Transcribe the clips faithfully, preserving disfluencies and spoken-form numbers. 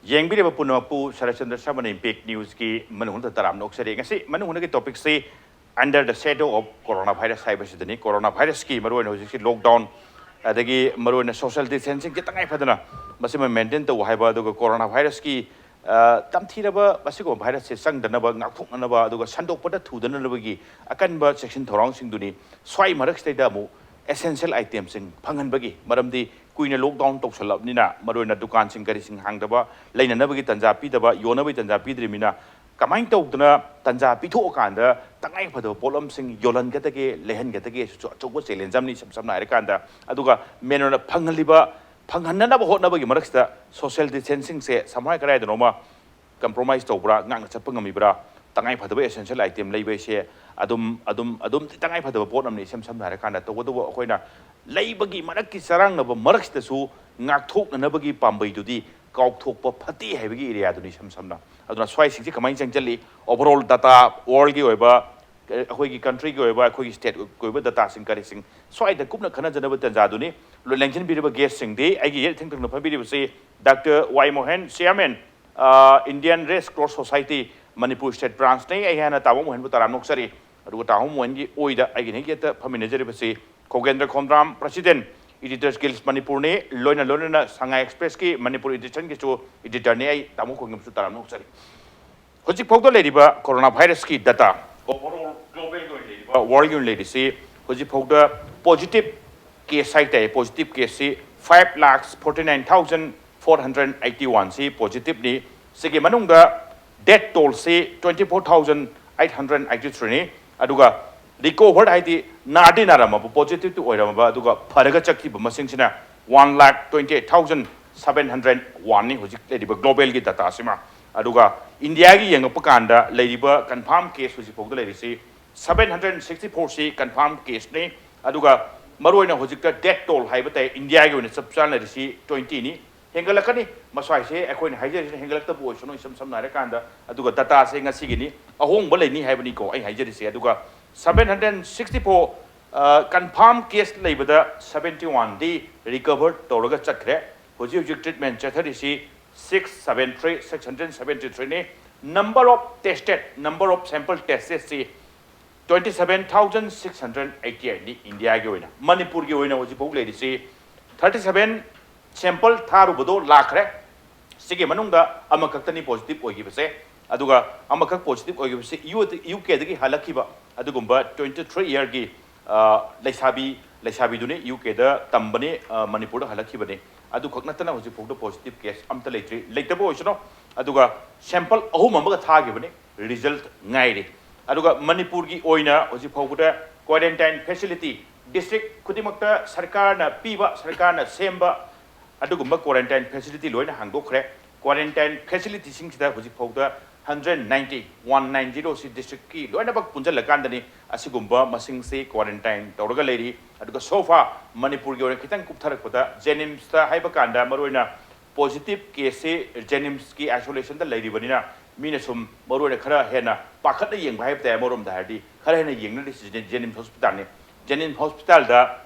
ꯌꯦꯡꯕꯤꯔꯤꯕ ꯄꯨꯝꯅꯃꯛꯄꯨ ꯁꯔꯠꯆꯟꯗ꯭ꯔ ꯁꯔꯃꯅ ꯏꯝꯄꯦꯛ ꯅ꯭ꯌꯨꯁꯀꯤ ꯃꯅꯨꯡ ꯍꯨꯠꯅ ꯇꯔꯥꯝꯅ ꯑꯣꯛꯆꯔꯤ꯫ ꯉꯁꯤ ꯃꯅꯨꯡ ꯍꯨꯠꯅꯒꯤ ꯇꯣꯄꯤꯛꯁꯤ Under the Shadow of Coronavirus ꯍꯥꯏꯕꯁꯤꯗꯅꯤ꯫ ꯀꯣꯔꯣꯅꯥ ꯚꯥꯏꯔꯁꯀꯤ ꯃꯔꯨꯑꯣꯏꯅ ꯍꯧꯖꯤꯛꯁꯤ ꯂꯣꯛꯗꯥꯎꯟ, ꯑꯗꯒꯤ ꯃꯔꯨꯑꯣꯏꯅ ꯁꯣꯁꯤꯌꯦꯜ ꯗꯤꯁꯇꯦꯟꯁꯤꯡꯁꯦ ꯇꯉꯥꯏ ꯐꯗꯅ ꯃꯁꯤꯃ ꯃꯦꯟꯇꯦꯟ ꯇꯧꯕ ꯍꯥꯏꯕ, ꯑꯗꯨꯒ ꯀꯣꯔꯣꯅꯥ ꯚꯥꯏꯔꯁꯀꯤ, ꯑ, ꯇꯝꯊꯤꯔꯕ ꯃꯁꯤꯒꯨꯝꯕ ꯚꯥꯏꯔꯁꯁꯦ ꯆꯪꯗꯅꯕ, ꯉꯥꯛꯊꯣꯛꯅꯅꯕ, ꯑꯗꯨꯒ ꯁꯟꯗꯣꯛꯄꯗ ꯊꯨꯗꯅꯅꯕꯒꯤ ꯑꯀꯟꯕ ꯆꯦꯛꯁꯤꯟ ꯊꯧꯔꯥꯡꯁꯤꯡꯗꯨꯅꯤ꯫ ꯁ꯭ꯋꯥꯏ ꯃꯔꯛꯁꯤꯗꯩꯗ ꯑꯃꯨꯛ ꯑꯦꯁꯦꯟꯁꯤꯌꯦꯜ ꯑꯥꯏꯇꯦꯝꯁꯤꯡ ꯐꯪꯍꯟꯕꯒꯤ, ꯃꯔꯝꯗꯤ ꯀꯨꯏꯅ ꯂꯣꯛꯗꯥꯎꯟ ꯇꯧꯁꯜꯂꯕꯅꯤꯅ ꯃꯔꯨꯑꯣꯏꯅ ꯗꯨꯀꯥꯟꯁꯤꯡ ꯀꯔꯤꯁꯤꯡ ꯍꯥꯡꯗꯕ, ꯂꯩꯅꯅꯕꯒꯤ ꯇꯟꯖꯥ ꯄꯤꯗꯕ, ꯌꯣꯟꯅꯕꯒꯤ ꯇꯟꯖꯥ ꯄꯤꯗ꯭ꯔꯤꯕꯅꯤꯅ ꯀꯃꯥꯏꯅ ꯇꯧꯗꯅ ꯇꯟꯖꯥ ꯄꯤꯊꯣꯛꯑꯀꯥꯟꯗ ꯇꯉꯥꯏ ꯐꯗꯕ ꯄꯣꯠꯂꯝꯁꯤꯡ ꯌꯣꯜꯍꯟꯒꯗꯒꯦ, ꯂꯩꯍꯟꯒꯗꯒꯦ? ꯑꯁꯤꯁꯨ ꯑꯆꯧꯕ ꯆꯦꯂꯦꯟꯖ ꯑꯃꯅꯤ, ꯏꯁꯝ ꯁꯝꯅ ꯍꯥꯏꯔꯀꯥꯟꯗ꯫ ꯑꯗꯨꯒ ꯃꯦꯟ ꯑꯣꯏꯅ ꯐꯪꯍꯜꯂꯤꯕ, ꯐꯪꯍꯟꯅꯅꯕ ꯍꯣꯠꯅꯕꯒꯤ ꯃꯔꯛꯁꯤꯗ ꯁꯣꯁꯤꯌꯦꯜ ꯗꯤꯁꯇꯦꯟꯁꯤꯡꯁꯦ ꯁꯃꯥꯏ ꯀꯗꯥꯏꯗꯅꯣꯃ ꯀꯝꯄ꯭ꯔꯣꯃꯥꯏꯁ ꯇꯧꯕ꯭ꯔꯥ, ꯉꯥꯛꯅ ꯆꯠꯄ ꯉꯝꯃꯤꯕ꯭ꯔꯥ? ꯇꯉꯥꯏ ꯐꯗꯕ ꯑꯦꯁꯦꯟꯁꯤꯌꯦꯜ ꯑꯥꯏꯇꯦꯝ ꯂꯩꯕ ꯍꯥꯏꯁꯦ ꯑꯗꯨꯝ, ꯑꯗꯨꯝ, ꯑꯗꯨꯝꯗꯤ ꯇꯉꯥꯏ ꯐꯗꯕ ꯄꯣꯠ ꯑꯃꯅꯤ꯫ ꯏꯁꯝ ꯁꯝꯅ ꯍꯥꯏꯔꯀꯥꯟꯗ, ꯇꯧꯕꯇꯕꯨ ꯑꯩꯈꯣꯏꯅ ꯂꯩꯕꯒꯤ ꯃꯔꯛꯀꯤ ꯆꯔꯥꯡꯅꯕ ꯃꯔꯛꯁꯤꯗꯁꯨ ꯉꯥꯛꯊꯣꯛꯅꯅꯕꯒꯤ ꯄꯥꯝꯕꯩꯗꯨꯗꯤ ꯀꯥꯎꯊꯣꯛꯄ ꯐꯠꯇꯦ ꯍꯥꯏꯕꯒꯤ ꯑꯦꯔꯤꯌꯥꯗꯨꯅꯤ ꯏꯁꯝ ꯁꯝꯅ꯫ ꯑꯗꯨꯅ ꯁ꯭ꯋꯥꯏꯁꯤꯡꯁꯤ ꯀꯃꯥꯏꯅ ꯆꯪꯁꯤꯜꯂꯤ? ꯑꯣꯚꯔꯑꯣꯜ ꯗꯇꯥ, ꯋꯥꯔꯜꯒꯤ ꯑꯣꯏꯕ, ꯑꯩꯈꯣꯏꯒꯤ ꯀꯟꯇ꯭ꯔꯤꯒꯤ ꯑꯣꯏꯕ, ꯑꯩꯈꯣꯏꯒꯤ ꯁ꯭ꯇꯦꯠꯀꯤ ꯑꯣꯏꯕ ꯗꯇꯥꯁꯤꯡ ꯀꯔꯤꯁꯤꯡ ꯁ꯭ꯋꯥꯏꯗ ꯀꯨꯞꯅ ꯈꯟꯅꯖꯅꯕ ꯇꯥꯟꯖꯥꯗꯨꯅꯤ꯫ ꯂꯦꯡꯁꯤꯟꯕꯤꯔꯤꯕ ꯒꯦꯁꯁꯤꯡꯗꯤ ꯑꯩꯒꯤ ꯌꯦꯠ ꯊꯪꯅ ꯐꯝꯕꯤꯔꯤꯕꯁꯤ doctor Y Mohan, chairman, uh, Indian red cross society Manipur state ꯕ꯭ꯔꯥꯟꯁꯅꯤ꯫ ꯑꯩ ꯍꯥꯟꯅ ꯇꯥꯃꯣ ꯃꯣꯍꯟꯕꯨ ꯇꯔꯥꯝꯅ ꯑꯣꯛꯆꯔꯤ꯫ ꯑꯗꯨꯒ ꯇꯥꯃꯣ ꯃꯣꯍꯟꯒꯤ ꯑꯣꯏꯗ ꯑꯩꯒꯤ ꯍꯦꯛ ꯌꯦꯠꯇ ꯐꯝꯃꯤꯟꯅꯖꯔꯤꯕꯁꯤ ꯈꯣꯒꯦꯟꯗ꯭ꯔ ꯈꯣꯡꯗ꯭ꯔꯥꯝ, ꯄ꯭ꯔꯁꯤꯗꯦꯟ, ꯏꯗꯤꯇꯔꯁ ꯒꯤꯜꯗ ꯃꯅꯤꯄꯨꯔꯅꯤ꯫ ꯂꯣꯏꯅ ꯂꯣꯏꯅꯅ ꯁꯉꯥꯏ ꯑꯦꯛꯁꯄ꯭ꯔꯦꯁꯀꯤ ꯃꯅꯤꯄꯨꯔ ꯏꯗꯤꯁꯟꯒꯤꯁꯨ ꯏꯗꯤꯇꯔꯅꯤ꯫ ꯑꯩ ꯇꯥꯃꯣ ꯈꯣꯡꯗ꯭ꯔꯥꯝꯁꯨ ꯇꯔꯥꯝꯅ ꯑꯣꯛꯆꯔꯤ꯫ ꯍꯧꯖꯤꯛ ꯐꯥꯎꯗ ꯂꯩꯔꯤꯕ ꯀꯣꯔꯣꯅꯥ ꯚꯥꯏꯔꯁꯀꯤ ꯗꯇꯥ, ꯑꯣꯚꯔꯑꯣꯜ ꯒ꯭ꯂꯣꯕꯦꯜꯒꯤ ꯑꯣꯏꯅ ꯂꯩꯔꯤꯕ, ꯋꯥꯔꯜꯒꯤ ꯑꯣꯏꯅ ꯂꯩꯔꯤꯁꯤ, ꯍꯧꯖꯤꯛ ꯐꯥꯎꯗ ꯄꯣꯖꯤꯇꯤꯚ ꯀꯦꯁ ꯍꯥꯏꯇꯥꯔꯦ, positive ꯀꯦꯁꯁꯤ five lakhs forty nine thousand four hundred eighty one ꯁꯤ ꯄꯣꯖꯤꯇꯤꯚꯅꯤ꯫ ꯁꯤꯒꯤ ꯃꯅꯨꯡꯗ ꯗꯦꯠ ꯇꯣꯜꯁꯤ twenty four thousand eight hundred eighty threeꯅꯤ꯫ ꯑꯗꯨꯒ ꯔꯤꯀꯣꯚꯔ ꯍꯥꯏꯗꯤ ꯅꯥꯗꯤ ꯅꯥꯔꯝꯃꯕ, ꯄꯣꯖꯤꯇꯤꯚꯇꯤ ꯑꯣꯏꯔꯝꯃꯕ, ꯑꯗꯨꯒ ꯐꯔꯒ ꯆꯠꯈꯤꯕ ꯃꯁꯤꯡꯁꯤꯅ one lakh twenty eight thousand seven hundred oneꯅꯤ ꯍꯧꯖꯤꯛ ꯂꯩꯔꯤꯕ ꯒ꯭ꯂꯣꯕꯦꯜꯒꯤ ꯗꯇꯥꯁꯤꯃ꯫ ꯑꯗꯨꯒ ꯏꯟꯗꯤꯌꯥꯒꯤ ꯌꯦꯡꯉꯛꯄ ꯀꯥꯟꯗ ꯂꯩꯔꯤꯕ ꯀꯟꯐꯥꯔꯝ ꯀꯦꯁ ꯍꯧꯖꯤꯛ ꯐꯥꯎꯗ ꯂꯩꯔꯤꯁꯤ seven hundred sixty four ꯁꯤ ꯀꯟꯐꯥꯔꯝ ꯀꯦꯁꯅꯤ꯫ ꯑꯗꯨꯒ ꯃꯔꯨꯑꯣꯏꯅ ꯍꯧꯖꯤꯛꯇ ꯗꯦꯠ ꯇꯣꯜ ꯍꯥꯏꯕ ꯇꯥꯏ, ꯏꯟꯗꯤꯌꯥꯒꯤ ꯑꯣꯏꯅ ꯆꯞ ꯆꯥꯅ ꯂꯩꯔꯤꯁꯤ twentyꯅꯤ꯫ ꯍꯦꯟꯒꯠꯂꯛꯀꯅꯤ, ꯃꯁ꯭ꯋꯥꯏꯁꯦ ꯑꯩꯈꯣꯏꯅ ꯍꯥꯏꯖꯔꯤꯁꯤꯅ ꯍꯦꯟꯒꯠꯂꯛꯇꯕ ꯑꯣꯏꯁꯅꯨ, ꯏꯁꯝ ꯁꯝꯅ ꯍꯥꯏꯔꯀꯥꯟꯗ꯫ ꯑꯗꯨꯒ ꯗꯇꯥꯁꯦ ꯉꯁꯤꯒꯤꯅꯤ, ꯑꯍꯣꯡꯕ ꯂꯩꯅꯤ ꯍꯥꯏꯕꯅꯤꯀꯣ ꯑꯩ ꯍꯥꯏꯖꯔꯤꯁꯦ꯫ ꯑꯗꯨꯒ seven hundred sixty four confirm case ꯂꯩꯕꯗ seventy oneꯗꯤ ꯔꯤꯀꯚꯔ ꯇꯧꯔꯒ ꯆꯠꯈ꯭ꯔꯦ꯫ ꯍꯧꯖꯤꯛ ꯍꯧꯖꯤꯛ ꯇ꯭ꯔꯤꯠꯃꯦꯟ ꯆꯠꯊꯔꯤꯁꯤ six seven three, six hundred seventy three ꯅꯤ꯫ Number of tested, number of sample tested ꯁꯤ twenty seven thousand six hundred eighty eight ꯅꯤ ꯏꯟꯗꯤꯌꯥꯒꯤ ꯑꯣꯏꯅ꯫ ꯃꯅꯤꯄꯨꯔꯒꯤ ꯑꯣꯏꯅ ꯍꯧꯖꯤꯛꯐꯥꯎ ꯂꯩꯔꯤꯁꯤ thirty seven sample ꯊꯥꯔꯨꯕꯗꯣ ꯂꯥꯛꯈ꯭ꯔꯦ꯫ ꯁꯤꯒꯤ ꯃꯅꯨꯡꯗ ꯑꯃꯈꯛꯇꯅꯤ positive ꯑꯣꯏꯈꯤꯕꯁꯦ꯫ ꯑꯗꯨꯒ ꯑꯃꯈꯛ positive ꯑꯣꯏꯈꯤꯕꯁꯤ ꯌꯨ ꯀꯦꯗꯒꯤ ꯍꯜꯂꯛꯈꯤꯕ ꯑꯗꯨꯒꯨꯝꯕ twenty three yearꯒꯤ ꯂꯩꯁꯥꯕꯤ, ꯂꯩꯁꯥꯕꯤꯗꯨꯅꯤ, ꯌꯨ ꯀꯦꯗ ꯇꯝꯕꯅꯤ, ꯃꯅꯤꯄꯨꯔꯗ ꯍꯜꯂꯛꯈꯤꯕꯅꯤ꯫ ꯑꯗꯨꯈꯛ ꯅꯠꯇꯅ ꯍꯧꯖꯤꯛꯐꯥꯎꯗ positive case ꯑꯝꯇ ꯂꯩꯇ꯭ꯔꯤ, ꯂꯩꯇꯕ ꯑꯣꯏꯁꯅꯨ꯫ ꯑꯗꯨꯒ sample ꯑꯍꯨꯝ ꯑꯃꯒ ꯊꯥꯈꯤꯕꯅꯤ, result ꯉꯥꯏꯔꯤ꯫ ꯑꯗꯨꯒ ꯃꯅꯤꯄꯨꯔꯒꯤ ꯑꯣꯏꯅ ꯍꯧꯖꯤꯛ ꯐꯥꯎꯕꯗ quarantine facility district ꯈꯨꯗꯤꯡꯃꯛꯇ ꯁꯔꯀꯥꯔꯅ ꯄꯤꯕ, ꯁꯔꯀꯥꯔꯅ ꯁꯦꯝꯕ ꯑꯗꯨꯒꯨꯝꯕ quarantine facility ꯂꯣꯏꯅ ꯍꯥꯡꯗꯣꯛꯈ꯭ꯔꯦ꯫ Quarantine facilityꯁꯤꯡꯁꯤꯗ ꯍꯧꯖꯤꯛ ꯐꯥꯎꯗ hundred ninety, one nine zero ꯁꯤ districtꯀꯤ ꯂꯣꯏꯅꯃꯛ ꯄꯨꯟꯁꯤꯜꯂꯀꯥꯟꯗꯅꯤ ꯑꯁꯤꯒꯨꯝꯕ ꯃꯁꯤꯡꯁꯤ quarantine ꯇꯧꯔꯒ ꯂꯩꯔꯤ꯫ ꯑꯗꯨꯒ so far ꯃꯅꯤꯄꯨꯔꯒꯤ ꯑꯣꯏꯅ ꯈꯤꯇꯪ ꯀꯨꯞꯊꯔꯛꯄꯗ JNIMSꯇ ꯍꯥꯏꯕ ꯀꯥꯟꯗ ꯃꯔꯨꯑꯣꯏꯅ positive caseꯁꯤ JNIMSꯀꯤ isolationꯗ ꯂꯩꯔꯤꯕꯅꯤꯅ ꯃꯤꯅ ꯁꯨꯝ ꯃꯔꯨꯑꯣꯏꯅ ꯈꯔ ꯍꯦꯟꯅ ꯄꯥꯈꯠꯅ ꯌꯦꯡꯕ ꯍꯥꯏꯕ ꯇꯥꯏ꯫ ꯑꯃꯔꯣꯝꯗ ꯍꯥꯏꯔꯗꯤ ꯈꯔ ꯍꯦꯟꯅ ꯌꯦꯡꯅꯔꯤꯁꯤ JNIMS hospitalꯅꯤ꯫ JNIMS hospitalꯗ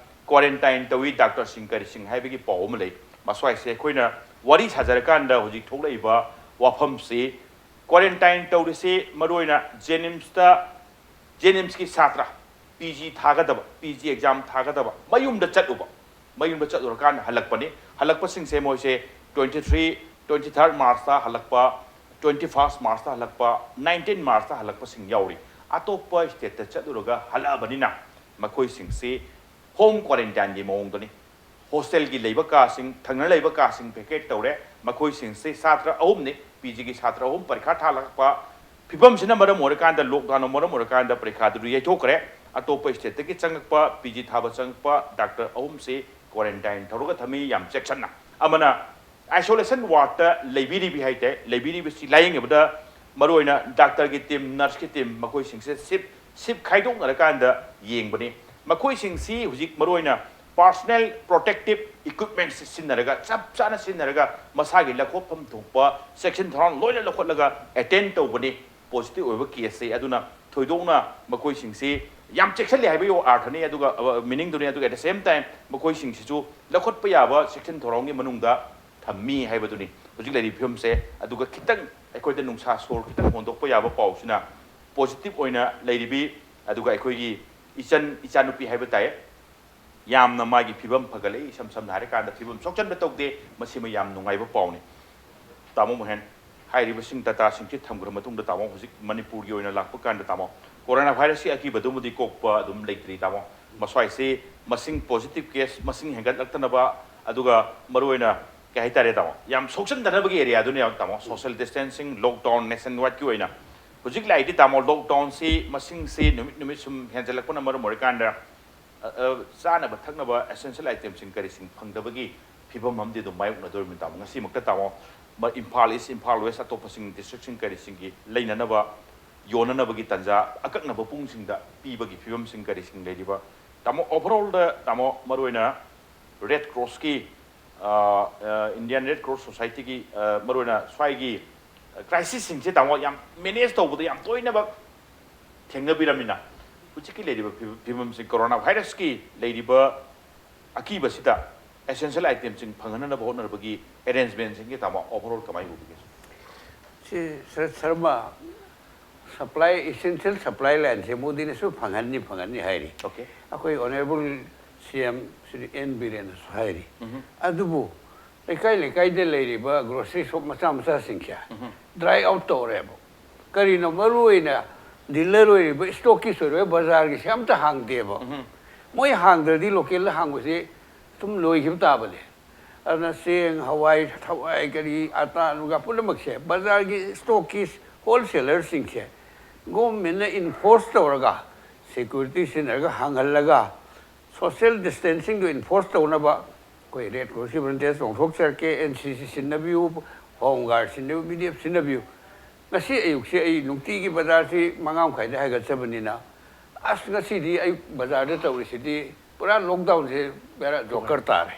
quarantine ꯇꯧꯏ doctorꯁꯤꯡ ꯀꯔꯤꯁꯤꯡ ꯍꯥꯏꯕꯒꯤ ꯄꯥꯎ ꯑꯃ ꯂꯩ꯫ ꯃꯁ꯭ꯋꯥꯏꯁꯦ ꯑꯩꯈꯣꯏꯅ ꯋꯥꯔꯤ ꯁꯥꯖꯔꯀꯥꯟꯗ ꯍꯧꯖꯤꯛ ꯊꯣꯛꯂꯛꯏꯕ ꯋꯥꯐꯝꯁꯤ quarantine ꯇꯧꯔꯤꯁꯤ ꯃꯔꯨꯑꯣꯏꯅ JNIMSꯇ JNIMSꯀꯤ ꯁꯥꯇ꯭ꯔ PG ꯊꯥꯒꯗꯕ, PG exam ꯊꯥꯒꯗꯕ ꯃꯌꯨꯝꯗ ꯆꯠꯂꯨꯕ, ꯃꯌꯨꯝꯗ ꯆꯠꯂꯨꯔꯀꯥꯟꯗ ꯍꯜꯂꯛꯄꯅꯤ꯫ ꯍꯜꯂꯛꯄꯁꯤꯡꯁꯦ ꯃꯣꯏꯁꯦ twenty three, twenty third Marchꯇ ꯍꯜꯂꯛꯄ, twenty first Marchꯇ ꯍꯜꯂꯛꯄ, nineteen Marchꯇ ꯍꯜꯂꯛꯄꯁꯤꯡ ꯌꯥꯎꯔꯤ꯫ ꯑꯇꯣꯞꯄ stateꯇ ꯆꯠꯂꯨꯔꯒ ꯍꯜꯂꯛꯑꯕꯅꯤꯅ ꯃꯈꯣꯏꯁꯤꯡꯁꯤ home quarantineꯒꯤ ꯃꯑꯣꯡꯗꯅꯤ꯫ Hostelꯒꯤ ꯂꯩꯕ ꯀꯥꯁꯤꯡ, ꯊꯪꯅ ꯂꯩꯕ ꯀꯥꯁꯤꯡ vacate ꯇꯧꯔꯦ꯫ ꯃꯈꯣꯏꯁꯤꯡꯁꯤ ꯁꯥꯇ꯭ꯔ ꯑꯍꯨꯝꯅꯤ, PGꯒꯤ ꯁꯥꯇ꯭ꯔ ꯑꯍꯨꯝ ꯄꯔꯤꯈꯥ ꯊꯥꯂꯛꯄ꯫ ꯐꯤꯕꯝꯁꯤꯅ ꯃꯔꯝ ꯑꯣꯏꯔꯀꯥꯟꯗ lockdownꯅ ꯃꯔꯝ ꯑꯣꯏꯔꯀꯥꯟꯗ ꯄꯔꯤꯈꯥꯗꯨ ꯌꯩꯊꯣꯛꯈ꯭ꯔꯦ꯫ ꯑꯇꯣꯞꯄ stateꯇꯒꯤ ꯆꯪꯉꯛꯄ, PG ꯊꯥꯕ ꯆꯪꯉꯛꯄ doctor ꯑꯍꯨꯝꯁꯤ quarantine ꯇꯧꯔꯒ ꯊꯝꯃꯤ ꯌꯥꯝ ꯆꯦꯛꯁꯤꯟꯅ꯫ ꯑꯃꯅ isolation wardꯇ ꯂꯩꯕꯤꯔꯤꯕꯤ ꯍꯥꯏꯇꯥꯔꯦ꯫ ꯂꯩꯕꯤꯔꯤꯕꯁꯤ ꯂꯥꯌꯦꯡꯉꯤꯕꯗ ꯃꯔꯨꯑꯣꯏꯅ doctorꯒꯤ team, nurseꯀꯤ team ꯃꯈꯣꯏꯁꯤꯡꯁꯦ shift, shift ꯈꯥꯏꯗꯣꯛꯅꯔꯀꯥꯟꯗ ꯌꯦꯡꯕꯅꯤ꯫ ꯃꯈꯣꯏꯁꯤꯡꯁꯤ ꯍꯧꯖꯤꯛ ꯃꯔꯨꯑꯣꯏꯅ personal protective equipmentꯁꯤ ꯁꯤꯖꯤꯟꯅꯔꯒ, ꯆꯞ ꯆꯥꯅ ꯁꯤꯖꯤꯟꯅꯔꯒ ꯃꯁꯥꯒꯤ ꯂꯧꯈꯠꯐꯝ ꯊꯣꯛꯄ ꯆꯦꯛꯁꯤꯟ ꯊꯧꯔꯥꯡ ꯂꯣꯏꯅ ꯂꯧꯈꯠꯂꯒ attend ꯇꯧꯕꯅꯤ positive ꯑꯣꯏꯕ caseꯁꯦ꯫ ꯑꯗꯨꯅ ꯊꯣꯏꯗꯣꯛꯅ ꯃꯈꯣꯏꯁꯤꯡꯁꯤ ꯌꯥꯝ ꯆꯦꯛꯁꯤꯜꯂꯤ ꯍꯥꯏꯕꯒꯤ ꯑꯥꯔꯊꯅꯤ, ꯑꯗꯨꯒ meaningꯗꯨꯅꯤ꯫ ꯑꯗꯨꯒ at the same time ꯃꯈꯣꯏꯁꯤꯡꯁꯤꯁꯨ ꯂꯧꯈꯠꯄ ꯌꯥꯕ ꯆꯦꯛꯁꯤꯟ ꯊꯧꯔꯥꯡꯒꯤ ꯃꯅꯨꯡꯗ ꯊꯝꯃꯤ ꯍꯥꯏꯕꯗꯨꯅꯤ꯫ ꯍꯧꯖꯤꯛ ꯂꯩꯔꯤꯕ ꯐꯤꯕꯝꯁꯦ꯫ ꯑꯗꯨꯒ ꯈꯤꯇꯪ ꯑꯩꯈꯣꯏꯗ ꯅꯨꯡꯁꯥ ꯁꯣꯔ ꯈꯤꯇꯪ ꯍꯣꯟꯗꯣꯛꯄ ꯌꯥꯕ ꯄꯥꯎꯁꯤꯅ positive ꯑꯣꯏꯅ ꯂꯩꯔꯤꯕꯤ, ꯑꯗꯨꯒ ꯑꯩꯈꯣꯏꯒꯤ ꯏꯆꯟ ꯏꯆꯥꯅꯨꯄꯤ ꯍꯥꯏꯕ ꯇꯥꯏ, ꯌꯥꯝꯅ ꯃꯥꯒꯤ ꯐꯤꯕꯝ ꯐꯒꯠꯂꯛꯏ꯫ ꯏꯁꯝ ꯁꯝꯅ ꯍꯥꯏꯔꯀꯥꯟꯗ ꯐꯤꯕꯝ ꯁꯣꯛꯆꯟꯕ ꯇꯧꯗꯦ꯫ ꯃꯁꯤꯃ ꯌꯥꯝ ꯅꯨꯡꯉꯥꯏꯕ ꯄꯥꯎꯅꯤ꯫ ꯇꯥꯃꯣ ꯃꯣꯍꯦꯟ, ꯍꯥꯏꯔꯤꯕꯁꯤꯡ dataꯁꯤꯡꯁꯤ ꯊꯝꯈ꯭ꯔ ꯃꯇꯨꯡꯗ, ꯇꯥꯃꯣ, ꯍꯧꯖꯤꯛ ꯃꯅꯤꯄꯨꯔꯒꯤ ꯑꯣꯏꯅ ꯂꯥꯛꯄ ꯀꯥꯟꯗ, ꯇꯥꯃꯣ, corona virusꯀꯤ ꯑꯀꯤꯕꯗꯨꯃꯗꯤ ꯀꯣꯛꯄ ꯑꯗꯨꯝ ꯂꯩꯇ꯭ꯔꯤ, ꯇꯥꯃꯣ꯫ ꯃꯁ꯭ꯋꯥꯏꯁꯤ ꯃꯁꯤꯡ, positive case ꯃꯁꯤꯡ ꯍꯦꯟꯒꯠꯂꯛꯇꯅꯕ, ꯑꯗꯨꯒ ꯃꯔꯨꯑꯣꯏꯅ ꯀꯩ ꯍꯥꯏꯇꯥꯔꯦ, ꯇꯥꯃꯣ, ꯌꯥꯝ ꯁꯣꯛꯆꯟꯗꯅꯕꯒꯤ areaꯗꯨꯅꯦꯕ, ꯇꯥꯃꯣ, social distancing, lockdown nationwideꯀꯤ ꯑꯣꯏꯅ꯫ ꯍꯧꯖꯤꯛ ꯂꯥꯛꯏꯗꯤ, ꯇꯥꯃꯣ, lockdownꯁꯤ ꯃꯁꯤꯡꯁꯤ ꯅꯨꯃꯤꯠ ꯅꯨꯃꯤꯠ ꯁꯨꯝ ꯍꯦꯟꯖꯜꯂꯛꯄꯅ ꯃꯔꯝ ꯑꯣꯏꯔꯀꯥꯟꯗ, ꯑ, ꯑ, ꯆꯥꯅꯕ ꯊꯛꯅꯕ essential itemꯁꯤꯡ ꯀꯔꯤꯁꯤꯡ ꯐꯪꯗꯕꯒꯤ ꯐꯤꯕꯝ ꯑꯃꯗꯤ ꯑꯗꯨꯝ ꯃꯥꯌꯣꯛꯅꯗꯧꯔꯤꯕꯅꯤ, ꯇꯥꯃꯣ꯫ ꯉꯁꯤꯃꯛꯇ, ꯇꯥꯃꯣ, ꯃ-, ꯏꯝꯐꯥꯜ East, ꯏꯝꯐꯥꯜ West, ꯑꯇꯣꯞꯄꯁꯤꯡ districtꯁꯤꯡ ꯀꯔꯤꯁꯤꯡꯒꯤ ꯂꯩꯅꯅꯕ, ꯌꯣꯟꯅꯅꯕꯒꯤ ꯇꯥꯟꯖꯥ ꯑꯀꯛꯅꯕ ꯄꯨꯡꯁꯤꯡꯗ ꯄꯤꯕꯒꯤ ꯐꯤꯕꯝꯁꯤꯡ ꯀꯔꯤꯁꯤꯡ ꯂꯩꯔꯤꯕ? ꯇꯥꯃꯣ, overallꯗ, ꯇꯥꯃꯣ, ꯃꯔꯨꯑꯣꯏꯅ Red Crossꯀꯤ, ꯑ, ꯑ, Indian Red Cross Societyꯒꯤ, ꯑ, ꯃꯔꯨꯑꯣꯏꯅ ꯁ꯭ꯋꯥꯏꯒꯤ, ꯑ, crisisꯁꯤꯡꯁꯦ, ꯇꯥꯃꯣ, ꯌꯥꯝ manage ꯇꯧꯕꯗ ꯌꯥꯝ ꯇꯣꯏꯅꯃꯛ ꯊꯦꯡꯅꯕꯤꯔꯝꯃꯤꯅ, ꯍꯧꯖꯤꯛꯀꯤ ꯂꯩꯔꯤꯕ ꯐꯤꯕ-, ꯐꯤꯕꯝꯁꯤ, corona virusꯀꯤ ꯂꯩꯔꯤꯕ ꯑꯀꯤꯕꯁꯤꯗ essential itemꯁꯤꯡ ꯐꯪꯍꯟꯅꯕ ꯍꯣꯠꯅꯔꯕꯒꯤ arrangementꯁꯤꯡꯒꯤ, ꯇꯥꯃꯣ, overall ꯀꯃꯥꯏꯅ ꯎꯕꯤꯒꯦ? ꯁꯤ ꯁꯔꯠ ꯁꯔꯃ, supply, essential supply lineꯁꯦ ꯃꯣꯗꯤꯅꯁꯨ ꯐꯪꯍꯟꯅꯤ, ꯐꯪꯍꯟꯅꯤ ꯍꯥꯏꯔꯤ꯫ Okay. ꯑꯩꯈꯣꯏ honourable CM ꯁ꯭ꯔꯤ ꯑꯦꯟ ꯕꯤꯔꯦꯟꯅꯁꯨ ꯍꯥꯏꯔꯤ꯫ ꯎꯝ꯫ ꯑꯗꯨꯕꯨ ꯂꯩꯀꯥꯏ ꯂꯩꯀꯥꯏꯗ ꯂꯩꯔꯤꯕ grocery shop ꯃꯆꯥ ꯃꯆꯥꯁꯤꯡꯁꯦ ꯎꯝ꯫ dry out ꯇꯧꯔꯦꯕ꯫ ꯀꯔꯤꯅꯣ, ꯃꯔꯨ ꯑꯣꯏꯅ dealer ꯑꯣꯏꯔꯤꯕ, stockist ꯑꯣꯏꯔꯤꯕ ꯕꯖꯥꯔꯒꯤꯁꯦ ꯑꯝꯇ ꯍꯥꯡꯗꯦꯕ꯫ ꯎꯝ꯫ ꯃꯣꯏ ꯍꯥꯡꯗ꯭ꯔꯗꯤ localꯗ ꯍꯥꯡꯕꯁꯦ ꯑꯗꯨꯝ ꯂꯣꯏꯈꯤꯕ ꯇꯥꯕꯅꯦ꯫ ꯑꯗꯨꯅ ꯆꯦꯡ, ꯍꯋꯥꯏ, ꯊꯋꯥꯏ, ꯀꯔꯤ, ꯑꯇꯥ, ꯅꯨꯡꯒ ꯄꯨꯝꯅꯃꯛꯁꯦ ꯕꯖꯥꯔꯒꯤ stockist, wholesalerꯁꯤꯡꯁꯦ governmentꯅ enforce ꯇꯧꯔꯒ, security ꯁꯤꯖꯤꯟꯅꯔꯒ ꯍꯥꯡꯍꯜꯂꯒ, social distancingꯗꯨ enforce ꯇꯧꯅꯕ ꯑꯩꯈꯣꯏ Red Crossꯀꯤ volunteers ꯆꯣꯡꯊꯣꯛꯆꯔꯛꯀꯦ, NCC ꯁꯤꯟꯅꯕꯤꯌꯨ, Home Guard ꯁꯤꯟꯅꯕꯤꯌꯨ, BDF ꯁꯤꯟꯅꯕꯤꯌꯨ꯫ ꯉꯁꯤ ꯑꯌꯨꯛꯁꯦ ꯑꯩ ꯅꯨꯡꯇꯤꯒꯤ ꯕꯖꯥꯔꯁꯤ ꯃꯉꯥ ꯃꯈꯥꯏꯗ ꯍꯥꯏꯒꯠꯆꯕꯅꯤꯅ, ꯑꯁ, ꯉꯁꯤꯗꯤ ꯑꯌꯨꯛ ꯕꯖꯥꯔꯗ ꯇꯧꯔꯤꯁꯤꯗꯤ ꯄꯨꯔꯥ lockdownꯁꯦ ꯕꯦꯔꯥ ꯖꯣꯀꯔ ꯇꯥꯔꯦ꯫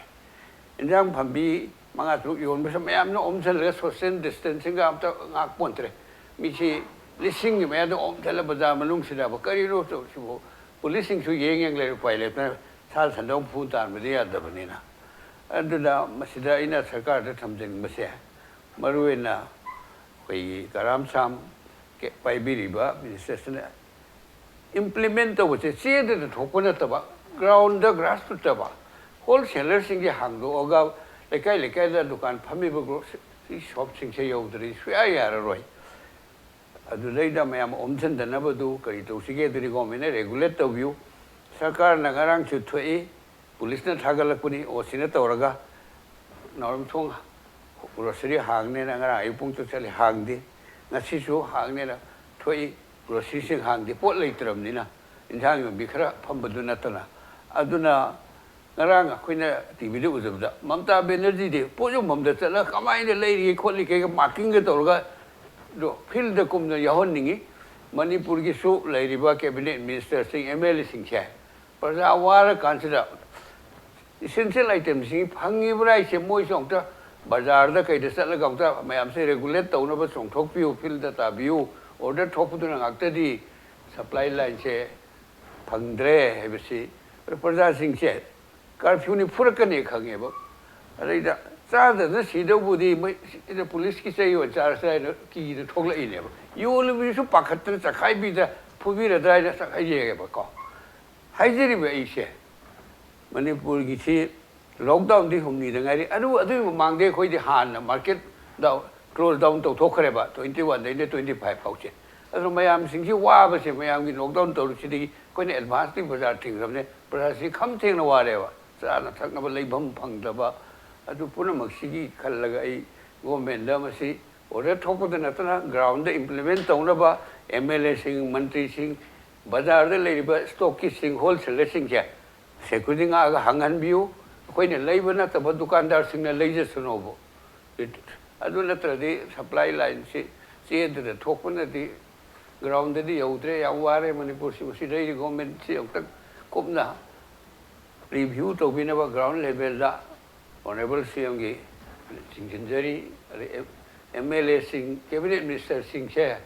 ꯏꯟꯖꯥꯡ ꯐꯝꯕꯤ ꯃꯉꯥ ꯇꯔꯨꯛ ꯌꯣꯟꯕꯁꯨ ꯃꯌꯥꯝꯅ ꯑꯣꯝꯁꯤꯜꯂꯒ social distancingꯒ ꯑꯝꯇ ꯉꯥꯛꯄꯣꯟꯇ꯭ꯔꯦ꯫ ꯃꯤꯁꯤ ꯂꯤꯁꯤꯡꯒꯤ ꯃꯌꯥꯗ ꯑꯣꯝꯁꯤꯜꯂ ꯕꯖꯥꯔ ꯃꯅꯨꯡꯁꯤꯗꯕ ꯀꯔꯤꯅꯣ ꯇꯧꯔꯤꯁꯤꯕꯨ? ꯄꯨꯂꯤꯁꯁꯤꯡꯁꯨ ꯌꯦꯡ ꯌꯦꯡ ꯂꯩꯔꯦ, ꯎꯄꯥꯏ ꯂꯩꯇꯅ ꯁꯥ ꯁꯟꯗ ꯑꯃꯨꯛ ꯐꯨ ꯇꯥꯟꯕꯗꯤ ꯌꯥꯗꯕꯅꯤꯅ꯫ ꯑꯗꯨꯅ ꯃꯁꯤꯗ ꯑꯩꯅ ꯁꯔꯀꯥꯔꯗ ꯊꯝꯖꯅꯤꯡꯕꯁꯦ, ꯃꯔꯨꯑꯣꯏꯅ ꯑꯩꯈꯣꯏꯒꯤ ꯀꯔꯥꯝ ꯁꯥꯝ ꯀꯦ-, ꯄꯥꯏꯕꯤꯔꯤꯕ ꯃꯤꯅꯤꯁꯇꯔꯁꯤꯅ ꯏꯝꯄ꯭ꯂꯤꯃꯦꯟ ꯇꯧꯕꯁꯦ ꯆꯦꯗꯇ ꯊꯣꯛꯄ ꯅꯠꯇꯕ, ꯒ꯭ꯔꯥꯎꯟꯗ, ꯒ꯭ꯔꯥꯁ ꯔꯨꯠꯇꯕ ꯍꯣꯜꯁꯦꯂꯔꯁꯤꯡꯁꯦ ꯍꯥꯡꯗꯣꯛꯑꯒ ꯂꯩꯀꯥꯏ ꯂꯩꯀꯥꯏꯗ ꯗꯨꯀꯥꯟ ꯐꯝꯃꯤꯕ ꯒ꯭ꯔꯣꯁꯔꯤ ꯁꯣꯞꯁꯤꯡꯁꯦ ꯌꯧꯗ꯭ꯔꯗꯤ ꯁꯨꯡꯌꯥ ꯌꯥꯔꯔꯣꯏ꯫ ꯑꯗꯨꯗꯩꯗ ꯃꯌꯥꯝ ꯑꯣꯝꯁꯤꯟꯗꯅꯕꯗꯨ ꯀꯔꯤ ꯇꯧꯁꯤꯒꯦ? ꯑꯗꯨꯗꯤ ꯒꯣꯔꯃꯦꯟꯅ ꯔꯦꯒꯨꯂꯦꯠ ꯇꯧꯕꯤꯌꯨ꯫ ꯁꯔꯀꯥꯔꯅ ꯉꯔꯥꯡꯁꯨ ꯊꯣꯛꯏ, ꯄꯨꯂꯤꯁꯅ ꯊꯥꯒꯠꯂꯛꯄꯅꯤ, ꯑꯣ ꯁꯤꯅ ꯇꯧꯔꯒ ꯅꯥꯎꯔꯦꯝꯊꯣꯡ ꯒ꯭ꯔꯣꯁꯔꯤ ꯍꯥꯡꯅꯦꯅ ꯉꯔꯥꯡ ꯑꯌꯨꯛ ꯄꯨꯡ ꯇꯔꯨꯛ ꯆꯠꯂꯤ, ꯍꯥꯡꯗꯦ꯫ ꯉꯁꯤꯁꯨ ꯍꯥꯡꯅꯦꯅ ꯊꯣꯛꯏ, ꯒ꯭ꯔꯣꯁꯔꯤꯁꯤꯡ ꯍꯥꯡꯗꯦ, ꯄꯣꯠ ꯂꯩꯇ꯭ꯔꯕꯅꯤꯅ, ꯏꯟꯁꯥꯡ ꯌꯣꯟꯕꯤ ꯈꯔ ꯐꯝꯕꯗꯨ ꯅꯠꯇꯅ꯫ ꯑꯗꯨꯅ ꯉꯔꯥꯡ ꯑꯩꯈꯣꯏꯅ ꯇꯤ ꯚꯤꯗ ꯎꯖꯕꯗ ꯃꯃꯇꯥ ꯕꯦꯅꯔꯖꯤꯗꯤ ꯄꯣꯠ ꯌꯣꯟꯐꯝꯗ ꯆꯠꯂꯒ ꯀꯃꯥꯏꯅ ꯂꯩꯔꯤꯒꯦ ꯈꯣꯠꯂꯤꯒꯦꯒ ꯃꯥꯔꯀꯤꯡꯒ ꯇꯧꯔꯒ ꯑꯗꯣ ꯐꯤꯜꯗ ꯀꯨꯝꯅ ꯌꯥꯎꯍꯟꯅꯤꯡꯉꯤ꯫ ꯃꯅꯤꯄꯨꯔꯒꯤꯁꯨ ꯂꯩꯔꯤꯕ ꯀꯦꯕꯤꯅꯦꯠ ꯃꯤꯅꯤꯁꯇꯔꯁꯤꯡ, ꯑꯦꯝ ꯑꯦꯜ ꯑꯦꯁꯤꯡꯁꯦ ꯄ꯭ꯔꯖꯥ ꯋꯥꯔꯀꯥꯟꯁꯤꯗ ꯏꯁꯦꯟꯁꯤꯌꯦꯜ ꯑꯥꯏꯇꯦꯝꯁꯤꯡ ꯐꯪꯉꯤꯕ꯭ꯔꯥ ꯍꯥꯏꯁꯦ ꯃꯣꯏꯁꯨ ꯑꯃꯨꯛꯇ ꯕꯖꯥꯔꯗ ꯀꯩꯗ ꯆꯠꯂꯒ ꯑꯃꯨꯛꯇ ꯃꯌꯥꯝꯁꯦ ꯔꯦꯒꯨꯂꯦꯠ ꯇꯧꯅꯕ ꯆꯣꯡꯊꯣꯛꯄꯤꯌꯨ, ꯐꯤꯜꯗ ꯇꯥꯕꯤꯌꯨ, ꯑꯣꯔꯗꯔ ꯊꯣꯛꯄꯗꯨꯅ ꯉꯥꯛꯇꯗꯤ ꯁꯄ꯭ꯂꯥꯏ ꯂꯥꯏꯟꯁꯦ ꯐꯪꯗ꯭ꯔꯦ ꯍꯥꯏꯕꯁꯤ ꯄ꯭ꯔꯖꯥꯁꯤꯡꯁꯦ ꯀꯔꯐ꯭ꯌꯨꯅꯤ ꯐꯨꯔꯛꯀꯅꯤ ꯈꯪꯉꯦꯕ꯫ ꯑꯗꯩꯗ ꯆꯥꯗꯅ ꯁꯤꯗꯧꯕꯨꯗꯤ ꯃꯣꯏ ꯁꯤꯗ ꯄꯨꯂꯤꯁꯀꯤ ꯆꯩ ꯑꯣꯏꯅ ꯆꯥꯔꯁꯦ ꯍꯥꯏꯅ ꯀꯤꯗ ꯊꯣꯛꯂꯛꯏꯅꯦꯕ꯫ ꯌꯣꯜꯂꯤꯕꯗꯨꯁꯨ ꯄꯥꯈꯠꯇꯅ ꯆꯈꯥꯏꯕꯤꯗ ꯐꯨꯕꯤꯔꯗ꯭ꯔꯥ ꯍꯥꯏꯅ ꯆꯈꯥꯏꯖꯩꯑꯕꯀꯣ꯫ ꯍꯥꯏꯖꯔꯤꯕ ꯑꯩꯁꯦ ꯃꯅꯤꯄꯨꯔꯒꯤꯁꯤ ꯂꯣꯛꯗꯥꯎꯟꯗꯤ ꯍꯨꯝꯅꯤꯗ ꯉꯥꯏꯔꯤ꯫ ꯑꯗꯨ, ꯑꯗꯨꯒꯤ ꯃꯃꯥꯡꯗ ꯑꯩꯈꯣꯏꯗꯤ ꯍꯥꯟꯅ ꯃꯥꯔꯀꯦꯠꯇ ꯀ꯭ꯂꯣꯖ ꯗꯥꯎꯟ ꯇꯧꯊꯣꯛꯈ꯭ꯔꯦꯕ, ꯇ꯭ꯋꯦꯟꯇꯤ ꯋꯥꯟꯗꯩꯅ ꯇ꯭ꯋꯦꯟꯇꯤ ꯐꯥꯏꯚ ꯐꯥꯎꯁꯦ꯫ ꯑꯗꯨꯅ ꯃꯌꯥꯝꯁꯤꯡꯁꯤ ꯋꯥꯕꯁꯦ, ꯃꯌꯥꯝꯒꯤ ꯂꯣꯛꯗꯥꯎꯟ ꯇꯧꯔꯤꯁꯤꯗꯒꯤ ꯑꯩꯈꯣꯏꯅ ꯑꯦꯗꯚꯥꯟꯁꯇꯤ ꯕꯖꯥꯔ ꯊꯤꯡꯈ꯭ꯔꯕꯅꯦ꯫ ꯕꯖꯥꯔꯁꯤ ꯈꯝ ꯊꯦꯡꯅ ꯋꯥꯔꯦꯕ, ꯆꯥꯅ ꯊꯛꯅꯕ ꯂꯩꯐꯝ ꯐꯪꯗꯕ꯫ ꯑꯗꯨ ꯄꯨꯝꯅꯃꯛꯁꯤꯒꯤ ꯈꯜꯂꯒ ꯑꯩ ꯒꯣꯔꯃꯦꯟꯗ ꯃꯁꯤ ꯑꯣꯔꯗꯔ ꯊꯣꯛꯄꯗ ꯅꯠꯇꯅ ꯒ꯭ꯔꯥꯎꯟꯗ ꯏꯝꯄ꯭ꯂꯤꯃꯦꯟ ꯇꯧꯅꯕ ꯑꯦꯝ ꯑꯦꯜ ꯑꯦꯁꯤꯡ, ꯃꯟꯇ꯭ꯔꯤꯁꯤꯡ, ꯕꯖꯥꯔꯗ ꯂꯩꯔꯤꯕ ꯁ꯭ꯇꯣꯛꯀꯤꯁꯤꯡ, ꯍꯣꯜꯁꯦꯂꯔꯁꯤꯡꯁꯦ ꯁꯦꯀ꯭ꯌꯨꯔꯤꯇꯤ ꯉꯥꯛꯑꯒ ꯍꯥꯡꯍꯟꯕꯤꯌꯨ꯫ ꯑꯩꯈꯣꯏꯅ ꯂꯩꯕ ꯅꯠꯇꯕ ꯗꯨꯀꯥꯟꯗꯥꯔꯁꯤꯡꯅ ꯂꯩꯖꯁꯅꯣꯕ꯫ ꯑꯗꯨ ꯅꯠꯇ꯭ꯔꯗꯤ ꯁꯄ꯭ꯂꯥꯏ ꯂꯥꯏꯟꯁꯤ ꯆꯦꯗꯗ ꯊꯣꯛꯄꯅꯗꯤ ꯒ꯭ꯔꯥꯎꯟꯗꯗꯤ ꯌꯧꯗ꯭ꯔꯦ꯫ ꯌꯥꯝ ꯋꯥꯔꯦ ꯃꯅꯤꯄꯨꯔꯁꯤ꯫ ꯃꯁꯤꯗꯩꯗꯤ ꯒꯣꯔꯃꯦꯟꯁꯤ ꯑꯃꯨꯛꯇꯪ ꯀꯨꯞꯅ ꯔꯤꯚ꯭ꯌꯨ ꯇꯧꯕꯤꯅꯕ ꯒ꯭ꯔꯥꯎꯟ ꯂꯦꯚꯦꯜꯗ ꯑꯣꯅꯔꯦꯕꯜ ꯁꯤ ꯑꯦꯝꯒꯤ ꯆꯤꯡꯁꯤꯟꯖꯔꯤ꯫ ꯑꯗꯩ ꯑꯦꯝ ꯑꯦꯜ ꯑꯦꯁꯤꯡ, ꯀꯦꯕꯤꯅꯦꯠ ꯃꯤꯅꯤꯁꯇꯔꯁꯤꯡꯁꯦ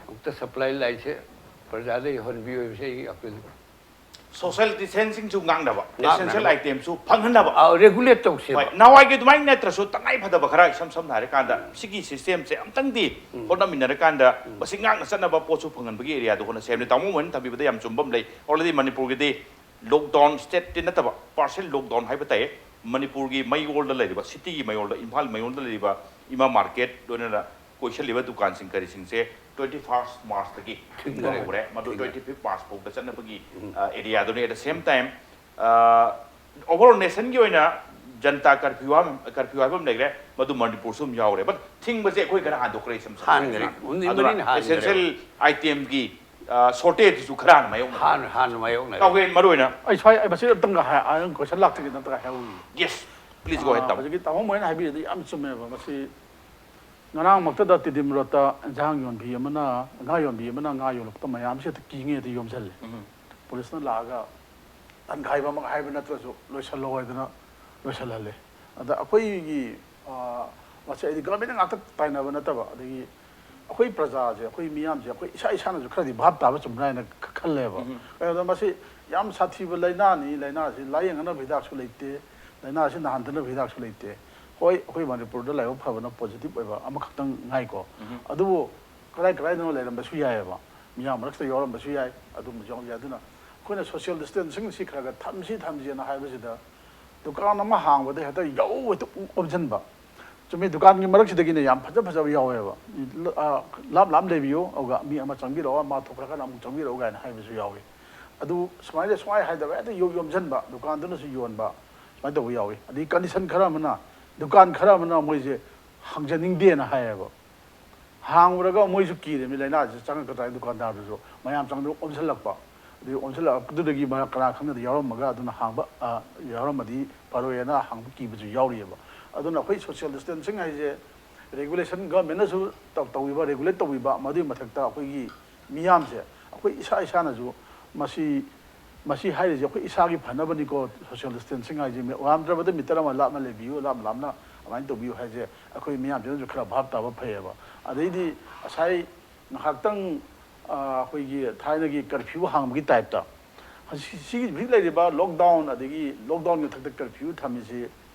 ꯑꯃꯨꯛꯇ ꯁꯄ꯭ꯂꯥꯏ ꯂꯥꯏꯟꯁꯦ ꯄ꯭ꯔꯖꯥꯗ ꯌꯧꯍꯟꯕꯤꯌꯨ ꯍꯥꯏꯕꯁꯦ ꯑꯩꯒꯤ ꯑꯄꯤꯜꯅꯤ꯫ ꯁꯣꯁꯤꯌꯦꯜ ꯗꯤꯁꯇꯦꯟꯁꯤꯡꯁꯨ ꯉꯥꯛꯅꯕ, ꯉꯥꯛꯅꯕ꯫ ꯑꯦꯁꯦꯟꯁꯤꯌꯦꯜ ꯑꯥꯏꯇꯦꯝꯁꯨ ꯐꯪꯍꯟꯅꯕ꯫ ꯔꯦꯒꯨꯂꯦꯠ ꯇꯧꯁꯦꯕ꯫ ꯍꯣꯏ, ꯅꯍꯥꯟꯋꯥꯏꯒꯤ ꯑꯗꯨꯃꯥꯏꯅ ꯅꯠꯇ꯭ꯔꯁꯨ ꯇꯉꯥꯏ ꯐꯗꯕ ꯈꯔ, ꯏꯁꯝ ꯁꯝꯅ ꯍꯥꯏꯔꯀꯥꯟꯗ ꯁꯤꯒꯤ ꯁꯤꯁꯇꯦꯝꯁꯦ ꯑꯝꯇꯪꯗꯤ ꯍꯣꯠꯅꯃꯤꯟꯅꯔꯀꯥꯟꯗ ꯃꯁꯤ ꯉꯥꯛꯅ ꯆꯠꯅꯕ ꯄꯣꯠꯁꯨ ꯐꯪꯍꯟꯕꯒꯤ ꯑꯦꯔꯤꯌꯥꯗꯣ ꯍꯣꯠꯅꯁꯦ ꯍꯥꯏꯕꯅꯤ꯫ ꯇꯥꯃꯣ ꯃꯣꯏꯅ ꯊꯝꯕꯤꯕꯗ ꯌꯥꯝ ꯆꯨꯝꯕ ꯑꯃ ꯂꯩ꯫ ꯑꯣꯜꯔꯦꯗꯤ ꯃꯅꯤꯄꯨꯔꯒꯤꯗꯤ ꯂꯣꯛꯗꯥꯎꯟ, ꯁ꯭ꯇꯦꯠꯇꯤ ꯅꯠꯇꯕ, ꯄꯥꯔꯁꯦꯜ ꯂꯣꯛꯗꯥꯎꯟ ꯍꯥꯏꯕ ꯇꯥꯏꯌꯦ꯫ ꯃꯅꯤꯄꯨꯔꯒꯤ ꯃꯌꯣꯜꯗ ꯂꯩꯔꯤꯕ, ꯁꯤꯇꯤꯒꯤ ꯃꯌꯣꯜꯗ, ꯏꯝꯐꯥꯜ ꯃꯌꯣꯜꯗ ꯂꯩꯔꯤꯕ ꯏꯃꯥ ꯃꯥꯔꯀꯦꯠ, ꯂꯣꯏꯅꯅ ꯀꯣꯏꯁꯜꯂꯤꯕ ꯗꯨꯀꯥꯟꯁꯤꯡ ꯀꯔꯤꯁꯤꯡꯁꯦ ꯇ꯭ꯋꯦꯟꯇꯤ ꯐꯥꯔꯁ ꯃꯥꯔꯁꯇꯒꯤ ꯊꯤꯡꯕ ꯍꯧꯈ꯭ꯔꯦ꯫ ꯃꯗꯨ ꯇ꯭ꯋꯦꯟꯇꯤ ꯐꯤꯐ ꯃꯥꯔꯁ ꯐꯥꯎꯗ ꯆꯠꯅꯕꯒꯤ ꯑꯦꯔꯤꯌꯥꯗꯨꯅꯤ꯫ At the same time, overall nationꯒꯤ ꯑꯣꯏꯅ ꯖꯟꯇꯥ ꯀꯔꯐ꯭ꯌꯨ ꯍꯥꯏꯕ, ꯀꯔꯐ꯭ꯌꯨ ꯍꯥꯏꯕ ꯑꯃ ꯂꯩꯈ꯭ꯔꯦ, ꯃꯗꯨ ꯃꯅꯤꯄꯨꯔꯁꯨ ꯑꯗꯨꯝ ꯌꯥꯎꯔꯦ꯫ But ꯊꯤꯡꯕꯁꯦ ꯑꯩꯈꯣꯏ ꯈꯔ ꯍꯥꯟꯗꯣꯛꯈ꯭ꯔꯦ, ꯏꯁꯝ ꯁꯝꯅ ꯍꯥꯟꯈ꯭ꯔꯦ꯫ ꯍꯥꯏꯗꯅ꯫ ꯎꯟꯗꯤ ꯑꯗꯨꯅ ꯃꯔꯤꯅ ꯍꯥꯟꯈ꯭ꯔꯦ꯫ ꯑꯦꯁꯦꯟꯁꯤꯌꯦꯜ ꯑꯥꯏꯇꯦꯝꯒꯤ ꯁꯣꯔꯇꯦꯖꯇꯨꯁꯨ ꯈꯔ ꯍꯥꯟꯅ ꯃꯥꯌꯣꯛꯅꯔꯦ꯫ ꯍꯥꯟꯅ ꯍꯥꯟꯅ ꯃꯥꯌꯣꯛꯅꯔꯦ꯫ ꯇꯧꯒꯦ ꯃꯔꯨ ꯑꯣꯏꯅ꯫ ꯑꯩ ꯁ꯭ꯋꯥꯏ ꯑꯩ ꯃꯁꯤ ꯑꯝꯇꯪꯒ ꯍꯥꯏ-, ꯑ, ꯀꯣꯏꯁꯟ ꯂꯥꯛꯇ꯭ꯔꯤꯉꯩꯗ ꯑꯝꯇꯒ ꯍꯥꯏꯍꯧꯈꯤꯒꯦ꯫ Yes, please go ahead, ꯇꯥꯃꯣ꯫ ꯍꯧꯖꯤꯛꯀꯤ ꯇꯥꯃꯣ ꯃꯣꯏꯅ ꯍꯥꯏꯕꯤꯔꯤꯗꯨ ꯌꯥꯝ ꯆꯨꯝꯃꯦꯕ꯫ ꯃꯁꯤ ꯉꯔꯥꯡꯃꯛꯇꯗ ꯇꯤꯗꯤꯝ ꯔꯣꯗꯇ ꯏꯟꯖꯥꯡ ꯌꯣꯟꯕꯤ ꯑꯃꯅ, ꯉꯥ ꯌꯣꯟꯕꯤ ꯑꯃꯅ ꯉꯥ ꯌꯣꯜꯂꯛꯄꯗ ꯃꯌꯥꯝꯁꯦ ꯍꯦꯛꯇ ꯀꯤꯉꯩ ꯍꯦꯛꯇ ꯌꯣꯝꯁꯤꯜꯂꯦ꯫ ꯄꯨꯂꯤꯁꯅ ꯂꯥꯛꯑꯒ ꯇꯟꯈꯥꯏꯕꯃꯛ ꯍꯥꯏꯕ ꯅꯠꯇ꯭ꯔꯁꯨ ꯂꯣꯏꯁꯤꯜꯂꯣ ꯍꯥꯏꯗꯅ ꯂꯣꯏꯁꯤꯜꯍꯜꯂꯦ꯫ ꯑꯗ ꯑꯩꯈꯣꯏꯒꯤ, ꯑ, ꯃꯁꯤ ꯑꯩꯗꯤ ꯒꯚꯔꯟꯃꯦꯟꯠꯅ ꯉꯥꯛꯇ ꯇꯥꯏꯅꯕ ꯅꯠꯇꯕ, ꯑꯗꯒꯤ ꯑꯩꯈꯣꯏ ꯄ꯭ꯔꯖꯥꯁꯦ, ꯑꯩꯈꯣꯏ ꯃꯤꯌꯥꯝꯁꯦ, ꯑꯩꯈꯣꯏ ꯏꯁꯥ ꯏꯁꯥꯅꯁꯨ ꯈꯔꯗꯤ ꯚꯥꯞ ꯇꯥꯕ ꯆꯨꯝꯕ꯭ꯔꯥ ꯍꯥꯏꯅ ꯈ-, ꯈꯜꯂꯦꯕ꯫ ꯀꯩꯅꯣꯗ ꯃꯁꯤ ꯌꯥꯝ ꯁꯥꯊꯤꯕ ꯂꯥꯏꯅꯥꯅꯤ, ꯂꯥꯏꯅꯥꯁꯤ ꯂꯥꯏꯌꯦꯡꯅꯕ ꯍꯤꯗꯥꯛꯁꯨ ꯂꯩꯇꯦ, ꯂꯥꯏꯅꯥꯁꯤ ꯅꯥꯍꯟꯗꯅꯕ ꯍꯤꯗꯥꯛꯁꯨ ꯂꯩꯇꯦ꯫ ꯍꯣꯏ, ꯑꯩꯈꯣꯏ ꯃꯅꯤꯄꯨꯔꯗ ꯂꯥꯏꯕꯛ ꯐꯕꯅ ꯄꯣꯖꯤꯇꯤꯚ ꯑꯣꯏꯕ ꯑꯃꯈꯛꯇꯪ ꯉꯥꯏꯀꯣ꯫ ꯑꯗꯨꯕꯨ ꯀꯗꯥꯏ ꯀꯗꯥꯏꯗꯅꯣ ꯂꯩꯔꯝꯕꯁꯨ ꯌꯥꯏꯑꯕ, ꯃꯤꯌꯥꯝ ꯃꯔꯛꯇ ꯌꯥꯎꯔꯝꯕꯁꯨ ꯌꯥꯏ, ꯑꯗꯨꯝꯕꯁꯨ ꯌꯥꯎꯕ ꯌꯥꯏ꯫ ꯑꯗꯨꯅ ꯑꯩꯈꯣꯏꯅ ꯁꯣꯁꯤꯌꯦꯜ ꯗꯤꯁꯇꯦꯟꯁꯤꯡꯁꯤ ꯈꯔ ꯈꯔ ꯊꯝꯁꯤ ꯊꯝꯁꯤꯅ ꯍꯥꯏꯕꯁꯤꯗ ꯗꯨꯀꯥꯟ ꯑꯃ ꯍꯥꯡꯕꯗ ꯍꯦꯛꯇ ꯌꯧ, ꯍꯦꯛꯇ ꯑꯣꯝꯁꯤꯟꯕ꯫ ꯆꯨꯝꯃꯤ, ꯗꯨꯀꯥꯟꯒꯤ ꯃꯔꯛꯁꯤꯗꯒꯤꯅꯦ ꯌꯥꯝ ꯐꯖ ꯐꯖꯕ ꯌꯥꯎꯋꯦꯕ꯫ ꯂ-, ꯑ, ꯂꯥꯞ ꯂꯥꯞ ꯂꯩꯕꯤꯌꯨ, ꯑꯗꯨꯒ ꯃꯤ ꯑꯃ ꯆꯪꯕꯤꯔꯛꯑꯣ, ꯃꯥ ꯊꯣꯛꯈ꯭ꯔꯀꯥꯟꯗ ꯑꯃꯨꯛ ꯆꯪꯕꯤꯔꯛꯑꯣ ꯀꯥꯏꯅ ꯍꯥꯏꯕꯁꯨ ꯌꯥꯎꯋꯤ꯫ ꯑꯗꯨ ꯁꯨꯃꯥꯏꯅ ꯁꯨꯃꯥꯏꯅ ꯍꯥꯏꯗꯕ ꯍꯦꯛꯇ ꯌꯣ-, ꯌꯣꯝꯁꯤꯟꯕ, ꯗꯨꯀꯥꯟꯗꯨꯅꯁꯨ ꯌꯣꯟꯕ, ꯁꯨꯃꯥꯏꯅ ꯇꯧꯕ ꯌꯥꯎꯋꯤ꯫ ꯑꯗꯒꯤ ꯀꯟꯗꯤꯁꯟ ꯈꯔ ꯑꯃꯅ, ꯗꯨꯀꯥꯟ ꯈꯔ ꯑꯃꯅ ꯃꯣꯏꯁꯦ ꯍꯥꯡꯖꯅꯤꯡꯗꯦꯅ ꯍꯥꯏꯌꯦꯕ꯫ ꯍꯥꯡꯉꯨꯔꯒ ꯃꯣꯏꯁꯨ ꯀꯤꯔꯦ, ꯃꯤ ꯂꯥꯏꯅꯥꯁꯤ ꯆꯪꯉꯛꯀꯗ꯭ꯔꯥ ꯍꯥꯏꯅ ꯗꯨꯀꯥꯟꯗꯥꯔꯗꯨꯁꯨ ꯃꯌꯥꯝ ꯆꯪꯗꯅ ꯑꯣꯝꯁꯤꯜꯂꯛꯄ꯫ ꯑꯗꯨꯒꯤ ꯑꯣꯝꯁꯤꯜꯂꯛꯄꯗꯨꯗꯒꯤ ꯃꯔꯛ ꯀꯅꯥ ꯈꯪꯅꯗ ꯌꯥꯎꯔꯝꯃꯒ ꯑꯗꯨꯅ ꯍꯥꯡꯕ, ꯑ, ꯌꯥꯎꯔꯝꯃꯗꯤ ꯐꯔꯣꯏꯅ ꯍꯥꯡꯕ ꯀꯤꯕꯁꯨ ꯌꯥꯎꯔꯤꯑꯕ꯫ ꯑꯗꯨꯅ ꯑꯩꯈꯣꯏ ꯁꯣꯁꯤꯌꯦꯜ ꯗꯤꯁꯇꯦꯟꯁꯤꯡ ꯍꯥꯏꯁꯦ ꯔꯤꯒꯨꯂꯦꯁꯟ ꯒꯚꯔꯟꯃꯦꯟꯠꯅꯁꯨ ꯇꯧ-, ꯇꯧꯕꯤꯕ, ꯔꯤꯒꯨꯂꯦꯠ ꯇꯧꯕꯤꯕ, ꯃꯗꯨꯒꯤ ꯃꯊꯛꯇ ꯑꯩꯈꯣꯏꯒꯤ ꯃꯤꯌꯥꯝꯁꯦ ꯑꯩꯈꯣꯏ ꯏꯁꯥ ꯏꯁꯥꯅꯁꯨ ꯃꯁꯤ, ꯃꯁꯤ ꯍꯥꯏꯔꯤꯁꯦ ꯑꯩꯈꯣꯏ ꯏꯁꯥꯒꯤ ꯐꯅꯕꯅꯤꯀꯣ, ꯁꯣꯁꯤꯌꯦꯜ ꯗꯤꯁꯇꯦꯟꯁꯤꯡ ꯍꯥꯏꯁꯦ ꯃꯤ-, ꯌꯥꯝꯗ꯭ꯔꯕꯗ ꯃꯤꯇꯔ ꯑꯃ ꯂꯥꯞꯅ ꯂꯩꯕꯤꯌꯨ, ꯂꯥꯞꯅ ꯂꯥꯞꯅ ꯑꯗꯨꯃꯥꯏꯅ ꯇꯧꯕꯤꯌꯨ ꯍꯥꯏꯁꯦ ꯑꯩꯈꯣꯏ ꯃꯤꯌꯥꯝꯁꯤꯅꯁꯨ ꯈꯔ ꯚꯥꯞ ꯇꯥꯕ ꯐꯩꯌꯦꯕ꯫ ꯑꯗꯩꯗꯤ ꯉꯁꯥꯏ ꯉꯥꯏꯍꯥꯛꯇꯪ, ꯑ, ꯑꯩꯈꯣꯏꯒꯤ ꯊꯥꯏꯅꯒꯤ ꯀꯔꯐ꯭ꯌꯨ ꯍꯥꯡꯕꯒꯤ ꯇꯥꯏꯞꯇ ꯍꯧꯖꯤꯛ ꯁꯤꯒꯤ ꯍꯧꯖꯤꯛ ꯂꯩꯔꯤꯕ ꯂꯣꯛꯗꯥꯎꯟ, ꯑꯗꯒꯤ ꯂꯣꯛꯗꯥꯎꯟꯒꯤ ꯃꯊꯛꯇ ꯀꯔꯐ꯭ꯌꯨ ꯊꯝꯃꯤꯁꯤ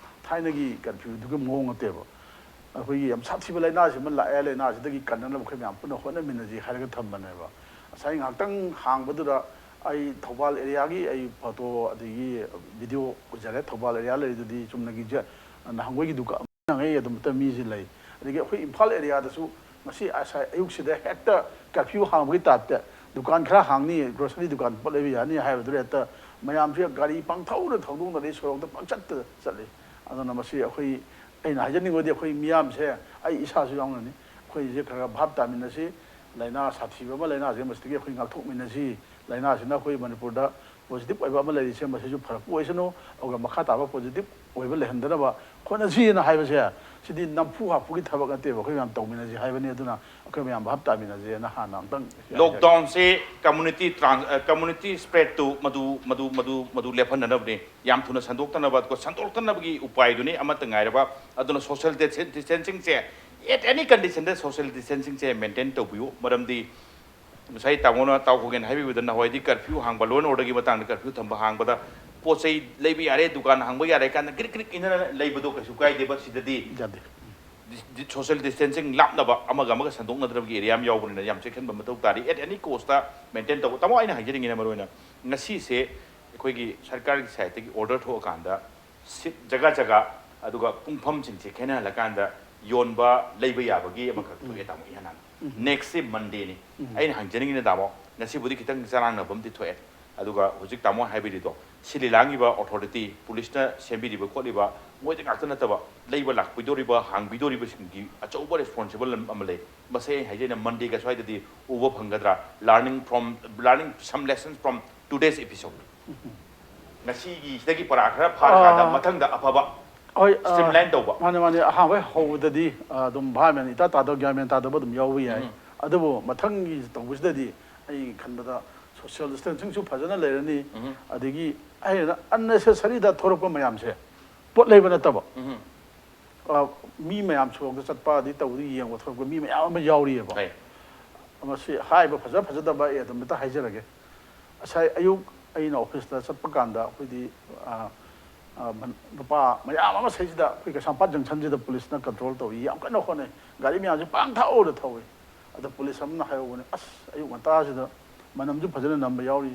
ꯊꯥꯏꯅꯒꯤ ꯀꯔꯐ꯭ꯌꯨꯗꯨꯒꯤ ꯃꯑꯣꯡ ꯅꯠꯇꯦꯕ꯫ ꯑꯩꯈꯣꯏꯒꯤ ꯌꯥꯝ ꯁꯥꯊꯤꯕ ꯂꯥꯏꯅꯥꯁꯤ ꯑꯃ ꯂꯥꯛꯑꯦ, ꯂꯥꯏꯅꯥꯁꯤꯗꯒꯤ ꯀꯟꯅꯅꯕ ꯑꯩꯈꯣꯏ ꯃꯌꯥꯝ ꯄꯨꯟꯅ ꯍꯣꯠꯅꯃꯤꯟꯅꯁꯤ ꯍꯥꯏꯔꯒ ꯊꯝꯕꯅꯦꯕ꯫ ꯉꯁꯥꯏ ꯉꯥꯏꯍꯥꯛꯇꯪ ꯍꯥꯡꯕꯗꯨꯗ ꯑꯩ ꯊꯧꯕꯥꯜ ꯑꯦꯔꯤꯌꯥꯒꯤ ꯑꯩ ꯐꯣꯇꯣ ꯑꯗꯒꯤ ꯚꯤꯗꯤꯑꯣ ꯎꯖꯔꯦ꯫ ꯊꯧꯕꯥꯜ ꯑꯦꯔꯤꯌꯥ ꯂꯩꯔꯤꯗꯨꯗꯤ ꯆꯨꯝꯅꯒꯤ ꯖ-, ꯅꯍꯥꯟꯋꯥꯏꯒꯤ ꯗꯨꯀꯥꯟ ꯅꯍꯥꯟꯋꯥꯏ ꯑꯗꯨꯃꯛꯇ ꯃꯤꯁꯤ ꯂꯩ꯫ ꯑꯗꯒꯤ ꯑꯩꯈꯣꯏ ꯏꯝꯐꯥꯜ ꯑꯦꯔꯤꯌꯥꯗꯁꯨ ꯉꯁꯤ ꯑꯁ-, ꯑꯌꯨꯛꯁꯤꯗ ꯍꯦꯛꯇ ꯀꯔꯐ꯭ꯌꯨ ꯍꯥꯡꯕꯒꯤ ꯇꯥꯏꯞꯇ ꯗꯨꯀꯥꯟ ꯈꯔ ꯍꯥꯡꯅꯤ, ꯒ꯭ꯔꯣꯁꯔꯤ ꯗꯨꯀꯥꯟ ꯄꯣꯠ ꯂꯩꯕ ꯌꯥꯅꯤ ꯍꯥꯏꯕꯗꯨꯗ ꯍꯦꯛꯇ ꯃꯌꯥꯝꯁꯦ ꯒꯥꯔꯤ ꯄꯪꯊꯧꯗ ꯊꯧꯗꯣꯛꯅꯔꯤ, ꯁꯣꯔꯣꯛꯇ ꯄꯪꯆꯠꯇ ꯆꯠꯂꯤ꯫ ꯑꯗꯨꯅ ꯃꯁꯤ ꯑꯩꯈꯣꯏ, ꯑꯩꯅ ꯍꯥꯏꯖꯅꯤꯡꯕꯗꯤ ꯑꯩꯈꯣꯏ ꯃꯤꯌꯥꯝꯁꯦ, ꯑꯩ ꯏꯁꯥꯁꯨ ꯌꯥꯎꯅꯅꯤ, ꯑꯩꯈꯣꯏꯁꯦ ꯈꯔ ꯈꯔ ꯚꯥꯞ ꯇꯥꯃꯤꯟꯅꯁꯤ꯫ ꯂꯥꯏꯅꯥ ꯁꯥꯊꯤꯕ ꯑꯃ, ꯂꯥꯏꯅꯥꯁꯦ ꯃꯁꯤꯗꯒꯤ ꯑꯩꯈꯣꯏ ꯉꯥꯛꯊꯣꯛꯃꯤꯟꯅꯁꯤ꯫ ꯂꯥꯏꯅꯥꯁꯤꯅ ꯑꯩꯈꯣꯏ ꯃꯅꯤꯄꯨꯔꯗ ꯄꯣꯖꯤꯇꯤꯚ ꯑꯣꯏꯕ ꯑꯃ ꯂꯩꯔꯤꯁꯦ ꯃꯁꯤꯁꯨ ꯐꯔꯛꯄ ꯑꯣꯏꯁꯅꯨ, ꯑꯗꯨꯒ ꯃꯈꯥ ꯇꯥꯕ ꯄꯣꯖꯤꯇꯤꯚ ꯑꯣꯏꯕ ꯂꯩꯍꯟꯗꯅꯕ ꯍꯣꯠꯅꯁꯤꯅ ꯍꯥꯏꯕꯁꯦ, ꯁꯤꯗꯤ ꯅꯝꯐꯨ ꯍꯥꯐꯨꯒꯤ ꯊꯕꯛ ꯅꯠꯇꯦꯕ꯫ ꯑꯩꯈꯣꯏ ꯃꯌꯥꯝ ꯇꯧꯃꯤꯟꯅꯁꯤ ꯍꯥꯏꯕꯅꯤ꯫ ꯑꯗꯨꯅ ꯑꯩꯈꯣꯏ ꯃꯌꯥꯝ ꯚꯥꯞ ꯇꯥꯃꯤꯟꯅꯁꯦꯅ ꯍꯥꯟꯅ ꯑꯝꯇꯪ ꯍꯥꯏꯖꯒꯦ꯫ ꯂꯣꯛꯗꯥꯎꯟꯁꯦ ꯀꯝꯃꯨꯅꯤꯇꯤ ꯇ꯭ꯔꯥꯟ ꯀꯝꯃꯨꯅꯤꯇꯤ ꯁ꯭ꯄ꯭ꯔꯦꯗꯇꯨ ꯃꯗꯨ ꯃꯗꯨ ꯃꯗꯨ ꯃꯗꯨ ꯂꯦꯞꯍꯟꯅꯅꯕꯅꯤ꯫ ꯌꯥꯝ ꯊꯨꯅ ꯁꯟꯗꯣꯛꯇꯅꯕ, ꯑꯗꯨꯒ ꯁꯟꯗꯣꯛꯇꯅꯕꯒꯤ ꯎꯄꯥꯏꯗꯨꯅꯤ ꯑꯃꯠꯇ ꯉꯥꯏꯔꯕ꯫ ꯑꯗꯨꯅ ꯁꯣꯁꯤꯌꯦꯜ ꯗꯤꯁꯇꯦꯟꯁꯤꯡꯁꯦ, at any conditionꯗ ꯁꯣꯁꯤꯌꯦꯜ ꯗꯤꯁꯇꯦꯟꯁꯤꯡꯁꯦ ꯃꯦꯟꯇꯦꯟ ꯇꯧꯕꯤꯌꯨ꯫ ꯃꯔꯝꯗꯤ ꯉꯁꯥꯏ ꯇꯥꯃꯣꯅ, ꯇꯥꯎ ꯈꯣꯒꯦꯟ ꯍꯥꯏꯕꯤꯕꯗ, ꯅꯍꯥꯟꯋꯥꯏꯗꯤ ꯀꯔꯐ꯭ꯌꯨ ꯍꯥꯡꯕ, ꯂꯣ ꯑꯦꯟ ꯑꯣꯔꯗꯔꯒꯤ ꯃꯇꯥꯡꯗ ꯀꯔꯐ꯭ꯌꯨ ꯊꯝꯕ ꯍꯥꯡꯕꯗ ꯄꯣꯠ ꯆꯩ ꯂꯩꯕ ꯌꯥꯔꯦ, ꯗꯨꯀꯥꯟ ꯍꯥꯡꯕ ꯌꯥꯔꯦ ꯀꯥꯏꯅ ꯒ꯭ꯔꯤꯛ ꯒ꯭ꯔꯤꯛ ꯏꯟꯅꯔ ꯂꯩꯕꯗꯣ ꯀꯩꯁꯨ ꯀꯥꯏꯗꯦꯕ꯫ ꯁꯤꯗꯗꯤ ꯌꯥꯗꯦ꯫ ꯁꯣꯁꯤꯌꯦꯜ ꯗꯤꯁꯇꯦꯟꯁꯤꯡ, ꯂꯥꯞꯅꯕ, ꯑꯃꯒ ꯑꯃꯒ ꯁꯟꯗꯣꯛꯅꯗꯅꯕꯒꯤ ꯑꯦꯔꯤꯌꯥ ꯑꯃ ꯌꯥꯎꯕꯅꯤꯅ ꯌꯥꯝ ꯆꯦꯛꯁꯤꯟꯕ ꯃꯊꯧ ꯇꯥꯔꯤ꯫ At any cost ꯇꯥꯃꯣ, ꯑꯩꯅ ꯍꯥꯏꯖꯅꯤꯡꯉꯤꯅ ꯃꯔꯨꯑꯣꯏꯅ ꯉꯁꯤꯁꯦ ꯑꯩꯈꯣꯏꯒꯤ ꯁꯔꯀꯥꯔꯒꯤ ꯁꯥꯏꯠꯇꯒꯤ ꯑꯣꯔꯗꯔ ꯊꯣꯛꯑꯀꯥꯟꯗ ꯁꯤꯠ ꯖꯒꯥ ꯖꯒꯥ, ꯑꯗꯨꯒ ꯄꯨꯡꯐꯝꯁꯤꯡꯁꯦ ꯈꯦꯠꯅꯍꯜꯂꯀꯥꯟꯗ ꯌꯣꯟꯕ, ꯂꯩꯕ ꯌꯥꯕꯒꯤ ꯑꯃꯈꯛ ꯊꯣꯛꯑꯦ ꯇꯥꯃꯣ, ꯏꯍꯥꯟ ꯍꯥꯟꯅ꯫ Nextꯁꯦ Mondayꯅꯤ꯫ ꯑꯩꯅ ꯍꯪꯖꯅꯤꯡꯉꯤꯅ ꯇꯥꯃꯣ, ꯉꯁꯤꯕꯨꯗꯤ ꯈꯤꯇꯪ ꯆꯔꯥꯡꯅꯕ ꯑꯃꯗꯤ ꯊꯣꯛꯑꯦ, ꯑꯗꯨꯒ ꯍꯧꯖꯤꯛ ꯇꯥꯃꯣ ꯍꯥꯏꯕꯤꯔꯤꯗꯣ, ꯁꯤꯜ ꯂꯥꯡꯉꯤꯕ ꯑꯣꯊꯣꯔꯤꯇꯤ, ꯄꯨꯂꯤꯁꯅ ꯁꯦꯝꯕꯤꯔꯤꯕ ꯈꯣꯠꯂꯤꯕ, ꯃꯣꯏꯗ ꯉꯥꯛꯇ ꯅꯠꯇꯕ, ꯂꯩꯕ ꯂꯥꯛꯄꯤꯗꯣꯔꯤꯕ, ꯍꯥꯡꯕꯤꯗꯣꯔꯤꯕꯁꯤꯡꯒꯤ ꯑꯆꯧꯕ ꯔꯦꯁꯄꯣꯟꯁꯤꯕꯜ ꯑꯃ ꯂꯩ꯫ ꯃꯁꯤ ꯑꯩ ꯍꯥꯏꯖꯩꯅ Mondayꯒ ꯁ꯭ꯋꯥꯏꯗꯗꯤ ꯎꯕ ꯐꯪꯒꯗ꯭ꯔꯥ? Learning from, learning some lessons from today's episode꯫ ꯉꯁꯤꯒꯤ ꯁꯤꯗꯒꯤ ꯄꯔꯥ ꯈꯔ ꯐꯥꯔꯀꯥꯟꯗ ꯑꯥ꯫ ꯃꯊꯪꯗ ꯑꯐꯕ ꯍꯣꯏ, ꯑ, streamline ꯇꯧꯕ꯫ ꯃꯥꯅꯦ, ꯃꯥꯅꯦ꯫ ꯑꯍꯥꯟꯕ ꯍꯧꯕꯗꯗꯤ, ꯑ, ꯑꯗꯨꯝ ꯚꯥꯞ ꯃꯦꯟ ꯏꯇꯥ ꯇꯥꯗꯕ, ꯒ꯭ꯌꯥꯟ ꯃꯦꯟ ꯇꯥꯗꯕ ꯑꯗꯨꯝ ꯌꯥꯎꯕ ꯌꯥꯏ꯫ ꯎꯝ꯫ ꯑꯗꯨꯕꯨ ꯃꯊꯪꯒꯤ ꯇꯧꯕꯁꯤꯗꯗꯤ ꯑꯩ ꯈꯟꯕꯗ social distancingꯁꯨ ꯐꯖꯅ ꯂꯩꯔꯅꯤ꯫ ꯎꯝ꯫ ꯑꯗꯒꯤ ꯑꯩꯅ unnecessaryꯗ ꯊꯣꯛꯂꯛꯄ ꯃꯌꯥꯝꯁꯦ, ꯄꯣꯠ ꯂꯩꯕ ꯅꯠꯇꯕ, ꯎꯝ꯫ ꯑ, ꯃꯤ ꯃꯌꯥꯝ ꯁꯣꯔꯣꯛꯇ ꯆꯠꯄ ꯑꯗꯩ ꯇꯧꯕꯗ ꯌꯦꯡꯕ ꯊꯣꯛꯂꯛꯄ ꯃꯤ ꯃꯌꯥꯝ ꯑꯃ ꯌꯥꯎꯔꯤꯑꯕ꯫ ꯍꯣꯏ꯫ ꯃꯁꯤ ꯍꯥꯏꯕ ꯐꯖ ꯐꯖꯗꯕ ꯑꯩ ꯑꯗꯨꯝ ꯑꯝꯇ ꯍꯥꯏꯖꯔꯒꯦ꯫ ꯉꯁꯥꯏ ꯑꯌꯨꯛ ꯑꯩꯅ ꯑꯣꯐꯤꯁꯇ ꯆꯠꯄ ꯀꯥꯟꯗ ꯑꯩꯈꯣꯏꯗꯤ, ꯑ, ꯑ, ꯃꯟ-, ꯅꯨꯄꯥ ꯃꯌꯥꯝ ꯑꯃ ꯁꯩꯁꯤꯗ ꯑꯩꯈꯣꯏ ꯀꯩꯁꯥꯝꯄꯥꯠ ꯖꯪꯁꯟꯁꯤꯗ ꯄꯨꯂꯤꯁꯅ ꯀꯟꯇ꯭ꯔꯣꯜ ꯇꯧꯏ, ꯌꯥꯝ ꯀꯟꯅ ꯍꯣꯠꯅꯩ꯫ ꯒꯥꯔꯤ ꯃꯌꯥꯝꯁꯦ ꯄꯥꯡ ꯊꯧꯔ ꯊꯧꯏ꯫ ꯑꯗ ꯄꯨꯂꯤꯁ ꯑꯃꯅ ꯍꯥꯏꯍꯧꯕꯅꯦ, "ꯑꯁ, ꯑꯌꯨꯛ ꯉꯟꯇꯥꯁꯤꯗ ꯃꯅꯝꯁꯨ ꯐꯖꯅ ꯅꯝꯕ ꯌꯥꯎꯔꯤ,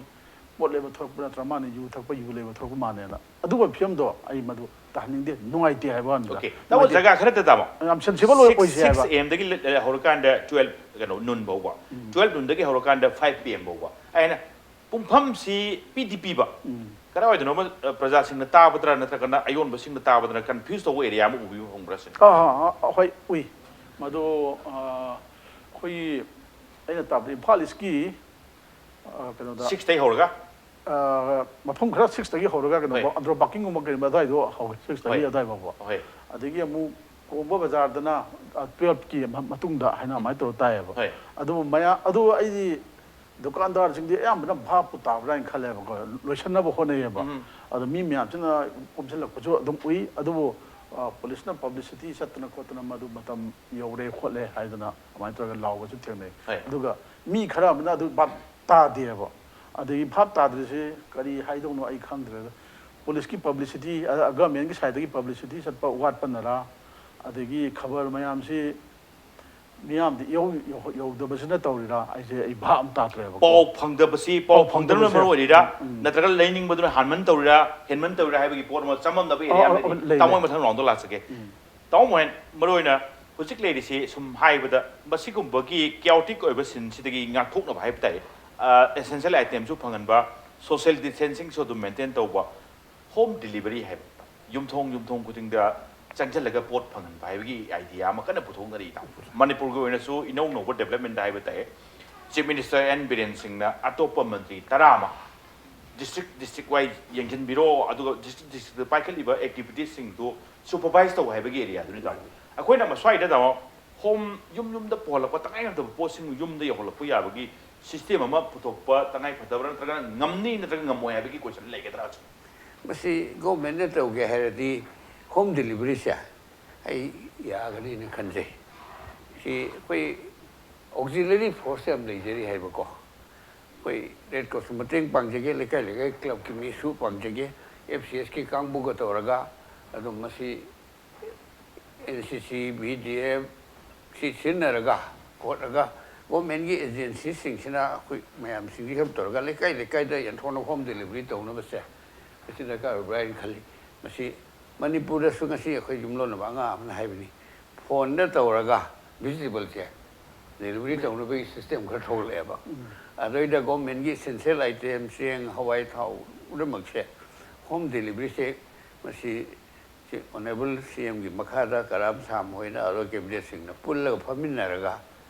ꯄꯣꯠ ꯂꯩꯕ ꯊꯣꯛꯂꯛꯄ ꯅꯠꯇ꯭ꯔ ꯃꯥꯅ ꯌꯨ ꯊꯛꯄ, ꯌꯨ ꯂꯩꯕ ꯊꯣꯛꯂꯛꯄ ꯃꯥꯜꯂꯦꯅ"꯫ ꯑꯗꯨꯒꯨꯝꯕ ꯐꯤꯕꯝꯗꯣ ꯑꯩ ꯃꯗꯨ ꯇꯥꯍꯟꯅꯤꯡꯗꯦ, ꯅꯨꯡꯉꯥꯏꯇꯦ ꯍꯥꯏꯕ ꯋꯥꯅꯤꯗ꯫ ꯑꯣꯀꯦ, ꯇꯥꯃꯣ, ꯅꯨꯡꯉꯥꯏꯇꯦ꯫ ꯖꯒꯥ ꯈꯔꯗ, ꯇꯥꯃꯣ, ꯌꯥꯝ ꯁꯦꯟꯁꯤꯕꯜ ꯑꯣꯏ-, ꯑꯣꯏꯁꯦ ꯍꯥꯏꯕ꯫ ꯁꯤꯛꯁ ꯑꯦ ꯑꯦꯝꯗꯒꯤ ꯍꯧꯔꯀꯥꯟꯗ ꯇꯨꯌꯦꯜꯞ, ꯀꯩꯅꯣ, ꯅꯨꯟ ꯐꯥꯎꯕ, ꯇꯨꯌꯦꯜꯞ ꯅꯨꯟꯗꯒꯤ ꯍꯧꯔꯀꯥꯟꯗ ꯐꯥꯏꯚ ꯄꯤ ꯑꯦꯝ ꯐꯥꯎꯕ꯫ ꯑꯩꯅ ꯄꯨꯡꯐꯝꯁꯤ ꯄꯤꯗꯤ ꯄꯤꯕ, ꯀꯗꯥꯏꯋꯥꯏꯗꯅꯣꯃ, ꯑ, ꯄ꯭ꯔꯖꯥꯁꯤꯡꯅ ꯇꯥꯕꯗ꯭ꯔꯥ ꯅꯠꯇ꯭ꯔꯒꯅ ꯑꯌꯣꯟꯕꯁꯤꯡꯅ ꯇꯥꯕꯗ꯭ꯔꯥ ꯀꯟꯐ꯭ꯌꯨꯁ ꯇꯧꯕ ꯑꯦꯔꯤꯌꯥ ꯑꯃ ꯎꯕꯤꯕ ꯐꯪꯕ꯭ꯔꯥ ꯁꯤꯅꯤ꯫ ꯑꯥ, ꯑꯥ, ꯑꯥ, ꯍꯣꯏ, ꯎꯏ꯫ ꯃꯗꯣ, ꯑꯥ, ꯑꯩꯈꯣꯏꯒꯤ, ꯑꯩꯅ ꯇꯥꯕꯗ ꯏꯝꯐꯥꯜ ꯏꯁꯀꯤ, ꯑꯥ, ꯀꯩꯅꯣꯗ, ꯁꯤꯛꯁꯇꯩ ꯍꯧꯔꯒ? ꯑꯥ, ꯃꯐꯝ ꯈꯔ ꯁꯤꯛꯁꯇꯒꯤ ꯍꯧꯔꯒ ꯀꯩꯅꯣ, ꯍꯣꯏ꯫ ꯑꯟꯗ꯭ꯔꯣ ꯄꯥꯔꯀꯤꯡꯒꯨꯝꯕ ꯀꯩꯒꯨꯝꯕ ꯑꯗꯨꯋꯥꯏꯗꯣ ꯍꯧꯋꯦ, ꯁꯤꯛꯁꯇꯒꯤ ꯍꯣꯏ꯫ ꯑꯗꯨꯋꯥꯏꯐꯥꯎꯕ꯫ ꯍꯣꯏ꯫ ꯑꯗꯒꯤ ꯑꯃꯨꯛ ꯀꯣꯝꯕ ꯕꯖꯥꯔꯗꯅ, ꯑꯥ, ꯇꯨꯌꯦꯜꯞꯀꯤ ꯃ-, ꯃꯇꯨꯡꯗ ꯍꯥꯏꯅ ꯑꯗꯨꯃꯥꯏꯅ ꯇꯧꯔ ꯇꯥꯏꯌꯦꯕ꯫ ꯍꯣꯏ꯫ ꯑꯗꯨꯕꯨ ꯃꯌꯥꯝ, ꯑꯗꯨ ꯑꯩꯗꯤ ꯗꯨꯀꯥꯟꯗꯥꯔꯁꯤꯡꯗꯤ ꯑꯌꯥꯝꯕꯅ ꯚꯥꯞꯄꯨ ꯇꯥꯕ꯭ꯔꯥ ꯍꯥꯏꯅ ꯈꯜꯂꯦꯕꯀꯣ, ꯂꯣꯏꯁꯤꯟꯅꯕ ꯍꯣꯠꯅꯩꯌꯦꯕ꯫ ꯎꯝ꯫ ꯑꯗꯣ ꯃꯤ ꯃꯌꯥꯝꯁꯤꯅ ꯀꯣꯝꯁꯤꯜꯂꯛꯄꯁꯨ ꯑꯗꯨꯝ ꯎꯏ꯫ ꯑꯗꯨꯕꯨ, ꯑ, ꯄꯨꯂꯤꯁꯅ ꯄꯕ꯭ꯂꯤꯁꯤꯇꯤ ꯆꯠꯇꯅ ꯈꯣꯠꯇꯅ ꯃꯗꯨ ꯃꯇꯝ ꯌꯧꯔꯦ ꯈꯣꯠꯂꯦ ꯍꯥꯏꯗꯅ ꯑꯗꯨꯃꯥꯏꯅ ꯇꯧꯔꯒ ꯂꯥꯎꯕꯁꯨ ꯊꯦꯡꯅꯩ꯫ ꯍꯣꯏ꯫ ꯑꯗꯨꯒ ꯃꯤ ꯈꯔ ꯑꯃꯅ ꯑꯗꯨ ꯚꯥꯞ ꯇꯥꯗꯦꯕ꯫ ꯑꯗꯒꯤ ꯚꯥꯞ ꯇꯥꯗ꯭ꯔꯤꯁꯤ ꯀꯔꯤ ꯍꯥꯏꯗꯧꯅꯣ ꯑꯩ ꯈꯪꯗ꯭ꯔꯦꯗ꯫ ꯄꯨꯂꯤꯁꯀꯤ ꯄꯕ꯭ꯂꯤꯁꯤꯇꯤ, ꯑ, ꯒꯚꯔꯟꯃꯦꯟꯒꯤ ꯁꯥꯏꯠꯇꯒꯤ ꯄꯕ꯭ꯂꯤꯁꯤꯇꯤ ꯆꯠꯄ ꯋꯥꯠꯄꯅꯔꯥ, ꯑꯗꯒꯤ ꯈꯕꯔ ꯃꯌꯥꯝꯁꯤ ꯃꯤꯌꯥꯝꯗ ꯏꯌꯧ-, ꯌꯧ-, ꯌꯧꯗꯕꯁꯤꯅ ꯇꯧꯔꯤꯔꯥ? ꯑꯩꯁꯦ ꯑꯩ ꯚꯥꯞ ꯑꯃ ꯇꯥꯗ꯭ꯔꯦꯕꯀꯣ꯫ ꯄꯥꯎ ꯐꯪꯗꯕꯁꯤ, ꯄꯥꯎ ꯄꯥꯎ ꯐꯪꯗꯕꯅ ꯐꯪꯗꯕꯁꯦ꯫ ꯃꯔꯝ ꯑꯣꯏꯔꯤꯔꯥ, ꯎꯝ꯫ ꯅꯠꯇ꯭ꯔꯒ ꯂꯩꯅꯤꯡꯕꯗꯨꯅ ꯍꯥꯟꯃꯟ ꯇꯧꯔꯤꯔꯥ, ꯍꯦꯟꯃꯟ ꯇꯧꯔꯤꯔꯥ ꯍꯥꯏꯕꯒꯤ ꯄꯣꯠ ꯑꯃ ꯆꯃꯝꯅꯕ ꯑ, ꯑꯦꯔꯤꯌꯥ ꯑ, ꯑꯃꯗꯤ ꯑ, ꯂꯩ, ꯇꯥꯃꯣ ꯂꯩ꯫ ꯃꯊꯪ ꯔꯥꯎꯟꯗ ꯂꯥꯛꯆꯒꯦ꯫ ꯎꯝ꯫ ꯇꯥꯃꯣ ꯃꯣꯍꯦꯟ, ꯃꯔꯨꯑꯣꯏꯅ ꯍꯧꯖꯤꯛ ꯂꯩꯔꯤꯁꯤ ꯁꯨꯝ ꯍꯥꯏꯕꯗ ꯃꯁꯤꯒꯨꯝꯕꯒꯤ ꯀꯤꯌꯥꯎꯇꯤꯛ ꯑꯣꯏꯕ ꯁꯤꯟꯁꯤꯗꯒꯤ ꯉꯥꯛꯊꯣꯛꯅꯕ ꯍꯥꯏꯕ ꯇꯥꯏ꯫ ꯑ, ꯑꯦꯁꯦꯟꯁꯤꯌꯦꯜ ꯑꯥꯏꯇꯦꯝꯁꯨ ꯐꯪꯍꯟꯕ, ꯁꯣꯁꯤꯌꯦꯜ ꯗꯤꯁꯇꯦꯟꯁꯤꯡꯁꯨ ꯑꯗꯨꯝ ꯃꯦꯟꯇꯦꯟ ꯇꯧꯕ, ꯍꯣꯝ ꯗꯤꯂꯤꯚꯔꯤ ꯍꯥꯏꯕ, ꯌꯨꯝꯊꯣꯡ ꯌꯨꯝꯊꯣꯡ ꯈꯨꯗꯤꯡꯗ ꯆꯪꯁꯤꯜꯂꯒ ꯄꯣꯠ ꯐꯪꯍꯟꯕ ꯍꯥꯏꯕꯒꯤ ꯑꯥꯏꯗꯤꯌꯥ ꯑꯃ ꯀꯟꯅ ꯄꯨꯊꯣꯛꯅꯔꯤ ꯏꯇꯥꯎ꯫ ꯃꯅꯤꯄꯨꯔꯒꯤ ꯑꯣꯏꯅꯁꯨ ꯏꯅꯧ ꯅꯧꯕ ꯗꯦꯕꯂꯞꯃꯦꯟ ꯍꯥꯏꯕ ꯇꯥꯏ꯫ ꯆꯤꯐ ꯃꯤꯅꯤꯁꯇꯔ ꯑꯦꯟ ꯕꯤꯔꯦꯟ ꯁꯤꯡꯅ ꯑꯇꯣꯞꯄ ꯃꯟꯇ꯭ꯔꯤ ꯇꯔꯥ ꯑꯃ ꯗꯤꯁꯇ꯭ꯔꯤꯛ ꯗꯤꯁꯇ꯭ꯔꯤꯛ ꯋꯥꯏ ꯌꯦꯡꯁꯤꯟꯕꯤꯔꯣ, ꯑꯗꯨꯒ ꯗꯤꯁꯇ꯭ꯔꯤꯛ ꯗꯤꯁꯇ꯭ꯔꯤꯛꯇ ꯄꯥꯏꯈꯠꯂꯤꯕ ꯑꯦꯛꯇꯤꯚꯤꯇꯤꯁꯁꯤꯡꯗꯨ ꯁꯨꯄꯔꯚꯥꯏꯁ ꯇꯧ ꯍꯥꯏꯕꯒꯤ ꯑꯦꯔꯤꯌꯥꯗꯨꯅꯤ ꯇꯥꯃꯣ꯫ ꯑꯩꯈꯣꯏꯅ ꯃꯁ꯭ꯋꯥꯏꯗ ꯇꯥꯃꯣ ꯍꯣꯝ, ꯌꯨꯝ ꯌꯨꯝꯗ ꯄꯨꯍꯜꯂꯛꯄ ꯇꯉꯥꯏ ꯐꯗꯕ ꯄꯣꯠꯁꯤꯡ ꯌꯨꯝꯗ ꯌꯧꯍꯜꯂꯛꯄ ꯌꯥꯕꯒꯤ ꯁꯤꯁꯇꯦꯝ ꯑꯃ ꯄꯨꯊꯣꯛꯄ ꯇꯉꯥꯏ ꯐꯗꯕ꯭ꯔꯥ ꯅꯠꯇ꯭ꯔꯒꯅ ꯉꯝꯅꯤ ꯅꯠꯇ꯭ꯔꯒ ꯉꯝꯃꯣꯏ ꯍꯥꯏꯕꯒꯤ ꯀꯣꯏꯁꯟ ꯂꯩꯒꯗ꯭ꯔꯥ? ꯃꯁꯤ ꯒꯣꯔꯃꯦꯟꯅ ꯇꯧꯒꯦ ꯍꯥꯏꯔꯗꯤ ꯍꯣꯝ ꯗꯤꯂꯤꯚꯔꯤꯁꯦ ꯑꯩ ꯌꯥꯒꯅꯤꯅ ꯈꯟꯖꯩ꯫ ꯁꯤ ꯑꯩꯈꯣꯏ ꯑꯣꯛꯖꯤꯂꯔꯤ ꯐꯣꯔꯁ ꯌꯥꯝ ꯂꯩꯖꯔꯤ ꯍꯥꯏꯕꯀꯣ꯫ ꯑꯩꯈꯣꯏ ꯔꯦꯗ ꯀ꯭ꯔꯣꯁꯁꯨ ꯃꯇꯦꯡ ꯄꯥꯡꯖꯒꯦ, ꯂꯩꯀꯥꯏ ꯂꯩꯀꯥꯏ ꯀ꯭ꯂꯕꯀꯤ ꯃꯤꯁꯨ ꯄꯥꯡꯖꯒꯦ, ꯑꯦꯐ ꯁꯤ ꯑꯦꯁꯀꯤ ꯀꯥꯡꯕꯨꯒ ꯇꯧꯔꯒ ꯑꯗꯨꯝ ꯃꯁꯤ ꯑꯦꯟ ꯁꯤ ꯁꯤ, ꯕꯤ ꯗꯤ ꯑꯦꯐ ꯁꯤ ꯁꯤꯖꯤꯟꯅꯔꯒ ꯈꯣꯠꯂꯒ ꯒꯣꯔꯃꯦꯟꯒꯤ ꯑꯦꯖꯦꯟꯁꯤꯁꯤꯡꯁꯤꯅ ꯑꯩꯈꯣꯏ ꯃꯌꯥꯝꯁꯤꯡꯁꯤ ꯍꯦꯜꯞ ꯇꯧꯔꯒ ꯂꯩꯀꯥꯏ ꯂꯩꯀꯥꯏꯗ ꯌꯦꯟꯊꯣꯛꯅ ꯍꯣꯝ ꯗꯦꯂꯤꯚꯔꯤ ꯇꯧꯅꯕꯁꯦ ꯃꯁꯤ ꯗꯔꯀꯥꯔ ꯑꯣꯏꯕ꯭ꯔꯥ ꯍꯥꯏꯅ ꯈꯜꯂꯤ꯫ ꯃꯁꯤ ꯃꯅꯤꯄꯨꯔꯗꯁꯨ ꯉꯁꯤ ꯑꯩꯈꯣꯏ ꯌꯨꯝꯂꯣꯟꯅꯕ ꯑꯉꯥꯡ ꯑꯃꯅ ꯍꯥꯏꯕꯅꯤ, ꯐꯣꯟꯗ ꯇꯧꯔꯒ ꯚꯤꯖꯤꯇꯦꯕꯜꯁꯦ ꯗꯦꯂꯤꯚꯔꯤ ꯇꯧꯅꯕꯒꯤ ꯁꯤꯁꯇꯦꯝ ꯈꯔ ꯊꯣꯛꯂꯛꯑꯦꯕ꯫ ꯑꯗꯩꯗ ꯒꯣꯔꯃꯦꯟꯒꯤ ꯏꯁꯦꯟꯁꯤꯌꯦꯜ ꯑꯥꯏꯇꯦꯝ, ꯆꯦꯡ, ꯍꯋꯥꯏ, ꯊꯥꯎ ꯄꯨꯝꯅꯃꯛꯁꯦ ꯍꯣꯝ ꯗꯦꯂꯤꯚꯔꯤꯁꯦ ꯃꯁꯤ ꯁꯤ ꯑꯣꯅꯔꯦꯕꯜ ꯁꯤ ꯑꯦꯝꯒꯤ ꯃꯈꯥꯗ ꯀꯔꯥꯝ ꯁꯥꯝ ꯍꯣꯏꯅ ꯑꯗꯨꯒ ꯀꯦꯕꯤꯅꯦꯠꯁꯤꯡꯅ ꯄꯨꯜꯂꯒ ꯐꯝꯃꯤꯟꯅꯔꯒ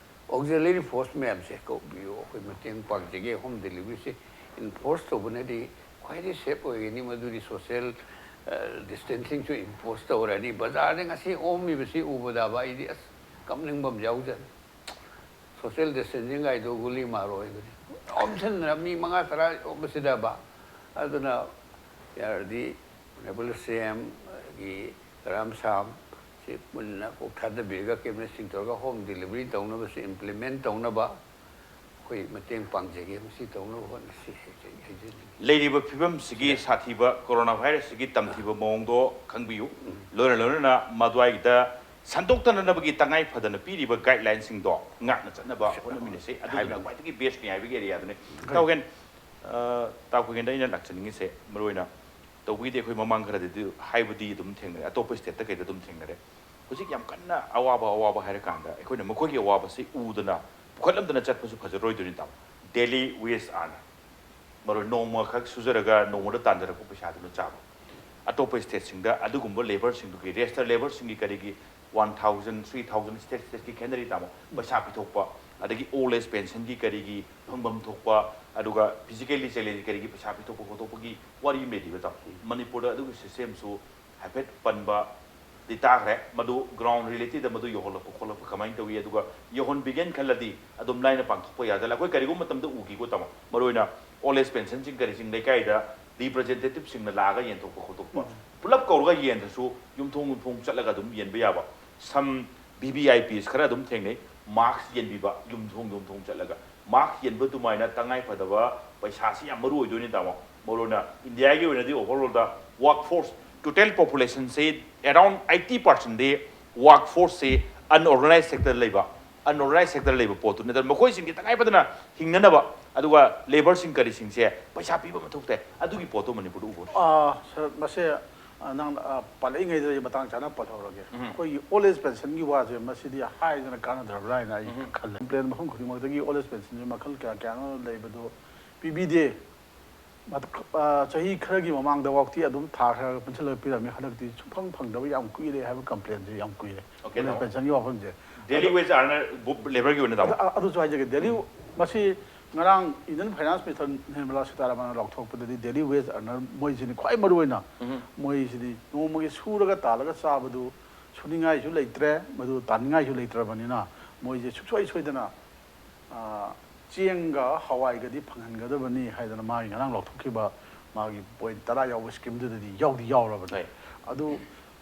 ꯑꯣꯛꯖꯤꯂꯔꯤ ꯐꯣꯔꯁ ꯃꯌꯥꯝꯁꯦ ꯀꯧꯕꯤꯌꯨ, ꯑꯩꯈꯣꯏ ꯃꯇꯦꯡ ꯄꯥꯡꯖꯒꯦ, ꯍꯣꯝ ꯗꯦꯂꯤꯚꯔꯤꯁꯦ ꯏꯟꯐꯣꯔꯁ ꯇꯧꯕꯅꯗꯤ ꯈ꯭ꯋꯥꯏꯗꯒꯤ ꯁꯦꯐ ꯑꯣꯏꯒꯅꯤ, ꯃꯗꯨꯗꯤ ꯁꯣꯁꯤꯌꯦꯜ ꯗꯤꯁꯇꯦꯟꯁꯤꯡꯁꯨ ꯏꯝꯄꯣꯁ ꯇꯧꯔꯅꯤ꯫ ꯕꯖꯥꯔꯗ ꯉꯁꯤ ꯑꯣꯝꯃꯤꯕꯁꯤ ꯎꯕꯗꯕ ꯑꯩꯗꯤ ꯑꯁ ꯀꯞꯅꯤꯡꯕ ꯑꯃ ꯌꯥꯎꯖꯅꯤ꯫ ꯁꯣꯁꯤꯌꯦꯜ ꯗꯤꯁꯇꯦꯟꯁꯤꯡ ꯍꯥꯏꯗꯨ ꯒꯨꯂꯤ ꯃꯥꯔꯣ ꯑꯣꯏꯕꯅꯤ꯫ ꯑꯣꯝꯁꯤꯟꯗꯅ ꯃꯤ ꯃꯉꯥ ꯇꯔꯥ ꯑꯣꯝꯕꯁꯤꯗꯕ꯫ ꯑꯗꯨꯅ ꯌꯥꯔꯗꯤ ꯑꯣꯅꯔꯦꯕꯜ ꯁꯤ ꯑꯦꯝꯒꯤ ꯀꯔꯥꯝ ꯁꯥꯝ ꯁꯤ ꯃꯨꯟꯅ ꯀꯣꯛ ꯊꯥꯗꯕꯤꯔꯒ ꯀꯦꯕꯤꯅꯦꯠꯁꯤꯡ ꯇꯧꯔꯒ ꯍꯣꯝ ꯗꯦꯂꯤꯚꯔꯤ ꯇꯧꯅꯕꯁꯤ ꯏꯝꯄ꯭ꯂꯤꯃꯦꯟ ꯇꯧꯅꯕ ꯑꯩꯈꯣꯏ ꯃꯇꯦꯡ ꯄꯥꯡꯖꯒꯦ꯫ ꯃꯁꯤ ꯇꯧꯅꯕ ꯍꯣꯠꯅꯁꯤ ꯍꯥꯏꯖ-, ꯍꯥꯏꯖꯅꯤꯡꯉꯤ꯫ ꯂꯩꯔꯤꯕ ꯐꯤꯕꯝꯁꯤꯒꯤ ꯁꯥꯊꯤꯕ ꯀꯣꯔꯣꯅꯥ ꯚꯥꯏꯔꯁꯁꯤꯒꯤ ꯇꯝꯊꯤꯕ ꯃꯑꯣꯡꯗꯣ ꯈꯪꯕꯤꯌꯨ꯫ ꯂꯣꯏꯅ ꯂꯣꯏꯅꯅ ꯃꯗꯨꯋꯥꯏꯗ ꯁꯟꯗꯣꯛꯇꯅꯅꯕꯒꯤ ꯇꯉꯥꯏ ꯐꯗꯅ ꯄꯤꯔꯤꯕ ꯒꯥꯏꯗꯂꯥꯏꯟꯁꯤꯡꯗꯣ ꯉꯥꯛꯅ ꯆꯠꯅꯕ ꯍꯣꯠꯅꯃꯤꯟꯅꯁꯤ꯫ ꯑꯗꯨꯗꯨꯅ ꯈ꯭ꯋꯥꯏꯗꯒꯤ ꯕꯦꯁꯅꯤ ꯍꯥꯏꯕꯒꯤ ꯑꯦꯔꯤꯌꯥꯗꯨꯅꯤ꯫ ꯇꯥꯎꯒꯦꯟ, ꯑ, ꯇꯥꯎꯈꯣꯏꯒꯦꯟꯗ ꯑꯩꯅ ꯂꯥꯛꯆꯅꯤꯡꯉꯤꯁꯦ ꯃꯔꯨꯑꯣꯏꯅ ꯇꯧꯕꯒꯤꯗꯤ ꯑꯩꯈꯣꯏ ꯃꯃꯥꯡ ꯈꯔꯗꯗꯤ ꯍꯥꯏꯕꯗꯤ ꯑꯗꯨꯝ ꯊꯦꯡꯅꯔꯦ, ꯑꯇꯣꯞꯄ ꯁ꯭ꯇꯦꯠꯇ ꯀꯩꯗ ꯑꯗꯨꯝ ꯊꯦꯡꯅꯔꯦ꯫ ꯍꯧꯖꯤꯛ ꯌꯥꯝ ꯀꯟꯅ ꯑꯋꯥꯕ ꯑꯋꯥꯕ ꯍꯥꯏꯔꯀꯥꯟꯗ ꯑꯩꯈꯣꯏꯅ ꯃꯈꯣꯏꯒꯤ ꯑꯋꯥꯕꯁꯤ ꯎꯗꯅ ꯄꯨꯈꯠꯂꯝꯗꯅ ꯆꯠꯄꯁꯨ ꯐꯖꯔꯣꯏꯗꯣꯏꯅꯤ ꯇꯥꯃꯣ꯫ ꯗꯦꯂꯤ ꯋꯦꯖ ꯑꯥꯔꯅꯔ, ꯃꯔꯨ ꯅꯣꯡꯃꯈꯛ ꯁꯨꯖꯔꯒ ꯅꯣꯡꯃꯗ ꯇꯥꯟꯖꯔꯛꯄ ꯄꯩꯁꯥꯗꯨꯅ ꯆꯥꯕ꯫ ꯑꯇꯣꯞꯄ ꯁ꯭ꯇꯦꯠꯁꯤꯡꯗ ꯑꯗꯨꯒꯨꯝꯕ ꯂꯦꯕꯔꯁꯤꯡꯗꯨꯒꯤ, ꯔꯦꯁꯇꯔ ꯂꯦꯕꯔꯁꯤꯡꯒꯤ ꯀꯔꯤꯒꯤ one thousand, three thousand state ꯁ꯭ꯇꯦꯠꯀꯤ ꯈꯦꯠꯅꯔꯤ ꯇꯥꯃꯣ꯫ ꯄꯩꯁꯥ ꯄꯤꯊꯣꯛꯄ, ꯑꯗꯒꯤ ꯑꯣꯜ ꯑꯦꯖ ꯄꯦꯟꯁꯟꯒꯤ ꯀꯔꯤꯒꯤ ꯐꯪꯐꯝ ꯊꯣꯛꯄ, ꯑꯗꯨꯒ ꯐꯤꯖꯤꯀꯦꯜꯂꯤ ꯆꯦꯂꯦꯟꯖ ꯀꯔꯤꯒꯤ ꯄꯩꯁꯥ ꯄꯤꯊꯣꯛꯄ ꯈꯣꯠꯇꯣꯛꯄꯒꯤ ꯋꯥꯔꯤ ꯑꯃ ꯂꯩꯔꯤꯕ ꯇꯥꯃꯣ꯫ ꯃꯅꯤꯄꯨꯔꯗ ꯑꯗꯨꯒꯤ ꯁꯤꯁꯇꯦꯝꯁꯨ ꯍꯥꯏꯐꯦꯠ ꯄꯟꯕꯗꯤ ꯇꯥꯈ꯭ꯔꯦ꯫ ꯃꯗꯨ ꯒ꯭ꯔꯥꯎꯟ ꯔꯤꯌꯦꯂꯤꯇꯤꯗ ꯃꯗꯨ ꯌꯧꯍꯜꯂꯛꯄ ꯈꯣꯠꯂꯛꯄ ꯀꯃꯥꯏꯅ ꯇꯧꯏ? ꯑꯗꯨꯒ ꯌꯧꯍꯟꯕꯤꯒꯦꯅ ꯈꯜꯂꯗꯤ ꯑꯗꯨꯝ ꯂꯥꯏꯅ ꯄꯥꯡꯊꯣꯛꯄ ꯌꯥꯗ꯫ ꯑꯩꯈꯣꯏ ꯀꯔꯤꯒꯨꯝꯕ ꯃꯇꯝꯗ ꯎꯈꯤꯀꯣ ꯇꯥꯃꯣ, ꯃꯔꯨꯑꯣꯏꯅ ꯑꯣꯜ ꯑꯦꯖ ꯄꯦꯟꯁꯟꯁꯤꯡ ꯀꯔꯤꯁꯤꯡ ꯂꯩꯀꯥꯏꯗ ꯔꯤꯄ꯭ꯔꯖꯦꯟꯇꯦꯇꯤꯚꯁꯤꯡꯅ ꯂꯥꯛꯑꯒ ꯌꯦꯟꯊꯣꯛꯄ ꯈꯣꯠꯇꯣꯛꯄ, ꯄꯨꯂꯞ ꯀꯧꯔꯒ ꯌꯦꯟꯗ꯭ꯔꯁꯨ ꯌꯨꯝꯊꯣꯡ ꯌꯨꯝꯊꯣꯡ ꯆꯠꯂꯒ ꯑꯗꯨꯝ ꯌꯦꯟꯕ ꯌꯥꯕ꯫ ꯁꯝ ꯚꯤ ꯚꯤ ꯑꯥꯏ ꯄꯤꯁ ꯈꯔ ꯑꯗꯨꯝ ꯊꯦꯡꯅꯩ, ꯃꯥꯛꯁ ꯌꯦꯟꯕꯤꯕ ꯌꯨꯝꯊꯣꯡ ꯌꯨꯝꯊꯣꯡ ꯆꯠꯂꯒ꯫ ꯃꯥꯔꯛ ꯍꯦꯟꯕ ꯑꯗꯨꯃꯥꯏꯅ ꯇꯉꯥꯏ ꯐꯗꯕ ꯄꯩꯁꯥꯁꯤ ꯌꯥꯝ ꯃꯔꯨ ꯑꯣꯏꯗꯣꯏꯅꯤ, ꯇꯥꯃꯣ꯫ ꯃꯔꯨꯑꯣꯏꯅ ꯏꯟꯗꯤꯌꯥꯒꯤ ꯑꯣꯏꯅꯗꯤ overall ꯗ workforce, total population ꯁꯤ around eighty percent ꯗꯤ workforce ꯁꯤ unorganized sector ꯗ ꯂꯩꯕ, unorganized sector ꯗ ꯂꯩꯕ ꯄꯣꯠꯇꯨꯅꯤ꯫ ꯑꯗꯨꯅ ꯃꯈꯣꯏꯁꯤꯡꯒꯤ ꯇꯉꯥꯏ ꯐꯗꯅ ꯍꯤꯡꯅꯅꯕ, ꯑꯗꯨꯒ labour ꯁꯤꯡ ꯀꯔꯤꯁꯤꯡꯁꯦ ꯄꯩꯁꯥ ꯄꯤꯕ ꯃꯊꯧ ꯇꯥꯏ꯫ ꯑꯗꯨꯒꯤ ꯄꯣꯠꯇꯣ ꯃꯅꯤꯄꯨꯔꯗ ꯎꯕ꯭ꯔꯣ? ꯑꯥ, ꯁꯥꯔ, ꯃꯁꯦ, ꯑꯥ, ꯅꯪ, ꯑꯥ, ꯄꯜꯂꯛꯏꯉꯩꯗ ꯑꯩ ꯃꯇꯥꯡ ꯆꯥꯅ ꯄꯜꯍꯧꯔꯒꯦ꯫ ꯑꯩꯈꯣꯏꯒꯤ old age pension ꯒꯤ ꯋꯥꯁꯦ ꯃꯁꯤꯗꯤ ꯍꯥꯏꯗꯅ ꯀꯥꯟꯅꯗ꯭ꯔꯕ꯭ꯔꯥ ꯍꯥꯏꯅ ꯑꯩ ꯈꯜꯂꯦ꯫ Complain ꯃꯐꯝ ꯈꯨꯗꯤꯡꯃꯛꯇꯒꯤ old age pension ꯁꯦ ꯃꯈꯜ ꯀꯌꯥ ꯀꯌꯥꯅꯣ ꯂꯩꯕꯗꯣ ꯄꯤꯕꯤꯗꯦ꯫ ꯃꯠ-, ꯑꯥ, ꯆꯍꯤ ꯈꯔꯒꯤ ꯃꯃꯥꯡꯗ ꯐꯥꯎꯗꯤ ꯑꯗꯨꯝ ꯊꯥ ꯈꯔ ꯄꯨꯟꯁꯤꯜꯂꯒ ꯄꯤꯔꯝꯃꯤ, ꯍꯟꯗꯛꯇꯤ ꯁꯨꯡꯐꯪ ꯐꯪꯗꯕ ꯌꯥꯝ ꯀꯨꯏꯔꯦ ꯍꯥꯏꯕ complain ꯁꯦ ꯌꯥꯝ ꯀꯨꯏꯔꯦ꯫ Okay, Old age ꯇꯥꯃꯣ꯫ pension ꯒꯤ ꯋꯥꯐꯝꯁꯦ꯫ Daily wage earner ꯕꯨ-, labour ꯒꯤ ꯑꯣꯏꯅ, ꯇꯥꯃꯣ꯫ ꯑꯗꯨ, ꯑꯗꯨꯁꯨ ꯍꯥꯏꯖꯒꯦ, ꯗꯦꯜꯂꯤ ꯃꯁꯤ ꯉꯔꯥꯡ Indian Finance Minister Nirmala ꯁꯤꯇꯥꯔꯥꯃꯟꯅ ꯂꯥꯎꯊꯣꯛꯄꯗꯗꯤ daily wage earner ꯃꯣꯏꯁꯤꯅꯤ ꯈ꯭ꯋꯥꯏ ꯃꯔꯨ ꯑꯣꯏꯅ꯫ ꯃꯣꯏꯁꯤꯗꯤ ꯅꯣꯡꯃꯒꯤ ꯁꯨꯔꯒ ꯇꯥꯜꯂꯒ ꯆꯥꯕꯗꯨ ꯁꯨꯅꯤꯡꯉꯥꯏꯁꯨ ꯂꯩꯇ꯭ꯔꯦ, ꯃꯗꯨ ꯇꯥꯅꯤꯡꯉꯥꯏꯁꯨ ꯂꯩꯇ꯭ꯔꯕꯅꯤꯅ ꯃꯣꯏꯁꯦ ꯁꯨꯡꯁꯣꯏ ꯁꯣꯏꯗꯅ, ꯑꯥ, ꯆꯦꯡꯒ ꯍꯋꯥꯏꯒꯗꯤ ꯐꯪꯍꯟꯒꯗꯕꯅꯤ ꯍꯥꯏꯗꯅ ꯃꯥꯒꯤ ꯉꯔꯥꯡ ꯂꯥꯎꯊꯣꯛꯈꯤꯕ ꯃꯥꯒꯤ point ꯇꯔꯥ ꯌꯥꯎꯕ scheme ꯗꯨꯗꯗꯤ ꯌꯥꯎꯗꯤ ꯌꯥꯎꯔꯕꯅꯤ꯫ ꯍꯣꯏ꯫ ꯑꯗꯨ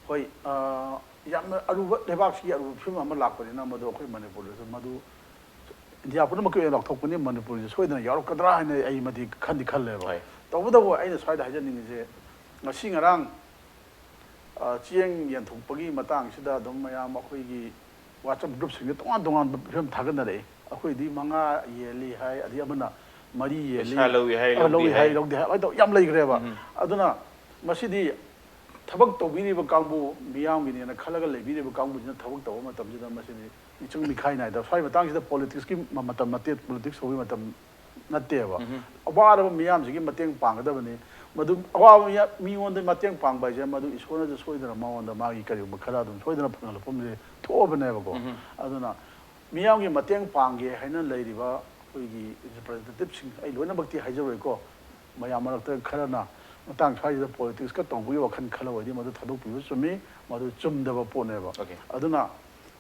ꯍꯣꯏ, ꯑꯥ, ꯌꯥꯝꯅ ꯑꯔꯨꯕ, ꯂꯩꯕꯥꯛꯁꯤꯒꯤ ꯑꯔꯨꯕ ꯐꯤꯕꯝ ꯑꯃ ꯂꯥꯛꯄꯅꯤꯅ ꯃꯗꯨ ꯑꯩꯈꯣꯏ ꯃꯅꯤꯄꯨꯔꯗꯁꯨ ꯃꯗꯨ ꯏꯟꯗꯤꯌꯥ ꯄꯨꯝꯅꯃꯛꯀꯤ ꯑꯣꯏꯅ ꯂꯥꯎꯊꯣꯛꯄꯅꯤ, ꯃꯅꯤꯄꯨꯔꯁꯨ ꯁꯣꯏꯗꯅ ꯌꯥꯎꯔꯛꯀꯗ꯭ꯔꯥ ꯍꯥꯏꯅ ꯑꯩ ꯃꯗꯤ ꯈꯟꯗꯤ ꯈꯜꯂꯦꯕ꯫ ꯍꯣꯏ꯫ ꯇꯧꯕꯇꯕꯨ ꯑꯩꯅ ꯁ꯭ꯋꯥꯏꯗ ꯍꯥꯏꯖꯅꯤꯡꯉꯤꯁꯦ, ꯉꯁꯤ ꯉꯔꯥꯡ, ꯑ, ꯆꯦꯡ ꯌꯦꯟꯊꯣꯛꯄꯒꯤ ꯃꯇꯥꯡꯁꯤꯗ ꯑꯗꯨꯝ ꯃꯌꯥꯝ ꯑꯩꯈꯣꯏꯒꯤ WhatsApp group ꯁꯤꯡꯗ ꯇꯣꯉꯥꯟ ꯇꯣꯉꯥꯟꯕ ꯐꯤꯕꯝ ꯊꯥꯒꯠꯅꯔꯛꯏ꯫ ꯑꯩꯈꯣꯏꯗꯤ ꯃꯉꯥ ꯌꯦꯜꯂꯤ ꯍꯥꯏ, ꯑꯗꯩ ꯑꯃꯅ ꯃꯔꯤ ꯌꯦꯜꯂꯤ, ꯄꯩꯁꯥ ꯂꯧꯏ ꯍꯥꯏ, ꯑ, ꯂꯧꯗꯦ ꯂꯧꯏ ꯍꯥꯏ, ꯍꯥꯏ꯫ ꯂꯧꯗꯦ ꯍꯥꯏ, ꯑꯗꯨꯃꯥꯏꯅ ꯇꯧ-, ꯌꯥꯝ ꯂꯩꯈ꯭ꯔꯦꯕ꯫ ꯑꯗꯨꯅ ꯃꯁꯤꯗꯤ ꯊꯕꯛ ꯇꯧꯕꯤꯔꯤꯕ ꯀꯥꯡꯕꯨ, ꯃꯤꯌꯥꯝꯒꯤꯅꯦꯅ ꯈꯜꯂꯒ ꯂꯩꯕꯤꯔꯤꯕ ꯀꯥꯡꯕꯨꯁꯤꯅ ꯊꯕꯛ ꯇꯧꯕ ꯃꯇꯝꯁꯤꯗ ꯃꯁꯤꯗꯤ ꯃꯤꯆꯪ ꯃꯤꯈꯥꯏ ꯅꯥꯏꯗꯕ, ꯁ꯭ꯋꯥꯏ ꯃꯇꯥꯡꯁꯤꯗ politics ꯀꯤ ꯃ-, ꯃꯇꯝ ꯅꯠꯇꯦ, politics ꯇꯧꯕꯒꯤ ꯃꯇꯝ ꯅꯠꯇꯦꯕ꯫ ꯑꯋꯥꯔꯕ ꯃꯤꯌꯥꯝꯁꯤꯒꯤ ꯃꯇꯦꯡ ꯄꯥꯡꯒꯗꯕꯅꯤ꯫ ꯃꯗꯨ ꯑꯋꯥꯕ ꯃꯤꯌꯥ-, ꯃꯤꯉꯣꯟꯗ ꯃꯇꯦꯡ ꯄꯥꯡꯕ ꯍꯥꯏꯁꯦ ꯃꯗꯨ ꯏꯁꯣꯔꯅꯁꯨ ꯁꯣꯏꯗꯅ ꯃꯉꯣꯟꯗ ꯃꯥꯒꯤ ꯀꯔꯤꯒꯨꯝꯕ ꯈꯔ ꯑꯗꯨꯝ ꯁꯣꯏꯗꯅ ꯐꯪꯍꯜꯂꯛꯐꯝꯁꯦ ꯊꯣꯛꯑꯕꯅꯦꯕꯀꯣ꯫ ꯑꯗꯨꯅ ꯃꯤꯌꯥꯝꯒꯤ ꯃꯇꯦꯡ ꯄꯥꯡꯒꯦ ꯍꯥꯏꯅ ꯂꯩꯔꯤꯕ ꯑꯩꯈꯣꯏꯒꯤ representative ꯁꯤꯡ, ꯑꯩ ꯂꯣꯏꯅꯃꯛꯇꯤ ꯍꯥꯏꯖꯔꯣꯏꯀꯣ, ꯃꯌꯥꯝ ꯃꯔꯛꯇ ꯈꯔꯅ ꯃꯇꯥꯡ ꯁ꯭ꯋꯥꯏꯁꯤꯗ politics ꯀ ꯇꯧꯕꯒꯤ ꯋꯥꯈꯜ ꯈꯜꯂꯕꯗꯤ ꯃꯗꯨ ꯊꯥꯗꯣꯛꯄꯤꯕ ꯆꯨꯝꯃꯤ, ꯃꯗꯨ ꯆꯨꯝꯗꯕ ꯄꯣꯠꯅꯦꯕ꯫ Okay. ꯑꯗꯨꯅ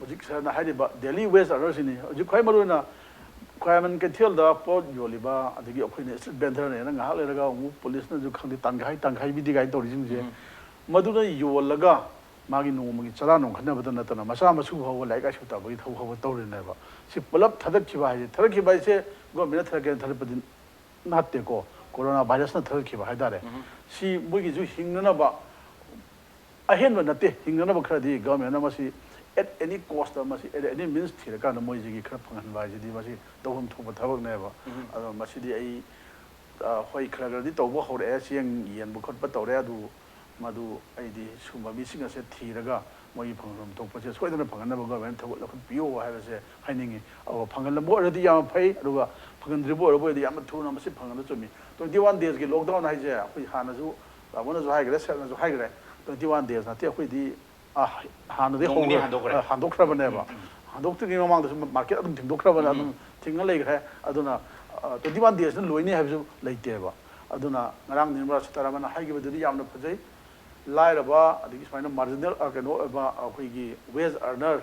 ꯍꯧꯖꯤꯛ ꯁꯥꯔꯅ ꯍꯥꯏꯔꯤꯕ daily wage earner ꯁꯤꯅꯤ ꯍꯧꯖꯤꯛ ꯈ꯭ꯋꯥꯏ ꯃꯔꯨꯑꯣꯏꯅ ꯈ꯭ꯋꯥꯏꯔꯝꯕꯟ ꯀꯩꯊꯦꯜꯗ ꯄꯣꯠ ꯌꯣꯜꯂꯤꯕ, ꯑꯗꯒꯤ ꯑꯩꯈꯣꯏꯅ street vendor ꯅꯦꯅ ꯉꯥꯏꯍꯥꯛ ꯂꯩꯔꯒ ꯑꯃꯨꯛ police ꯅꯁꯨ ꯈꯪꯗꯦ ꯇꯪꯈꯥꯏ ꯇꯪꯈꯥꯏ ꯄꯤꯗꯦ ꯀꯥꯏꯅ ꯇꯧꯔꯤꯁꯤꯡꯁꯦ, ꯃꯗꯨꯅ ꯌꯣꯜꯂꯒ ꯃꯥꯒꯤ ꯅꯣꯡꯃꯒꯤ ꯆꯔꯥ ꯅꯨꯡ ꯈꯟꯅꯕꯗ ꯅꯠꯇꯅ ꯃꯆꯥ ꯃꯁꯨ ꯐꯥꯎꯕ ꯂꯥꯏꯔꯤꯛ ꯂꯥꯏꯁꯨ ꯇꯝꯕꯒꯤ ꯊꯕꯛ ꯐꯥꯎꯕ ꯇꯧꯔꯤꯅꯦꯕ꯫ ꯁꯤ ꯄꯨꯂꯞ ꯊꯥꯗꯠꯈꯤꯕ ꯍꯥꯏꯁꯦ, ꯊꯥꯗꯠꯈꯤꯕ ꯍꯥꯏꯁꯦ ꯒꯣꯔꯃꯦꯟꯅ ꯊꯥꯗꯠꯀꯦꯅ ꯊꯥꯗꯠꯄꯗꯤ ꯅꯠꯇꯦꯀꯣ꯫ ꯀꯣꯔꯣꯅꯥ ꯚꯥꯏꯔꯁꯅ ꯊꯥꯗꯠꯈꯤꯕ ꯍꯥꯏꯇꯥꯔꯦ꯫ ꯁꯤ ꯃꯣꯏꯒꯤꯁꯨ ꯍꯤꯡꯅꯅꯕ ꯑꯍꯦꯟꯕ ꯅꯠꯇꯦ, ꯍꯤꯡꯅꯅꯕ ꯈꯔꯗꯤ ꯒꯣꯔꯃꯦꯟꯅ ꯃꯁꯤ at any cost, ꯃꯁꯤ at any means ꯊꯤꯔꯀꯥꯟꯗ ꯃꯣꯏꯁꯤꯒꯤ ꯈꯔ ꯐꯪꯍꯟꯕ ꯍꯥꯏꯁꯤꯗꯤ ꯃꯁꯤ ꯇꯧꯐꯝ ꯊꯣꯛꯄ ꯊꯕꯛꯅꯦꯕ꯫ ꯑꯗꯣ ꯃꯁꯤꯗꯤ ꯑꯩ, ꯑ, ꯍꯣꯏ, ꯈꯔ ꯈꯔꯗꯤ ꯇꯧꯕ ꯍꯧꯔꯛꯑꯦ, ꯆꯦꯡ ꯌꯦꯟꯕ ꯈꯣꯠꯄ ꯇꯧꯔꯦ, ꯑꯗꯨ ꯃꯗꯨ ꯑꯩꯗꯤ ꯁꯨꯝꯕ ꯃꯤꯁꯤꯡ ꯑꯁꯦ ꯊꯤꯔꯒ ꯃꯣꯏꯒꯤ ꯐꯪꯐꯝ ꯊꯣꯛꯄꯁꯦ ꯁꯣꯏꯗꯅ ꯐꯪꯍꯟꯅꯕ ꯒꯣꯔꯃꯦꯟ ꯊꯕꯛ ꯂꯧꯈꯠꯄꯤꯌꯨ ꯍꯥꯏꯕꯁꯦ ꯍꯥꯏꯅꯤꯡꯉꯤ꯫ ꯑꯗꯨꯒ ꯐꯪꯍꯜꯂꯝꯕ ꯑꯣꯏꯔꯗꯤ ꯌꯥꯝꯅ ꯐꯩ, ꯑꯗꯨꯒ ꯐꯪꯍꯟꯗ꯭ꯔꯤꯕ ꯑꯣꯏꯔꯕ ꯑꯣꯏꯔꯗꯤ ꯌꯥꯝꯅ ꯊꯨꯅ ꯃꯁꯤ ꯐꯪꯍꯟꯕ ꯆꯨꯝꯃꯤ꯫ Twenty one days ꯀꯤ lockdown ꯍꯥꯏꯁꯦ ꯑꯩꯈꯣꯏ ꯍꯥꯟꯅꯁꯨ ꯇꯥꯃꯣꯅꯁꯨ ꯍꯥꯏꯈ꯭ꯔꯦ, ꯁꯦꯠꯅꯁꯨ ꯍꯥꯏꯈ꯭ꯔꯦ, twenty one days ꯅꯠꯇꯦ, ꯑꯩꯈꯣꯏꯗꯤ, ꯑ, ꯍꯥꯟꯅꯗꯒꯤ ꯅꯣꯡ ꯅꯤꯅꯤ ꯍꯧꯈ꯭ꯔꯦ-, ꯍꯥꯟꯗꯣꯛꯈ꯭ꯔꯦ꯫ ꯑ, ꯍꯥꯟꯗꯣꯛꯈ꯭ꯔꯕꯅꯦꯕ꯫ ꯎꯝ, ꯎꯝ, ꯎꯝ꯫ ꯍꯥꯟꯗꯣꯛꯇ꯭ꯔꯤꯉꯩ ꯃꯃꯥꯡꯗꯁꯨ market ꯑꯗꯨꯝ ꯊꯤꯡꯗꯣꯛꯈ꯭ꯔꯕꯅꯦ, ꯎꯝ, ꯎꯝ꯫ ꯑꯗꯨꯝ ꯊꯤꯡꯉ ꯂꯩꯈ꯭ꯔꯦ꯫ ꯑꯗꯨꯅ, ꯑ, twenty one days ꯅ ꯂꯣꯏꯅꯤ ꯍꯥꯏꯕꯁꯨ ꯂꯩꯇꯦꯕ꯫ ꯑꯗꯨꯅ ꯉꯔꯥꯡ ꯅꯤꯔꯃꯂꯥ ꯁꯤꯇꯥꯔꯥꯃꯟꯅ ꯍꯥꯏꯈꯤꯕꯗꯨꯗꯤ ꯌꯥꯝꯅ ꯐꯖꯩ꯫ ꯂꯥꯏꯔꯕ, ꯑꯗꯒꯤ ꯁꯨꯃꯥꯏꯅ marginal, ꯑ, ꯀꯩꯅꯣ ꯑꯣꯏꯕ ꯑꯩꯈꯣꯏꯒꯤ wage earner,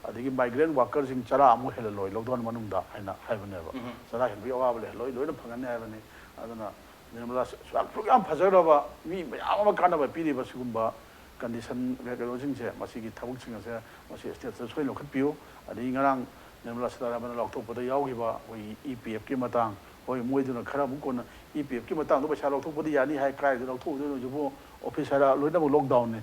ꯑꯗꯒꯤ migrant worker ꯁꯤꯡ ꯆꯔꯥ ꯑꯃꯨꯛ ꯍꯦꯜꯍꯜꯂꯣꯏ lockdown ꯃꯅꯨꯡꯗ ꯍꯥꯏꯅ ꯍꯥꯏꯕꯅꯦꯕ꯫ ꯎꯝ꯫ ꯆꯔꯥ ꯍꯦꯟꯕꯒꯤ ꯑꯋꯥꯕ ꯂꯩꯍꯜꯂꯣꯏ, ꯂꯣꯏꯅ ꯐꯪꯍꯟꯅꯤ ꯍꯥꯏꯕꯅꯤ꯫ ꯑꯗꯨꯅ ꯅꯤꯔꯃꯂꯥ ꯁꯤ-, ꯁꯨꯛ ꯌꯥꯝ, ꯁꯨꯛ ꯌꯥꯝ ꯐꯖꯈ꯭ꯔꯕ, ꯃꯤ ꯃꯌꯥꯝ ꯑꯃ ꯀꯥꯟꯅꯕ ꯄꯤꯔꯤꯕ ꯁꯤꯒꯨꯝꯕ condition, ꯀꯩꯅꯣꯁꯤꯡꯁꯦ, ꯃꯁꯤꯒꯤ ꯊꯕꯛꯁꯤꯡ ꯑꯁꯦ ꯃꯁꯤ state ꯇ ꯁꯣꯏꯗꯅ ꯂꯧꯈꯠꯄꯤꯌꯨ꯫ ꯑꯗꯒꯤ ꯉꯔꯥꯡ ꯅꯤꯔꯃꯂꯥ ꯁꯤꯇꯥꯔꯥꯃꯟꯅ ꯂꯥꯎꯊꯣꯛꯄꯗ ꯌꯥꯎꯈꯤꯕ ꯑꯩꯈꯣꯏꯒꯤ E P F ꯀꯤ ꯃꯇꯥꯡ, ꯍꯣꯏ, ꯃꯣꯏꯗꯨꯅ ꯈꯔ ꯑꯃꯨꯛ ꯀꯣꯟꯅ E P F ꯀꯤ ꯃꯇꯥꯡꯗꯣ ꯄꯩꯁꯥ ꯂꯧꯊꯣꯛꯄꯗꯤ ꯌꯥꯅꯤ ꯍꯥꯏ, ꯀꯥꯏꯗ ꯂꯧꯊꯣꯛꯎꯗꯣꯏꯅꯣ ꯍꯧꯖꯤꯛꯄꯨ? Office ꯍꯥꯏꯔ ꯂꯣꯏꯅꯃꯛ lockdown ꯅꯤ꯫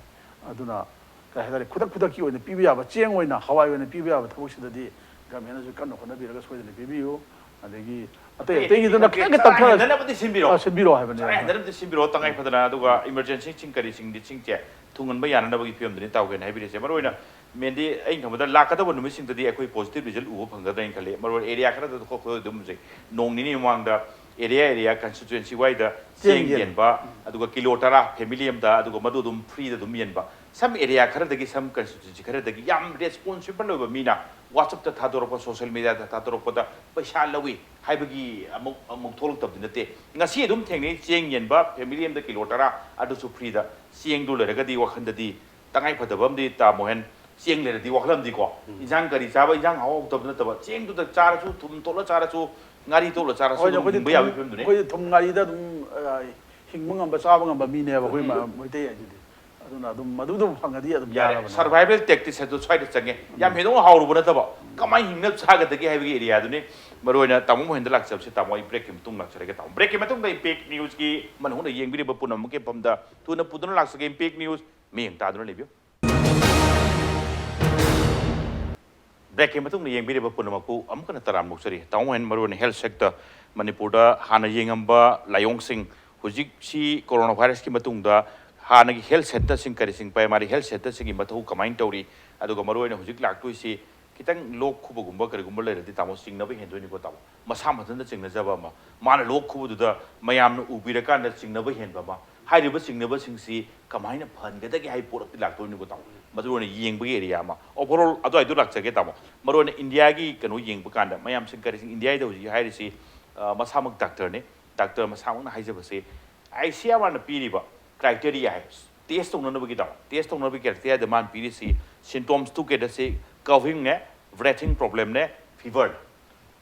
ꯑꯗꯨꯅ ꯀꯩ ꯍꯥꯏꯇꯥꯔꯦ, ꯈꯨꯗꯛ ꯈꯨꯗꯛꯀꯤ ꯑꯣꯏꯅ ꯄꯤꯕ ꯌꯥꯕ, ꯆꯦꯡ ꯑꯣꯏꯅ, ꯍꯋꯥꯏ ꯑꯣꯏꯅ ꯄꯤꯕ ꯌꯥꯕ ꯊꯕꯛꯁꯤꯗꯗꯤ ꯒꯃꯦꯟꯅꯁꯨ ꯀꯟꯅ ꯍꯣꯠꯅꯕꯤꯔꯒ ꯁꯣꯏꯗꯅ ꯄꯤꯕꯤꯌꯨ꯫ ꯑꯗꯒꯤ ꯑꯇꯩ ꯑꯇꯩ ꯑꯇꯩꯒꯤꯗꯨꯅ ꯈꯤꯇꯪ ꯈꯤꯇꯪ ꯈꯤꯇꯪ ꯈꯔ ꯍꯟꯊꯅꯕꯗꯤ ꯁꯤꯟꯕꯤꯔꯣ꯫ ꯑ, ꯁꯤꯟꯕꯤꯔꯣ ꯍꯥꯏꯕꯅꯦ꯫ ꯆꯔꯥ ꯍꯟꯊꯅꯕꯗꯤ ꯁꯤꯟꯕꯤꯔꯣ, ꯇꯉꯥꯏ ꯐꯗꯅ, ꯑꯗꯨꯒ emergency ꯁꯤꯡ ꯀꯔꯤꯁꯤꯡꯗꯤ ꯁꯤꯡꯁꯦ ꯊꯨꯡꯍꯟꯕ ꯌꯥꯅꯅꯕꯒꯤ ꯐꯤꯕꯝꯗꯨꯅꯤ ꯇꯥꯎꯒꯦꯅ ꯍꯥꯏꯕꯤꯔꯤꯁꯦ꯫ ꯃꯔꯨꯑꯣꯏꯅ ꯃꯦꯟꯗꯤ ꯑꯩꯅ ꯈꯟꯕꯗ ꯂꯥꯛꯀꯗꯕ ꯅꯨꯃꯤꯠꯁꯤꯡꯗꯗꯤ ꯑꯩꯈꯣꯏ positive result ꯎꯕ ꯐꯪꯒꯗ꯭ꯔꯥ ꯍꯥꯏꯅ ꯈꯜꯂꯤ꯫ ꯃꯔꯨꯑꯣꯏꯅ area ꯈꯔꯗ ꯈꯣꯠꯄꯗ ꯑꯗꯨꯝ ꯍꯧꯖꯤꯛ ꯅꯣꯡ ꯅꯤꯅꯤ ꯃꯃꯥꯡꯗ area, area constituency wise ꯆꯦꯡ ꯆꯦꯡ ꯌꯦꯟ-, ꯌꯦꯟꯕ, ꯑꯗꯨꯒ ꯀꯤꯂꯣ ꯇꯔꯥ family ꯑꯃꯗ, ꯑꯗꯨꯒ ꯃꯗꯨ ꯑꯗꯨꯝ free ꯗ ꯑꯗꯨꯝ ꯌꯦꯟꯕ꯫ Some area ꯈꯔꯗꯒꯤ, some constituency ꯈꯔꯗꯒꯤ ꯌꯥꯝ responsible ꯑꯣꯏꯕ ꯃꯤꯅ WhatsApp ꯇ ꯊꯥꯗꯣꯔꯛꯄ, social media ꯗ ꯊꯥꯗꯣꯔꯛꯄꯗ ꯄꯩꯁꯥ ꯂꯧꯏ ꯍꯥꯏꯕꯒꯤ ꯑꯃꯨꯛ, ꯑꯃꯨꯛ ꯊꯣꯛꯂꯛꯇꯕꯗꯤ ꯅꯠꯇꯦ꯫ ꯉꯁꯤ ꯑꯗꯨꯝ ꯊꯦꯡꯅꯩ, ꯆꯦꯡ ꯌꯦꯟꯕ family ꯑꯃꯗ ꯀꯤꯂꯣ ꯇꯔꯥ, ꯑꯗꯨꯁꯨ free ꯗ꯫ ꯆꯦꯡꯗꯨ ꯂꯩꯔꯒꯗꯤ ꯋꯥꯈꯜꯗꯗꯤ ꯇꯉꯥꯏ ꯐꯗꯕ ꯑꯃꯗꯤ, ꯇꯥ ꯃꯣꯍꯦꯟ, ꯆꯦꯡ ꯂꯩꯔꯗꯤ ꯋꯥꯈꯜ ꯑꯃꯗꯤꯀꯣ, ꯎꯝ꯫ ꯏꯟꯁꯥꯡ ꯀꯔꯤ ꯆꯥꯕ, ꯏꯟꯁꯥꯡ ꯍꯥꯎ ꯍꯥꯎꯇꯕ ꯅꯠꯇꯕ, ꯆꯦꯡꯗꯨꯗ ꯆꯥꯔꯁꯨ, ꯊꯨꯝ ꯇꯣꯠꯂ ꯆꯥꯔꯁꯨ, ꯉꯥꯔꯤ ꯇꯣꯠꯂ ꯆꯥꯔꯁꯨ ꯍꯣꯏꯅꯦ, ꯑꯗꯨꯝ ꯑꯩꯈꯣꯏꯗꯤ ꯍꯤꯡꯕ ꯊꯨꯝ, ꯌꯥꯕꯒꯤ ꯐꯤꯕꯝꯗꯨꯅꯤ꯫ ꯑꯩꯈꯣꯏꯗꯤ ꯊꯨꯝ ꯉꯥꯔꯤꯗ ꯑꯗꯨꯝ, ꯑ, ꯍꯤꯡꯕ ꯉꯝꯕ, ꯆꯥꯕ ꯉꯝꯕ ꯃꯤꯅꯦꯕ ꯑꯩꯈꯣꯏ ꯎꯝ꯫ ꯃ-, ꯃꯩꯇꯩ ꯍꯥꯏꯁꯤꯗꯤ꯫ ꯑꯗꯨꯅ ꯑꯗꯨꯝ ꯃꯗꯨꯗꯕꯨ ꯐꯪꯉꯗꯤ ꯑꯗꯨꯝ ꯌꯥꯔꯦ꯫ ꯌꯥꯔꯕꯅꯤ꯫ Survival tactics ꯑꯗꯨ ꯁ꯭ꯋꯥꯏꯗ ꯆꯪꯉꯦ꯫ ꯌꯥꯝ ꯍꯦꯟꯗꯣꯛꯅ ꯍꯥꯎꯔꯨꯕ ꯅꯠꯇꯕ, ꯀꯃꯥꯏꯅ ꯍꯤꯡꯅ ꯆꯥꯒꯗꯒꯦ ꯍꯥꯏꯕꯒꯤ area ꯗꯨꯅꯤ꯫ ꯃꯔꯨ ꯑꯣꯏꯅ ꯇꯥꯃꯣ ꯃꯣꯍꯦꯟꯗ ꯂꯥꯛꯆꯕꯁꯦ, ꯇꯥꯃꯣ, ꯑꯩ break ꯀꯤ ꯃꯇꯨꯡ ꯂꯥꯛꯆꯔꯒꯦ ꯇꯥꯃꯣ꯫ Break ꯀꯤ ꯃꯇꯨꯡꯗ Impact News ꯀꯤ ꯃꯅꯨꯡꯗ ꯌꯦꯡꯕꯤꯔꯤꯕ ꯄꯨꯝꯅꯃꯛꯀꯤ ꯃꯐꯝꯗ ꯊꯨꯅ ꯄꯨꯗꯨꯅ ꯂꯥꯛꯆꯒꯦ꯫ Impact News ꯃꯤꯠꯌꯦꯡ ꯇꯥꯗꯨꯅ ꯂꯩꯕꯤꯌꯨ꯫ Break ꯀꯤ ꯃꯇꯨꯡꯗ ꯌꯦꯡꯕꯤꯔꯤꯕ ꯄꯨꯝꯅꯃꯛꯄꯨ ꯑꯃꯨꯛ ꯍꯟꯅ ꯇꯔꯥꯝꯅ ꯑꯣꯛꯆꯔꯤ꯫ ꯇꯥꯃꯣ ꯃꯣꯍꯦꯟ, ꯃꯔꯨ ꯑꯣꯏꯅ health sector, ꯃꯅꯤꯄꯨꯔꯗ ꯍꯥꯟꯅ ꯌꯦꯡꯉꯝꯕ ꯂꯥꯏꯑꯣꯡꯁꯤꯡ, ꯍꯧꯖꯤꯛꯁꯤ coronavirus ꯀꯤ ꯃꯇꯨꯡꯗ ꯍꯥꯟꯅꯒꯤ health centre ꯁꯤꯡ ꯀꯔꯤꯁꯤꯡ, primary health centre ꯁꯤꯡꯒꯤ ꯃꯊꯧ ꯀꯃꯥꯏꯅ ꯇꯧꯔꯤ, ꯑꯗꯨꯒ ꯃꯔꯨ ꯑꯣꯏꯅ ꯍꯧꯖꯤꯛ ꯂꯥꯛꯇꯣꯏꯁꯤ ꯈꯤꯇꯪ ꯂꯣꯛ ꯈꯨꯕꯒꯨꯝꯕ ꯀꯔꯤꯒꯨꯝꯕ ꯂꯩꯔꯗꯤ, ꯇꯥꯃꯣ, ꯆꯤꯡꯅꯕ ꯍꯦꯟꯗꯣꯏꯅꯤꯀꯣ, ꯇꯥꯃꯣ꯫ ꯃꯁꯥ ꯃꯊꯟꯇ ꯆꯤꯡꯅꯖꯕ ꯑꯃ, ꯃꯥꯅ ꯂꯣꯛ ꯈꯨꯕꯗꯨꯗ ꯃꯌꯥꯝꯅ ꯎꯕꯤꯔꯀꯥꯟꯗ ꯆꯤꯡꯅꯕ ꯍꯦꯟꯕ ꯑꯃ, ꯍꯥꯏꯔꯤꯕ ꯆꯤꯡꯅꯕꯁꯤꯡꯁꯤ ꯀꯃꯥꯏꯅ ꯐꯍꯟꯒꯗꯒꯦ ꯍꯥꯏꯕ ꯄꯣꯠꯇꯤ ꯂꯥꯛꯇꯣꯏꯅꯤꯀꯣ, ꯇꯥꯃꯣ꯫ ꯃꯔꯨ ꯑꯣꯏꯅ ꯌꯦꯡꯕꯒꯤ area ꯑꯃ, overall ꯑꯗꯨꯋꯥꯏꯗꯨ ꯂꯥꯛꯆꯒꯦ, ꯇꯥꯃꯣ꯫ ꯃꯔꯨ ꯑꯣꯏꯅ ꯏꯟꯗꯤꯌꯥꯒꯤ ꯀꯩꯅꯣ ꯌꯦꯡꯕ ꯀꯥꯟꯗ, ꯃꯌꯥꯝꯁꯤꯡ ꯀꯔꯤꯁꯤꯡ, ꯏꯟꯗꯤꯌꯥꯗ ꯍꯧꯖꯤꯛ ꯍꯥꯏꯔꯤꯁꯤ, ꯑ, ꯃꯁꯥꯃꯛ doctor ꯅꯤ꯫ Doctor ꯃꯁꯥꯃꯛꯅ ꯍꯥꯏꯖꯕꯁꯦ, I C M R ꯅ ꯄꯤꯔꯤꯕ criteria ꯍꯥꯏ, test ꯇꯧꯅꯅꯕꯒꯤꯗꯃꯛ, test ꯇꯧꯅꯕꯒꯤ criteria ꯗ ꯃꯥꯅ ꯄꯤꯔꯤꯁꯤ symptoms ꯇꯨ ꯀꯩꯗꯁꯤ coughing ꯅꯦ, breathing problem ꯅꯦ, fever ꯅꯦ꯫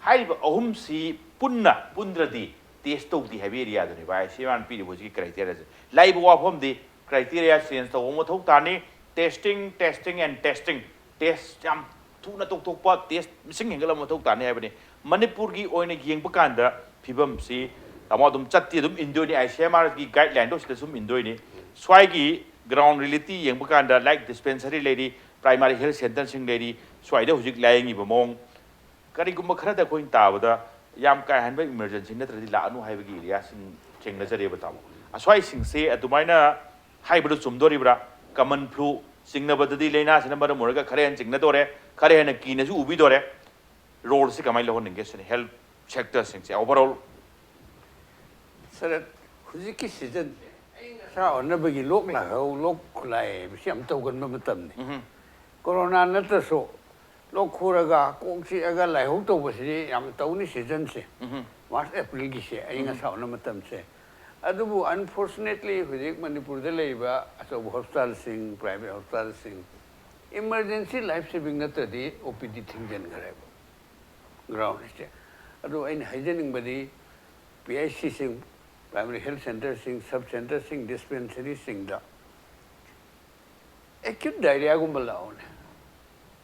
ꯍꯥꯏꯔꯤꯕ ꯑꯍꯨꯝꯁꯤ ꯄꯨꯟꯅ, ꯄꯨꯟꯗ꯭ꯔꯗꯤ test ꯇꯧꯗꯦ ꯍꯥꯏꯕ area ꯗꯨꯅꯦꯕ I C M R ꯅ ꯄꯤꯔꯤꯕ ꯍꯧꯖꯤꯛꯀꯤ criteria ꯁꯦ꯫ ꯂꯥꯛꯏꯕ ꯋꯥꯐꯝꯗꯤ criteria change ꯇꯧꯕ ꯃꯊꯧ ꯇꯥꯅꯤ꯫ Testing, testing and testing꯫ Test ꯌꯥꯝ ꯊꯨꯅ ꯇꯧꯊꯣꯛꯄ, test ꯃꯁꯤꯡ ꯍꯦꯟꯒꯠꯂꯛꯄ ꯃꯊꯧ ꯇꯥꯅꯤ ꯍꯥꯏꯕꯅꯤ꯫ ꯃꯅꯤꯄꯨꯔꯒꯤ ꯑꯣꯏꯅ ꯌꯦꯡꯕ ꯀꯥꯟꯗ ꯐꯤꯕꯝꯁꯤ, ꯇꯥꯃꯣ, ꯑꯗꯨꯝ ꯆꯠꯇꯤ ꯑꯗꯨꯝ ꯏꯟꯗꯣꯏꯅꯤ, I C M R ꯒꯤ guideline ꯗꯣ ꯁꯤꯗ ꯁꯨꯝ ꯏꯟꯗꯣꯏꯅꯤ꯫ ꯁ꯭ꯋꯥꯏꯒꯤ ground reality ꯌꯦꯡꯕ ꯀꯥꯟꯗ, like dispensary ꯂꯩꯔꯤ, primary health centre ꯁꯤꯡ ꯂꯩꯔꯤ, ꯁ꯭ꯋꯥꯏꯗ ꯍꯧꯖꯤꯛ ꯂꯥꯏꯌꯦꯡꯉꯤꯕ ꯃꯑꯣꯡ, ꯀꯔꯤꯒꯨꯝꯕ ꯈꯔꯗ ꯑꯩꯈꯣꯏꯅ ꯇꯥꯕꯗ ꯌꯥꯝ ꯀꯥ ꯍꯦꯟꯕ emergency ꯅꯠꯇ꯭ꯔꯗꯤ ꯂꯥꯛꯑꯅꯨ ꯍꯥꯏꯕꯒꯤ area ꯁꯤꯡ ꯊꯦꯡꯅꯖꯔꯦꯕ, ꯇꯥꯃꯣ꯫ ꯑꯁ꯭ꯋꯥꯏꯁꯤꯡꯁꯦ ꯑꯗꯨꯃꯥꯏꯅ ꯍꯥꯏꯕꯗꯨ ꯆꯨꯝꯗꯣꯔꯤꯕ꯭ꯔꯥ? Common flu ꯆꯤꯡꯅꯕꯗꯗꯤ ꯂꯥꯏꯅꯥꯁꯤꯅ ꯃꯔꯝ ꯑꯣꯏꯔꯒ ꯈꯔ ꯍꯦꯟꯅ ꯆꯤꯡꯅꯗꯣꯔꯦ, ꯈꯔ ꯍꯦꯟꯅ ꯀꯤꯅꯁꯨ ꯎꯕꯤꯗꯣꯔꯦ꯫ Role ꯁꯤ ꯀꯃꯥꯏꯅ ꯂꯧꯍꯟꯅꯤꯡꯒꯦ ꯁꯤꯅꯤ health sector ꯁꯤꯡꯁꯦ overall꯫ ꯁꯔꯠ, ꯍꯧꯖꯤꯛꯀꯤ season ꯁꯦ ꯑꯏꯪ ꯑꯁꯥ ꯑꯣꯟꯅꯕꯒꯤ ꯂꯣꯛ ꯂꯥꯏꯍꯧ, ꯂꯣꯛ ꯈꯨꯂꯥꯏ ꯍꯥꯏꯕꯁꯤ ꯌꯥꯝ ꯇꯧꯒꯟꯕ ꯃꯇꯝꯅꯤ꯫ ꯎꯝ꯫ Corona ꯅꯠꯇ꯭ꯔꯁꯨ ꯂꯣꯛ ꯈꯨꯔꯒ, ꯀꯣꯛ ꯆꯤꯛꯑꯒ ꯂꯥꯏꯍꯧ ꯇꯧꯕꯁꯤꯗꯤ ꯌꯥꯝ ꯇꯧꯅꯤ season ꯁꯦ꯫ ꯎꯝ꯫ March April ꯒꯤꯁꯦ ꯑꯏꯪ ꯑꯁꯥ ꯑꯣꯟꯅ ꯃꯇꯝꯁꯦ꯫ ꯑꯗꯨꯕꯨ unfortunately ꯍꯧꯖꯤꯛ ꯃꯅꯤꯄꯨꯔꯗ ꯂꯩꯔꯤꯕ ꯑꯆꯧꯕ hospital ꯁꯤꯡ, private hospital ꯁꯤꯡ, emergency life saving ꯅꯠꯇ꯭ꯔꯗꯤ O P D ꯊꯤꯡꯖꯤꯟꯈ꯭ꯔꯦꯕ꯫ Ground ꯁꯦ꯫ ꯑꯗꯨ ꯑꯩꯅ ꯍꯥꯏꯖꯅꯤꯡꯕꯗꯤ P H C ꯁꯤꯡ, primary health centre ꯁꯤꯡ, sub centre ꯁꯤꯡ, dispensary ꯁꯤꯡꯗ ꯑꯦꯀ꯭ꯌꯨꯠ ꯗꯥꯏꯔꯤꯌꯥꯒꯨꯝꯕ ꯂꯥꯛꯑꯣꯅꯦ꯫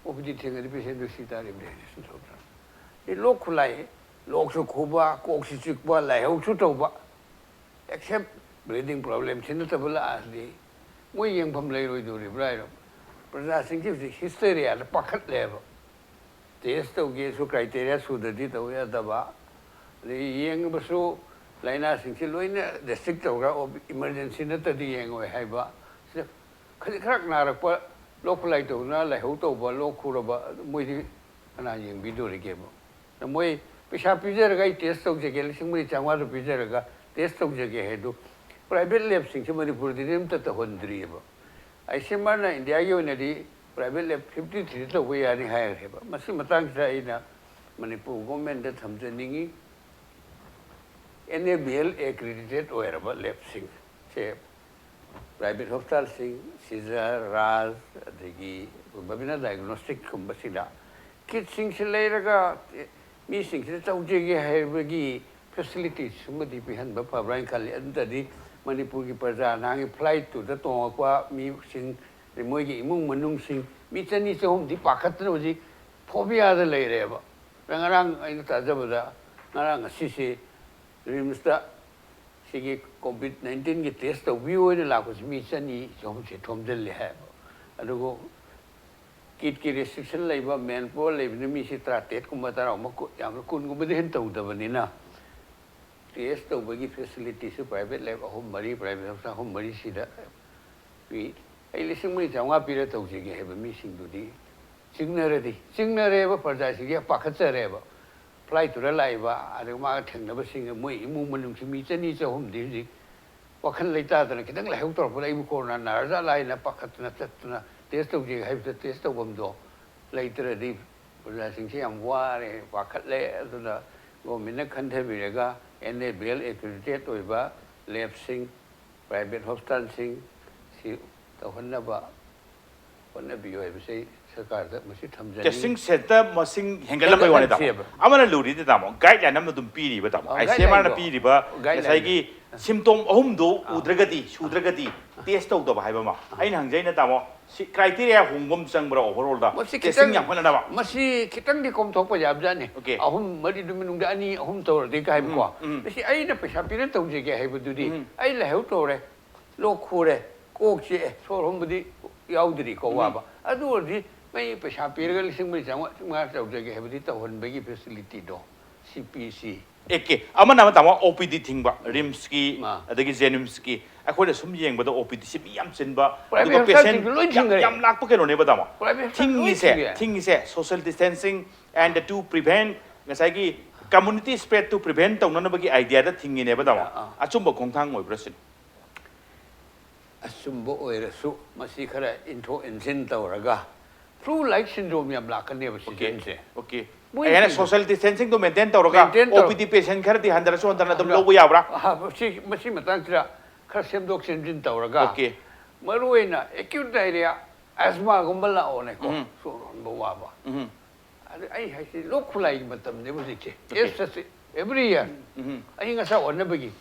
ꯑꯣ ꯄꯤ ꯗꯤ ꯊꯦꯡꯉꯗꯤ ꯄꯦꯁꯦꯟꯗꯨ ꯁꯤ ꯇꯥꯔꯤꯕꯅꯦ ꯍꯥꯏꯅ ꯁꯨꯝ ꯇꯧꯗ꯭ꯔꯥ? ꯑꯗꯩ ꯂꯣꯛ ꯈꯨꯂꯥꯏ, ꯂꯣꯛꯁꯨ ꯈꯨꯕ, ꯀꯣꯛꯁꯨ ꯆꯤꯛꯄ, ꯂꯥꯏꯍꯧꯁꯨ ꯇꯧꯕ꯫ ꯑꯦꯛꯁꯦꯞ ꯕ꯭ꯔꯤꯗꯤꯡ ꯄ꯭ꯔꯣꯕ꯭ꯂꯦꯝꯁꯤ ꯅꯠꯇꯕ ꯂꯥꯛꯑꯗꯤ ꯃꯣꯏ ꯌꯦꯡꯐꯝ ꯂꯩꯔꯣꯏꯗꯧꯔꯤꯕ꯭ꯔꯥ ꯍꯥꯏꯅ ꯄ꯭ꯔꯖꯥꯁꯤꯡꯁꯤ ꯍꯧꯖꯤꯛ ꯍꯤꯁꯇꯔꯤꯌꯥꯗ ꯄꯥꯈꯠꯂꯦꯕ꯫ ꯇꯦꯁ ꯇꯧꯒꯦꯁꯨ ꯀ꯭ꯔꯥꯏꯇꯦꯔꯤꯌꯥ ꯁꯨꯗ꯭ꯔꯗꯤ ꯇꯧ ꯌꯥꯗꯕ꯫ ꯑꯗꯩ ꯌꯦꯡꯕꯁꯨ ꯂꯥꯏꯅꯥꯁꯤꯡꯁꯤ ꯂꯣꯏꯅ ꯔꯦꯁꯇ꯭ꯔꯤꯛ ꯇꯧꯔꯒ ꯏꯃꯔꯖꯦꯟꯁꯤ ꯅꯠꯇ꯭ꯔꯗꯤ ꯌꯦꯡꯉꯣꯏ ꯍꯥꯏꯕ꯫ ꯁꯤꯗ ꯈꯖꯤꯛ ꯈꯔ ꯅꯥꯔꯛꯄ, ꯂꯣꯛ ꯈꯨꯂꯥꯏ ꯇꯧꯗꯨꯅ ꯂꯥꯏꯍꯧ ꯇꯧꯕ, ꯂꯣꯛ ꯈꯨꯔꯕ, ꯃꯣꯏꯗꯤ ꯀꯅꯥ ꯌꯦꯡꯕꯤꯗꯣꯔꯤꯒꯦꯕ? ꯃꯣꯏ ꯄꯩꯁꯥ ꯄꯤꯖꯔꯒ ꯑꯩ ꯇꯦꯁ ꯇꯧꯖꯒꯦ, ꯂꯤꯁꯤꯡ ꯃꯔꯤ ꯆꯥꯝꯃꯉꯥꯗꯨ ꯄꯤꯖꯔꯒ ꯇꯦꯁ ꯇꯧꯖꯒꯦ ꯍꯥꯏꯗꯨ ꯄ꯭ꯔꯥꯏꯚꯦꯠ ꯂꯦꯕꯁꯤꯡꯁꯦ ꯃꯅꯤꯄꯨꯔꯗꯗꯤ ꯑꯝꯇ ꯇꯧꯍꯟꯗ꯭ꯔꯤꯑꯕ꯫ ꯑꯥꯏ ꯁꯤ ꯑꯦꯝ ꯑꯥꯔꯅ ꯏꯟꯗꯤꯌꯥꯒꯤ ꯑꯣꯏꯅꯗꯤ ꯄ꯭ꯔꯥꯏꯚꯦꯠ ꯂꯦꯕ ꯐꯤꯐꯇꯤ ꯊ꯭ꯔꯤꯗ ꯇꯧꯕ ꯌꯥꯅꯤ ꯍꯥꯏꯈ꯭ꯔꯦꯕ꯫ ꯃꯁꯤ ꯃꯇꯥꯡꯁꯤꯗ ꯑꯩꯅ ꯃꯅꯤꯄꯨꯔ ꯒꯣꯔꯃꯦꯟꯗ ꯊꯝꯖꯅꯤꯡꯉꯤ, ꯑꯦꯟ ꯑꯦ ꯕꯤ ꯑꯦꯜ ꯑꯦꯀ꯭ꯔꯤꯗꯤꯇꯦꯠ ꯑꯣꯏꯔꯕ ꯂꯦꯕꯁꯤꯡꯁꯦ ꯄ꯭ꯔꯥꯏꯚꯦꯠ ꯍꯣꯁꯄꯤꯇꯥꯜꯁꯤꯡ, ꯁꯤꯖꯔ, ꯔꯥꯖ, ꯑꯗꯒꯤ ꯕꯕꯤꯅꯥ ꯗꯥꯏꯒꯅꯣꯁꯇꯤꯛꯀꯨꯝꯕꯁꯤꯗ ꯀꯤꯠꯁꯤꯡꯁꯤ ꯂꯩꯔꯒ ꯃꯤꯁꯤꯡꯁꯤꯗ ꯇꯧꯖꯒꯦ ꯍꯥꯏꯕꯒꯤ ꯐꯦꯁꯤꯂꯤꯇꯤꯁꯤꯃꯗꯤ ꯄꯤꯍꯟꯕ ꯐꯕ꯭ꯔꯥ ꯍꯥꯏꯅ ꯈꯜꯂꯤ꯫ ꯑꯗꯨ ꯅꯠꯇ꯭ꯔꯗꯤ ꯃꯅꯤꯄꯨꯔꯒꯤ ꯄ꯭ꯔꯖꯥ ꯅꯍꯥꯟꯒꯤ ꯐ꯭ꯂꯥꯏꯠꯇꯨꯗ ꯇꯣꯡꯉꯛꯄ ꯃꯤꯁꯤꯡ, ꯑꯗꯩ ꯃꯣꯏꯒꯤ ꯏꯃꯨꯡ ꯃꯅꯨꯡꯁꯤꯡ, ꯃꯤ ꯆꯅꯤ ꯆꯍꯨꯝꯗꯤ ꯄꯥꯈꯠꯇꯅ ꯍꯧꯖꯤꯛ ꯐꯣꯕꯤꯌꯥꯗ ꯂꯩꯔꯦꯕ꯫ ꯉꯔꯥꯡ ꯑꯩꯅ ꯇꯥꯖꯕꯗ, ꯉꯔꯥꯡ ꯉꯁꯤꯁꯦ ꯔꯤꯝꯁꯇ ꯁꯤꯒꯤ ꯀꯣꯚꯤꯗ ꯅꯥꯏꯟꯇꯤꯟꯒꯤ ꯇꯦꯁ ꯇꯧꯕꯤꯌꯨ ꯍꯥꯏꯅ ꯂꯥꯛꯄꯁꯤ ꯃꯤ ꯆꯅꯤ ꯆꯍꯨꯝꯁꯦ ꯊꯣꯝꯖꯤꯜꯂꯦ ꯍꯥꯏꯕ꯫ ꯑꯗꯨꯒ ꯀꯤꯠꯀꯤ ꯔꯦꯁꯇ꯭ꯔꯤꯛꯁꯟ ꯂꯩꯕ, ꯃꯦꯟ ꯄꯥꯋꯔ ꯂꯩꯕꯅ ꯃꯤꯁꯤ ꯇꯔꯥꯇꯔꯦꯠꯀꯨꯝꯕ, ꯇꯔꯥꯃꯉꯥ, ꯌꯥꯝꯅ ꯀꯨꯟꯒꯨꯝꯕꯗꯤ ꯍꯦꯟꯅ ꯇꯧꯗꯕꯅꯤꯅ, ꯇꯦꯁ ꯇꯧꯕꯒꯤ ꯐꯦꯁꯤꯂꯤꯇꯤꯁꯨ ꯄ꯭ꯔꯥꯏꯚꯦꯠ ꯂꯦꯕ ꯑꯍꯨꯝ ꯃꯔꯤ, ꯄ꯭ꯔꯥꯏꯚꯦꯠ ꯍꯣꯁꯄꯤꯇꯥꯜ ꯑꯍꯨꯝ ꯃꯔꯤꯁꯤꯗ ꯄꯤ꯫ ꯑꯩ ꯂꯤꯁꯤꯡ ꯃꯔꯤ ꯆꯥꯝꯃꯉꯥ ꯄꯤꯔ ꯇꯧꯖꯒꯦ ꯍꯥꯏꯕ ꯃꯤꯁꯤꯡꯗꯨꯗꯤ ꯆꯤꯡꯅꯔꯗꯤ, ꯆꯤꯡꯅꯔꯦꯕ, ꯄ꯭ꯔꯖꯥꯁꯤꯡꯁꯦ ꯄꯥꯈꯠꯆꯔꯦꯕ꯫ ꯐ꯭ꯂꯥꯏꯠꯇꯨꯗ ꯂꯥꯛꯏꯕ, ꯑꯗꯨꯒ ꯃꯥꯒ ꯊꯦꯡꯅꯕꯁꯤꯡ, ꯃꯣꯏ ꯏꯃꯨꯡ ꯃꯅꯨꯡꯁꯤ ꯃꯤ ꯆꯅꯤ ꯆꯍꯨꯝꯗꯤ ꯍꯧꯖꯤꯛ ꯋꯥꯈꯜ ꯂꯩꯇꯥꯗꯅ, ꯈꯤꯇꯪ ꯂꯥꯏꯍꯧ ꯇꯧꯔꯛꯄꯗ ꯑꯩꯕꯨ ꯀꯣꯔꯣꯅꯥ ꯅꯥꯔꯖꯥꯠꯂꯥ ꯍꯥꯏꯅ ꯄꯥꯈꯠꯇꯅ ꯆꯠꯇꯅ ꯇꯦꯁ ꯇꯧꯖꯦ ꯍꯥꯏꯕꯗ ꯇꯦꯁ ꯇꯧꯐꯝꯗꯣ ꯂꯩꯇ꯭ꯔꯗꯤ ꯄ꯭ꯔꯖꯥꯁꯤꯡꯁꯦ ꯌꯥꯝ ꯋꯥꯔꯦ, ꯄꯥꯈꯠꯂꯦ꯫ ꯑꯗꯨꯅ ꯒꯣꯔꯃꯦꯟꯅ ꯈꯟꯊꯕꯤꯔꯒ ꯑꯦꯟ ꯑꯦ ꯕꯤ ꯑꯦꯜ ꯑꯦꯀ꯭ꯔꯤꯗꯤꯇꯦꯠ ꯑꯣꯏꯕ ꯂꯦꯕꯁꯤꯡ, ꯄ꯭ꯔꯥꯏꯚꯦꯠ ꯍꯣꯁꯄꯤꯇꯥꯜꯁꯤꯡ ꯁꯤ ꯇꯧꯍꯟꯅꯕ ꯍꯣꯠꯅꯕꯤꯌꯨ ꯍꯥꯏꯕꯁꯤ ꯑꯩ ꯁꯔꯀꯥꯔꯗ ꯃꯁꯤ ꯊꯝꯖꯅꯤꯡꯏ꯫ ꯇꯦꯁꯇꯤꯡ ꯁꯦꯟꯇꯔ ꯃꯁꯤꯡ ꯍꯦꯟꯒꯠꯂꯝꯕꯩ ꯋꯥꯅꯤ ꯇꯥꯃꯣ꯫ ꯍꯦꯟꯒꯠꯂꯛꯇ꯭ꯔꯤꯑꯕ꯫ ꯑꯃꯅ ꯂꯨꯔꯤꯗꯤ ꯇꯥꯃꯣ, ꯒꯥꯏꯗꯂꯥꯏꯟ ꯑꯃ ꯑꯗꯨꯝ ꯄꯤꯔꯤꯕ ꯇꯥꯃꯣ, ꯑ, ꯑꯥꯏ ꯁꯤ ꯑꯦꯝ ꯑꯥꯔꯅ ꯒꯥꯏꯗꯂꯥꯏꯟꯗꯣ, ꯄꯤꯔꯤꯕ ꯒꯥꯏꯗꯂꯥꯏꯟꯗꯣ꯫ ꯉꯁꯥꯏꯒꯤ ꯁꯤꯝꯇꯣꯝ ꯑꯍꯨꯝꯗꯣ ꯎꯗ꯭ꯔꯒꯗꯤ, ꯁꯨꯗ꯭ꯔꯒꯗꯤ ꯇꯦꯁ ꯇꯧꯗꯕ ꯍꯥꯏꯕ ꯑꯃ꯫ ꯑꯩꯅ ꯍꯪꯖꯩꯅ, ꯇꯥꯃꯣ, ꯁꯤ ꯀ꯭ꯔꯥꯏꯇꯦꯔꯤꯌꯥ ꯍꯣꯡꯕ ꯑꯃ ꯆꯪꯕ꯭ꯔꯥ ꯑꯣꯚꯔꯑꯣꯜꯗ? ꯃꯁꯤ ꯇꯦꯁꯇꯤꯡ ꯈꯤꯇꯪ ꯌꯥꯝ ꯍꯣꯠꯅꯅꯕ꯫ ꯃꯁꯤ ꯈꯤꯇꯪꯗꯤ ꯀꯣꯝꯊꯣꯛꯄ ꯌꯥꯕꯖꯥꯠꯅꯤ꯫ Okay. ꯑꯍꯨꯝ ꯃꯔꯤꯗꯨ ꯃꯅꯨꯡꯗ ꯑꯅꯤ ꯑꯍꯨꯝ ꯇꯧꯔꯗꯤ ꯀꯥꯏꯕꯀꯣ꯫ ꯎꯝ, ꯎꯝ꯫ ꯃꯁꯤ ꯑꯩꯅ ꯄꯩꯁꯥ ꯄꯤꯔ ꯇꯧꯖꯒꯦ ꯍꯥꯏꯕꯗꯨꯗꯤ ꯎꯝ꯫ ꯑꯩ ꯂꯥꯏꯍꯧ ꯇꯧꯔꯦ, ꯂꯣꯛ ꯈꯨꯔꯦ, ꯀꯣꯛ ꯆꯤꯛꯑꯦ, ꯁꯣꯔ ꯍꯣꯟꯕꯗꯤ ꯌꯥꯎꯗ꯭ꯔꯤꯀꯣ ꯋꯥꯕ꯫ ꯑꯗꯨ ꯑꯣꯏꯔꯗꯤ ꯃꯩ ꯄꯩꯁꯥ ꯄꯤꯔꯒ ꯂꯤꯁꯤꯡ ꯃꯔꯤ ꯆꯥꯝꯃꯉꯥ ꯆꯥꯝꯃꯉꯥ ꯇꯧꯖꯒꯦ ꯍꯥꯏꯕꯗꯤ ꯇꯧꯍꯟꯕꯒꯤ ꯐꯦꯁꯤꯂꯤꯇꯤꯗꯣ ꯁꯤ ꯄꯤ ꯁꯤ꯫ ꯑꯦ ꯀꯦ ꯑꯃꯅ ꯑꯃ, ꯇꯥꯃꯣ, ꯑꯣ ꯄꯤ ꯗꯤ ꯊꯤꯡꯕ, ꯔꯤꯝꯁꯀꯤ ꯑꯥ꯫ ꯑꯗꯒꯤ ꯖꯦꯅꯤꯝꯁꯀꯤ꯫ ꯑꯩꯈꯣꯏꯅ ꯁꯨꯝ ꯌꯦꯡꯕꯗ ꯑꯣ ꯄꯤ ꯗꯤꯁꯤ ꯃꯤ ꯌꯥꯝ ꯆꯤꯟꯕ, Private ꯑꯗꯨꯒ ꯄꯦꯁꯦꯟ hospitalꯁꯤꯡꯁꯨ ꯂꯣꯏ ꯌꯥꯝ, ꯊꯤꯡꯈ꯭ꯔꯦ꯫ ꯌꯥꯝ ꯂꯥꯛꯄ ꯀꯩꯅꯣꯅꯦꯕ, ꯇꯥꯃꯣ꯫ Private hospital ꯊꯤꯡꯉꯤꯁꯦ ꯂꯣꯏ ꯊꯤꯡꯈ꯭ꯔꯦ꯫ ꯊꯤꯡꯉꯤꯁꯦ social distancing and to prevent, ꯉꯁꯥꯏꯒꯤ community spread to prevent ꯇꯧꯅꯅꯕꯒꯤ ꯑꯥꯏꯗꯤꯌꯥꯗ ꯊꯤꯡꯉꯤꯅꯦꯕ, ꯇꯥꯃꯣ꯫ ꯑꯥ, ꯑꯥ꯫ ꯑꯆꯨꯝꯕ ꯈꯣꯡꯊꯥꯡ ꯑꯣꯏꯕ꯭ꯔꯥ ꯁꯤꯅꯤ? ꯑꯆꯨꯝꯕ ꯑꯣꯏꯔꯁꯨ ꯃꯁꯤ ꯈꯔ ꯏꯟꯊꯣꯛ ꯏꯟꯁꯤꯟ ꯇꯧꯔꯒ flu like syndrome ꯌꯥꯝ ꯂꯥꯛꯀꯅꯦꯕ ꯑꯣꯀꯦ, seasonꯁꯦ꯫ ꯑꯣꯀꯦ꯫ ꯃꯣꯏ ꯑꯩꯅ ꯁꯤꯗ social distancingꯗꯣ maintain ꯇꯧꯔꯒ Maintain ꯇꯧꯔ- ꯑꯣ ꯄꯤ ꯗꯤ ꯄꯦꯁꯦꯟ ꯈꯔꯗꯤ ꯍꯟꯊꯔꯁꯨ ꯍꯟꯊꯅ ꯑꯗꯨꯝ ꯑꯗꯣ- ꯂꯧꯕ ꯌꯥꯕ꯭ꯔꯥ? ꯑꯍ, ꯃꯁꯤ ꯃꯁꯤ ꯃꯇꯥꯡꯁꯤꯗ ꯈꯔ ꯁꯦꯝꯗꯣꯛ ꯁꯦꯝꯖꯤꯟ ꯇꯧꯔꯒ ꯑꯣꯀꯦ꯫ ꯃꯔꯨꯑꯣꯏꯅ acute diarrhea, asthmaꯒꯨꯝꯕ ꯂꯥꯛꯑꯣꯅꯦꯀꯣ, ꯎꯝ꯫ ꯁꯣꯔ ꯍꯣꯟꯕ ꯋꯥꯕ꯫ ꯎꯝ꯫ ꯑꯗ ꯑꯩ ꯍꯥꯏꯁꯤ ꯂꯣꯛ ꯈꯨꯂꯥꯏꯒꯤ ꯃꯇꯝꯅꯦꯕ ꯍꯧꯖꯤꯛꯁꯦ꯫ Okay. Yes, yes, every year꯫ ꯎꯝ꯫ ꯑꯏꯪ ꯑꯁꯥ ꯑꯣꯟꯅꯕꯒꯤ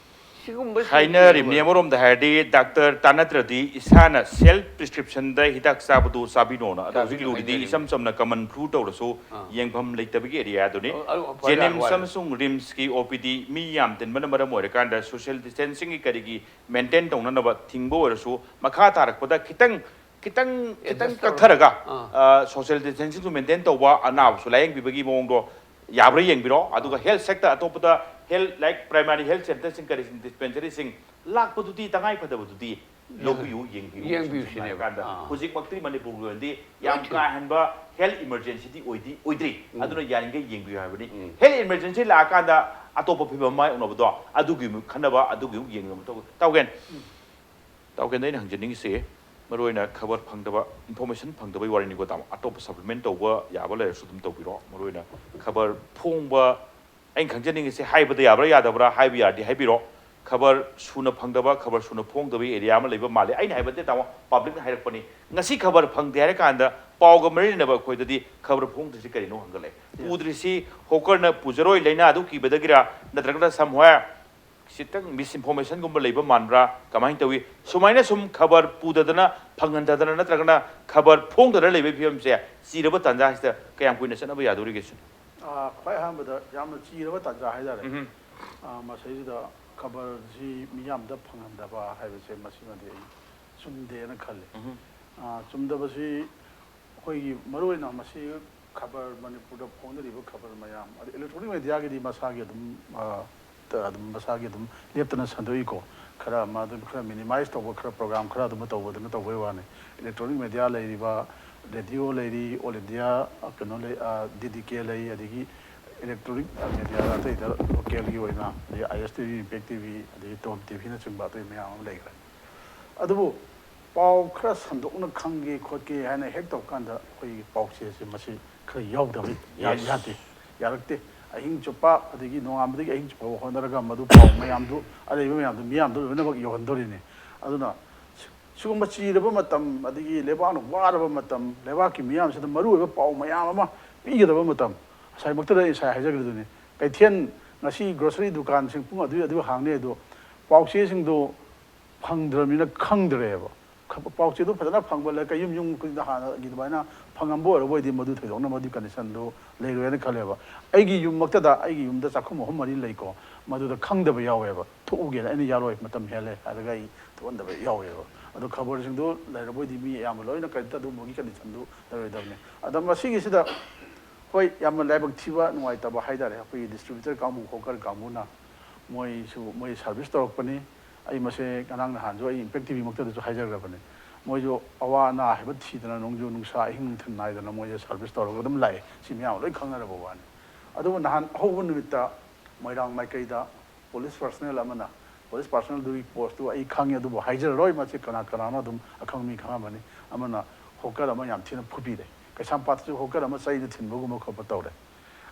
ꯁꯤꯒꯨꯝꯕ ꯍꯥꯏꯅꯔꯤꯕꯅꯤ꯫ ꯑꯃꯔꯣꯝꯗ ꯍꯥꯏꯔꯗꯤ ꯗꯥꯛꯇꯔ ꯇꯥꯟꯅꯗ꯭ꯔꯗꯤ ꯏꯁꯥꯅ self prescriptionꯗ ꯍꯤꯗꯥꯛ ꯆꯥꯕꯗꯨ ꯆꯥꯕꯤꯅꯣꯅ꯫ ꯑꯗꯣ ꯍꯧꯖꯤꯛ ꯆꯥꯕꯤꯅꯣ ꯂꯨꯔꯤꯗꯤ ꯍꯥꯏꯅꯔꯤꯕꯅꯤ꯫ ꯏꯁꯝ ꯁꯝꯅ common flu ꯇꯧꯔꯁꯨ ꯑꯥ꯫ ꯌꯦꯡꯐꯝ ꯂꯩꯇꯕꯒꯤ areaꯗꯨꯅꯤ꯫ ꯑꯣ, ꯑꯣ, ꯐꯔꯦ, ꯖꯦꯅꯤꯝꯁ ꯐꯔꯦ꯫ ꯑꯃꯁꯨꯡ ꯔꯤꯝꯁꯀꯤ ꯑꯣ ꯄꯤ ꯗꯤ ꯃꯤ ꯌꯥꯝ ꯇꯤꯟꯕꯅ ꯃꯔꯝ ꯑꯣꯏꯔꯀꯥꯟꯗ social distancingꯒꯤ ꯀꯔꯤꯒꯤ maintain ꯇꯧꯅꯅꯕ ꯊꯤꯡꯕ ꯑꯣꯏꯔꯁꯨ ꯃꯈꯥ ꯇꯥꯔꯛꯄꯗ ꯈꯤꯇꯪ ꯈꯤꯇꯪ ꯈꯤꯇꯪ Adjust ꯇꯧꯔꯒ꯫ ꯀꯛꯊꯔꯒ ꯑꯥ꯫ ꯑ, social distancingꯁꯨ maintain ꯇꯧꯕ, ꯑꯅꯥꯕꯁꯨ ꯂꯥꯌꯦꯡꯕꯤꯕꯒꯤ ꯃꯑꯣꯡꯗꯣ ꯌꯥꯕ꯭ꯔꯥ ꯌꯦꯡꯕꯤꯔꯣ꯫ ꯑꯗꯨꯒ health sector ꯑꯇꯣꯞꯄꯗ health, like primary health centreꯁꯤꯡ, ꯀꯔꯤꯁꯤꯡ, dispensaryꯁꯤꯡ ꯂꯥꯛꯄꯗꯨꯗꯤ ꯇꯉꯥꯏ ꯐꯗꯕꯗꯨꯗꯤ ꯂꯧꯕꯤꯌꯨ, ꯌꯦꯡꯕꯤꯌꯨ꯫ ꯌꯦꯡꯕꯤꯌꯨ ꯁꯝꯅ ꯁꯤꯅꯦꯕ꯫ ꯍꯥꯏꯔꯀꯥꯟꯗ ꯑꯥ꯫ ꯍꯧꯖꯤꯛꯃꯛꯇꯤ ꯃꯅꯤꯄꯨꯔꯒꯤ ꯑꯣꯏꯅꯗꯤ ꯌꯥꯝ ꯂꯣꯏ ꯀꯥ ꯍꯦꯟꯕ health emergencyꯗꯤ ꯑꯣꯏꯗꯤ ꯑꯣꯏꯗ꯭ꯔꯤ꯫ ꯎꯝ꯫ ꯑꯗꯨꯅ ꯌꯥꯔꯤꯈꯩ ꯌꯦꯡꯕꯤꯌꯨ ꯍꯥꯏꯕꯅꯤ꯫ ꯎꯝ꯫ Health emergency ꯂꯥꯛꯑꯀꯥꯟꯗ ꯑꯇꯣꯞꯄ ꯐꯤꯕꯝ ꯃꯥꯌꯣꯛꯅꯕꯗꯣ ꯑꯗꯨꯒꯤ ꯑꯃꯨꯛ ꯈꯟꯅꯕ, ꯑꯗꯨꯒꯤ ꯑꯃꯨꯛ ꯌꯦꯡꯅꯕ ꯇꯧ-, ꯇꯧꯒꯦꯅ꯫ ꯇꯥꯎꯀꯦꯟꯗ ꯑꯩꯅ ꯍꯪꯖꯅꯤꯡꯉꯤꯁꯦ, ꯃꯔꯨꯑꯣꯏꯅ ꯈꯕꯔ ꯐꯪꯗꯕ, information ꯐꯪꯗꯕꯒꯤ ꯋꯥꯔꯤꯅꯤꯀꯣ, ꯇꯥꯃꯣ꯫ ꯑꯇꯣꯞꯄ supplement ꯇꯧꯕ ꯌꯥꯕ ꯂꯩꯔꯁꯨ ꯑꯗꯨꯝ ꯇꯧꯕꯤꯔꯣ꯫ ꯃꯔꯨꯑꯣꯏꯅ ꯈꯕꯔ ꯐꯣꯡꯕ, ꯑꯩꯅ ꯈꯪꯖꯅꯤꯡꯉꯤꯁꯦ, ꯍꯥꯏꯕꯗ ꯌꯥꯕ꯭ꯔꯥ ꯌꯥꯗꯕ꯭ꯔꯥ, ꯍꯥꯏꯕ ꯌꯥꯔꯗꯤ ꯍꯥꯏꯕꯤꯔꯣ꯫ ꯈꯕꯔ ꯁꯨꯅ ꯐꯪꯗꯕ, ꯈꯕꯔ ꯁꯨꯅ ꯐꯣꯡꯗꯕꯒꯤ area ꯑꯃ ꯂꯩꯕ ꯃꯥꯜꯂꯦ꯫ ꯑꯩꯅ ꯍꯥꯏꯕ ꯅꯠꯇꯦ, ꯇꯥꯃꯣ, publicꯅ ꯍꯥꯏꯔꯛꯄꯅꯤ꯫ ꯉꯁꯤ ꯈꯕꯔ ꯐꯪꯗꯦ ꯍꯥꯏꯔ ꯀꯥꯟꯗ ꯄꯥꯎꯒ ꯃꯔꯤ ꯂꯩꯅꯕ ꯑꯩꯈꯣꯏꯗꯗꯤ ꯈꯕꯔ ꯐꯣꯡꯗ꯭ꯔꯤꯁꯤ ꯀꯔꯤꯅꯣ ꯍꯪꯒꯠꯂꯛꯑꯦ꯫ ꯎꯗ꯭ꯔꯤꯁꯤ hawkerꯅ ꯄꯨꯖꯔꯣꯏ ꯂꯥꯏꯅꯥ ꯑꯗꯨ ꯀꯤꯕꯗꯒꯤꯔ, ꯅꯠꯇ꯭ꯔꯒꯅ somewhere ꯈꯤꯇꯪ ꯃꯤꯁꯏꯟꯐꯣꯔꯃꯦꯁꯟꯒꯨꯝꯕ ꯂꯩꯕ ꯃꯥꯟꯕ꯭ꯔꯥ? ꯀꯃꯥꯏꯅ ꯇꯧꯏ? ꯁꯨꯃꯥꯏꯅ ꯁꯨꯝ ꯈꯕꯔ ꯄꯨꯗꯗꯅ, ꯐꯪꯍꯟꯗꯗꯅ, ꯅꯠꯇ꯭ꯔꯒꯅ ꯈꯕꯔ ꯐꯣꯡꯗꯗꯅ ꯂꯩꯕꯒꯤ ꯐꯤꯕꯝꯁꯦ ꯆꯤꯔꯕ ꯇꯥꯟꯖꯥꯁꯤꯗ ꯀꯌꯥꯝ ꯀꯨꯏꯅ ꯆꯠꯅꯕ ꯌꯥꯗꯣꯔꯤꯒꯦ ꯁꯤꯅꯤ? ꯑꯥ, ꯈ꯭ꯋꯥꯏ ꯑꯍꯥꯟꯕꯗ ꯌꯥꯝꯅ ꯆꯤꯔꯕ ꯇꯥꯟꯖꯥ ꯍꯥꯏꯇꯥꯔꯦ꯫ ꯎꯝ꯫ ꯑꯥ, ꯃꯁꯤꯗꯩꯁꯤꯗ ꯈꯕꯔꯁꯤ ꯃꯤꯌꯥꯝꯗ ꯐꯪꯍꯟꯗꯕ ꯍꯥꯏꯕꯁꯦ, ꯃꯁꯤꯃꯗꯤ ꯑꯩ ꯆꯨꯝꯗꯦꯅ ꯈꯜꯂꯤ꯫ ꯎꯝ꯫ ꯑꯥ, ꯆꯨꯝꯗꯕꯁꯤ ꯑꯩꯈꯣꯏꯒꯤ ꯃꯔꯨꯑꯣꯏꯅ ꯃꯁꯤ ꯈꯕꯔ, ꯃꯅꯤꯄꯨꯔꯗ ꯐꯣꯡꯅꯔꯤꯕ ꯈꯕꯔ ꯃꯌꯥꯝ, ꯑꯗꯩ electronic media ꯒꯤꯗꯤ ꯃꯁꯥꯒꯤ ꯑꯗꯨꯝ, ꯑꯥ, ꯇ-, ꯑꯗꯨꯝ ꯃꯁꯥꯒꯤ ꯑꯗꯨꯝ ꯂꯦꯞꯇꯅ ꯁꯟꯗꯣꯛꯏꯀꯣ꯫ ꯈꯔ ꯑꯃ ꯑꯗꯨꯝ ꯈꯔ minimize ꯇꯧꯕ, ꯈꯔ program ꯈꯔ ꯑꯗꯨꯝ ꯇꯧꯕꯗꯨꯅ ꯇꯧꯕꯩ ꯋꯥꯅꯤ꯫ Electronic media ꯂꯩꯔꯤꯕ, radio ꯂꯩꯔꯤ, all India, ꯑ, ꯀꯩꯅꯣ ꯂꯩ, ꯑ, D D K ꯂꯩ, ꯑꯗꯒꯤ electronic media ꯑꯇꯩꯗ local ꯒꯤ ꯑꯣꯏꯅ, ꯑꯗꯒꯤ I S T V, Impact T V, ꯑꯗꯒꯤ Tom T V ꯅꯆꯤꯡꯕ ꯑꯇꯩ ꯃꯌꯥꯝ ꯑꯃ ꯂꯩꯈ꯭ꯔꯦ꯫ ꯑꯗꯨꯕꯨ ꯄꯥꯎ ꯈꯔ ꯁꯟꯗꯣꯛꯅ ꯈꯪꯒꯦ ꯈꯣꯠꯀꯦ ꯍꯥꯏꯅ ꯍꯦꯛ ꯇꯧꯀꯥꯟꯗ, ꯑꯩꯈꯣꯏꯒꯤ ꯄꯥꯎꯆꯦꯁꯦ ꯃꯁꯤ ꯈꯔ ꯌꯥꯎꯗꯕ ꯌꯥ-, Yes. ꯌꯥꯗꯦ, ꯌꯥꯔꯛꯇꯦ꯫ ꯑꯍꯤꯡ ꯆꯨꯞꯄ, ꯑꯗꯒꯤ ꯅꯣꯡꯉꯥꯟꯕꯗꯒꯤ ꯑꯍꯤꯡ ꯆꯨꯞꯄ ꯍꯣꯠꯅꯔꯒ ꯃꯗꯨ ꯄꯥꯎ ꯃꯌꯥꯝꯗꯨ, ꯑꯔꯩꯕ ꯃꯌꯥꯝꯗꯨ ꯃꯤꯌꯥꯝꯗ ꯂꯣꯏꯅꯃꯛ ꯌꯧꯍꯟꯗꯣꯔꯤꯅꯤ꯫ ꯑꯗꯨꯅ ꯁꯤ-, ꯁꯤꯒꯨꯝꯕ ꯆꯤꯔꯕ ꯃꯇꯝ, ꯑꯗꯒꯤ ꯂꯩꯕꯥꯛꯅ ꯋꯥꯔꯕ ꯃꯇꯝ, ꯂꯩꯕꯥꯛꯀꯤ ꯃꯤꯌꯥꯝꯁꯤꯗ ꯃꯔꯨꯑꯣꯏꯕ ꯄꯥꯎ ꯃꯌꯥꯝ ꯑꯃ ꯄꯤꯒꯗꯕ ꯃꯇꯝ, ꯉꯁꯥꯏꯃꯛꯇꯗ ꯑꯩ ꯉꯁꯥꯏ ꯍꯥꯏꯖꯈ꯭ꯔꯤꯗꯨꯅꯤ, ꯀꯩꯊꯦꯜ, ꯉꯁꯤ grocery ꯗꯨꯀꯥꯟꯁꯤꯡ ꯄꯨꯡ ꯑꯗꯨ ꯑꯗꯨ ꯍꯥꯡꯅꯩ, ꯑꯗꯣ ꯄꯥꯎꯆꯦꯁꯤꯡꯗꯣ ꯐꯪꯗ꯭ꯔꯕꯅꯤꯅ ꯈꯪꯗ꯭ꯔꯦꯕ꯫ ꯈ-, ꯄꯥꯎꯆꯦꯗꯣ ꯐꯖꯅ ꯐꯪꯕ ꯂꯩ, ꯀꯩ ꯌꯨꯝ ꯌꯨꯝ ꯈꯨꯗꯤꯡꯗ ꯍꯥꯟꯅꯒꯤ ꯑꯗꯨꯃꯥꯏꯅ ꯐꯪꯉꯝꯕ ꯑꯣꯏꯔꯕꯣꯏꯗꯤ ꯃꯗꯨ ꯊꯣꯏꯗꯣꯛꯅ ꯃꯗꯨꯒꯤ condition ꯗꯨ ꯂꯩꯔꯣꯏꯅ ꯈꯜꯂꯦꯕ꯫ ꯑꯩꯒꯤ ꯌꯨꯝꯃꯛꯇꯗ, ꯑꯩꯒꯤ ꯌꯨꯝꯗ ꯆꯥꯛꯈꯨꯝ ꯑꯍꯨꯝ ꯃꯔꯤ ꯂꯩꯀꯣ, ꯃꯗꯨꯗ ꯈꯪꯗꯕ ꯌꯥꯎꯋꯦꯕ꯫ ꯊꯣꯛꯎꯒꯦꯅ ꯑꯩꯅ ꯌꯥꯔꯣꯏ, ꯃꯇꯝ ꯍꯦꯜꯂꯦ ꯍꯥꯏꯔꯒ ꯑꯩ ꯊꯣꯛꯍꯟꯗꯕ ꯌꯥꯎꯋꯦꯕ꯫ ꯑꯗꯣ ꯈꯕꯔꯁꯤꯡꯗꯣ ꯂꯩꯔꯕꯣꯏꯗꯤ ꯃꯤ ꯑꯌꯥꯝꯕ ꯂꯣꯏꯅ ꯀꯔꯤꯝꯇ ꯑꯗꯨꯒꯨꯝꯕꯒꯤ condition ꯗꯨ ꯂꯩꯔꯣꯏꯗꯕꯅꯤ꯫ ꯑꯗ ꯃꯁꯤꯒꯤꯁꯤꯗ ꯍꯣꯏ, ꯌꯥꯝꯅ ꯂꯥꯏꯕꯛ ꯊꯤꯕ, ꯅꯨꯡꯉꯥꯏꯇꯕ ꯍꯥꯏꯇꯥꯔꯦ, ꯑꯩꯈꯣꯏꯒꯤ distributor ꯀꯥꯡꯕꯨ, hawker ꯀꯥꯡꯕꯨꯅ ꯃꯣꯏꯁꯨ, ꯃꯣꯏ service ꯇꯧꯔꯛꯄꯅꯤ꯫ ꯑꯩ ꯃꯁꯦ ꯉꯔꯥꯡ ꯅꯍꯥꯟꯁꯨ ꯑꯩ Impact T V ꯃꯛꯇꯗꯁꯨ ꯍꯥꯏꯖꯈ꯭ꯔꯕꯅꯤ꯫ ꯃꯣꯏꯁꯨ ꯑꯋꯥ ꯑꯅꯥ ꯍꯥꯏꯕ ꯊꯤꯗꯅ, ꯅꯣꯡꯖꯨ ꯅꯨꯡꯁꯥ, ꯑꯍꯤꯡ ꯅꯨꯡꯊꯤꯜ ꯅꯥꯏꯗꯅ ꯃꯣꯏꯁꯦ service ꯇꯧꯔꯒ ꯑꯗꯨꯝ ꯂꯥꯛꯑꯦ꯫ ꯁꯤ ꯃꯌꯥꯝ ꯂꯣꯏ ꯈꯪꯅꯔꯕ ꯋꯥꯅꯤ꯫ ꯑꯗꯨꯕꯨ ꯅꯍꯥꯟ ꯑꯍꯧꯕ ꯅꯨꯃꯤꯠꯇ ꯃꯣꯏꯔꯥꯡ ꯃꯥꯏꯀꯩꯗ police personnel ꯑꯃꯅ, police personnel ꯗꯨꯒꯤ post ꯇꯨ ꯑꯩ ꯈꯪꯉꯦ, ꯑꯗꯨꯕꯨ ꯍꯥꯏꯖꯔꯔꯣꯏ, ꯃꯁꯤ ꯀꯅꯥ ꯀꯅꯥꯅꯣ ꯑꯗꯨꯝ ꯑꯈꯪꯕ ꯃꯤ ꯈꯪꯉꯝꯃꯅꯤ, ꯑꯃꯅ hawker ꯑꯃ ꯌꯥꯝ ꯊꯤꯅ ꯐꯨꯕꯤꯔꯦ꯫ ꯀꯩꯁꯥꯝꯄꯥꯠꯇꯁꯨ hawker ꯑꯃ ꯆꯩꯅ ꯊꯤꯟꯕꯒꯨꯝꯕ ꯈꯣꯠꯄ ꯇꯧꯔꯦ꯫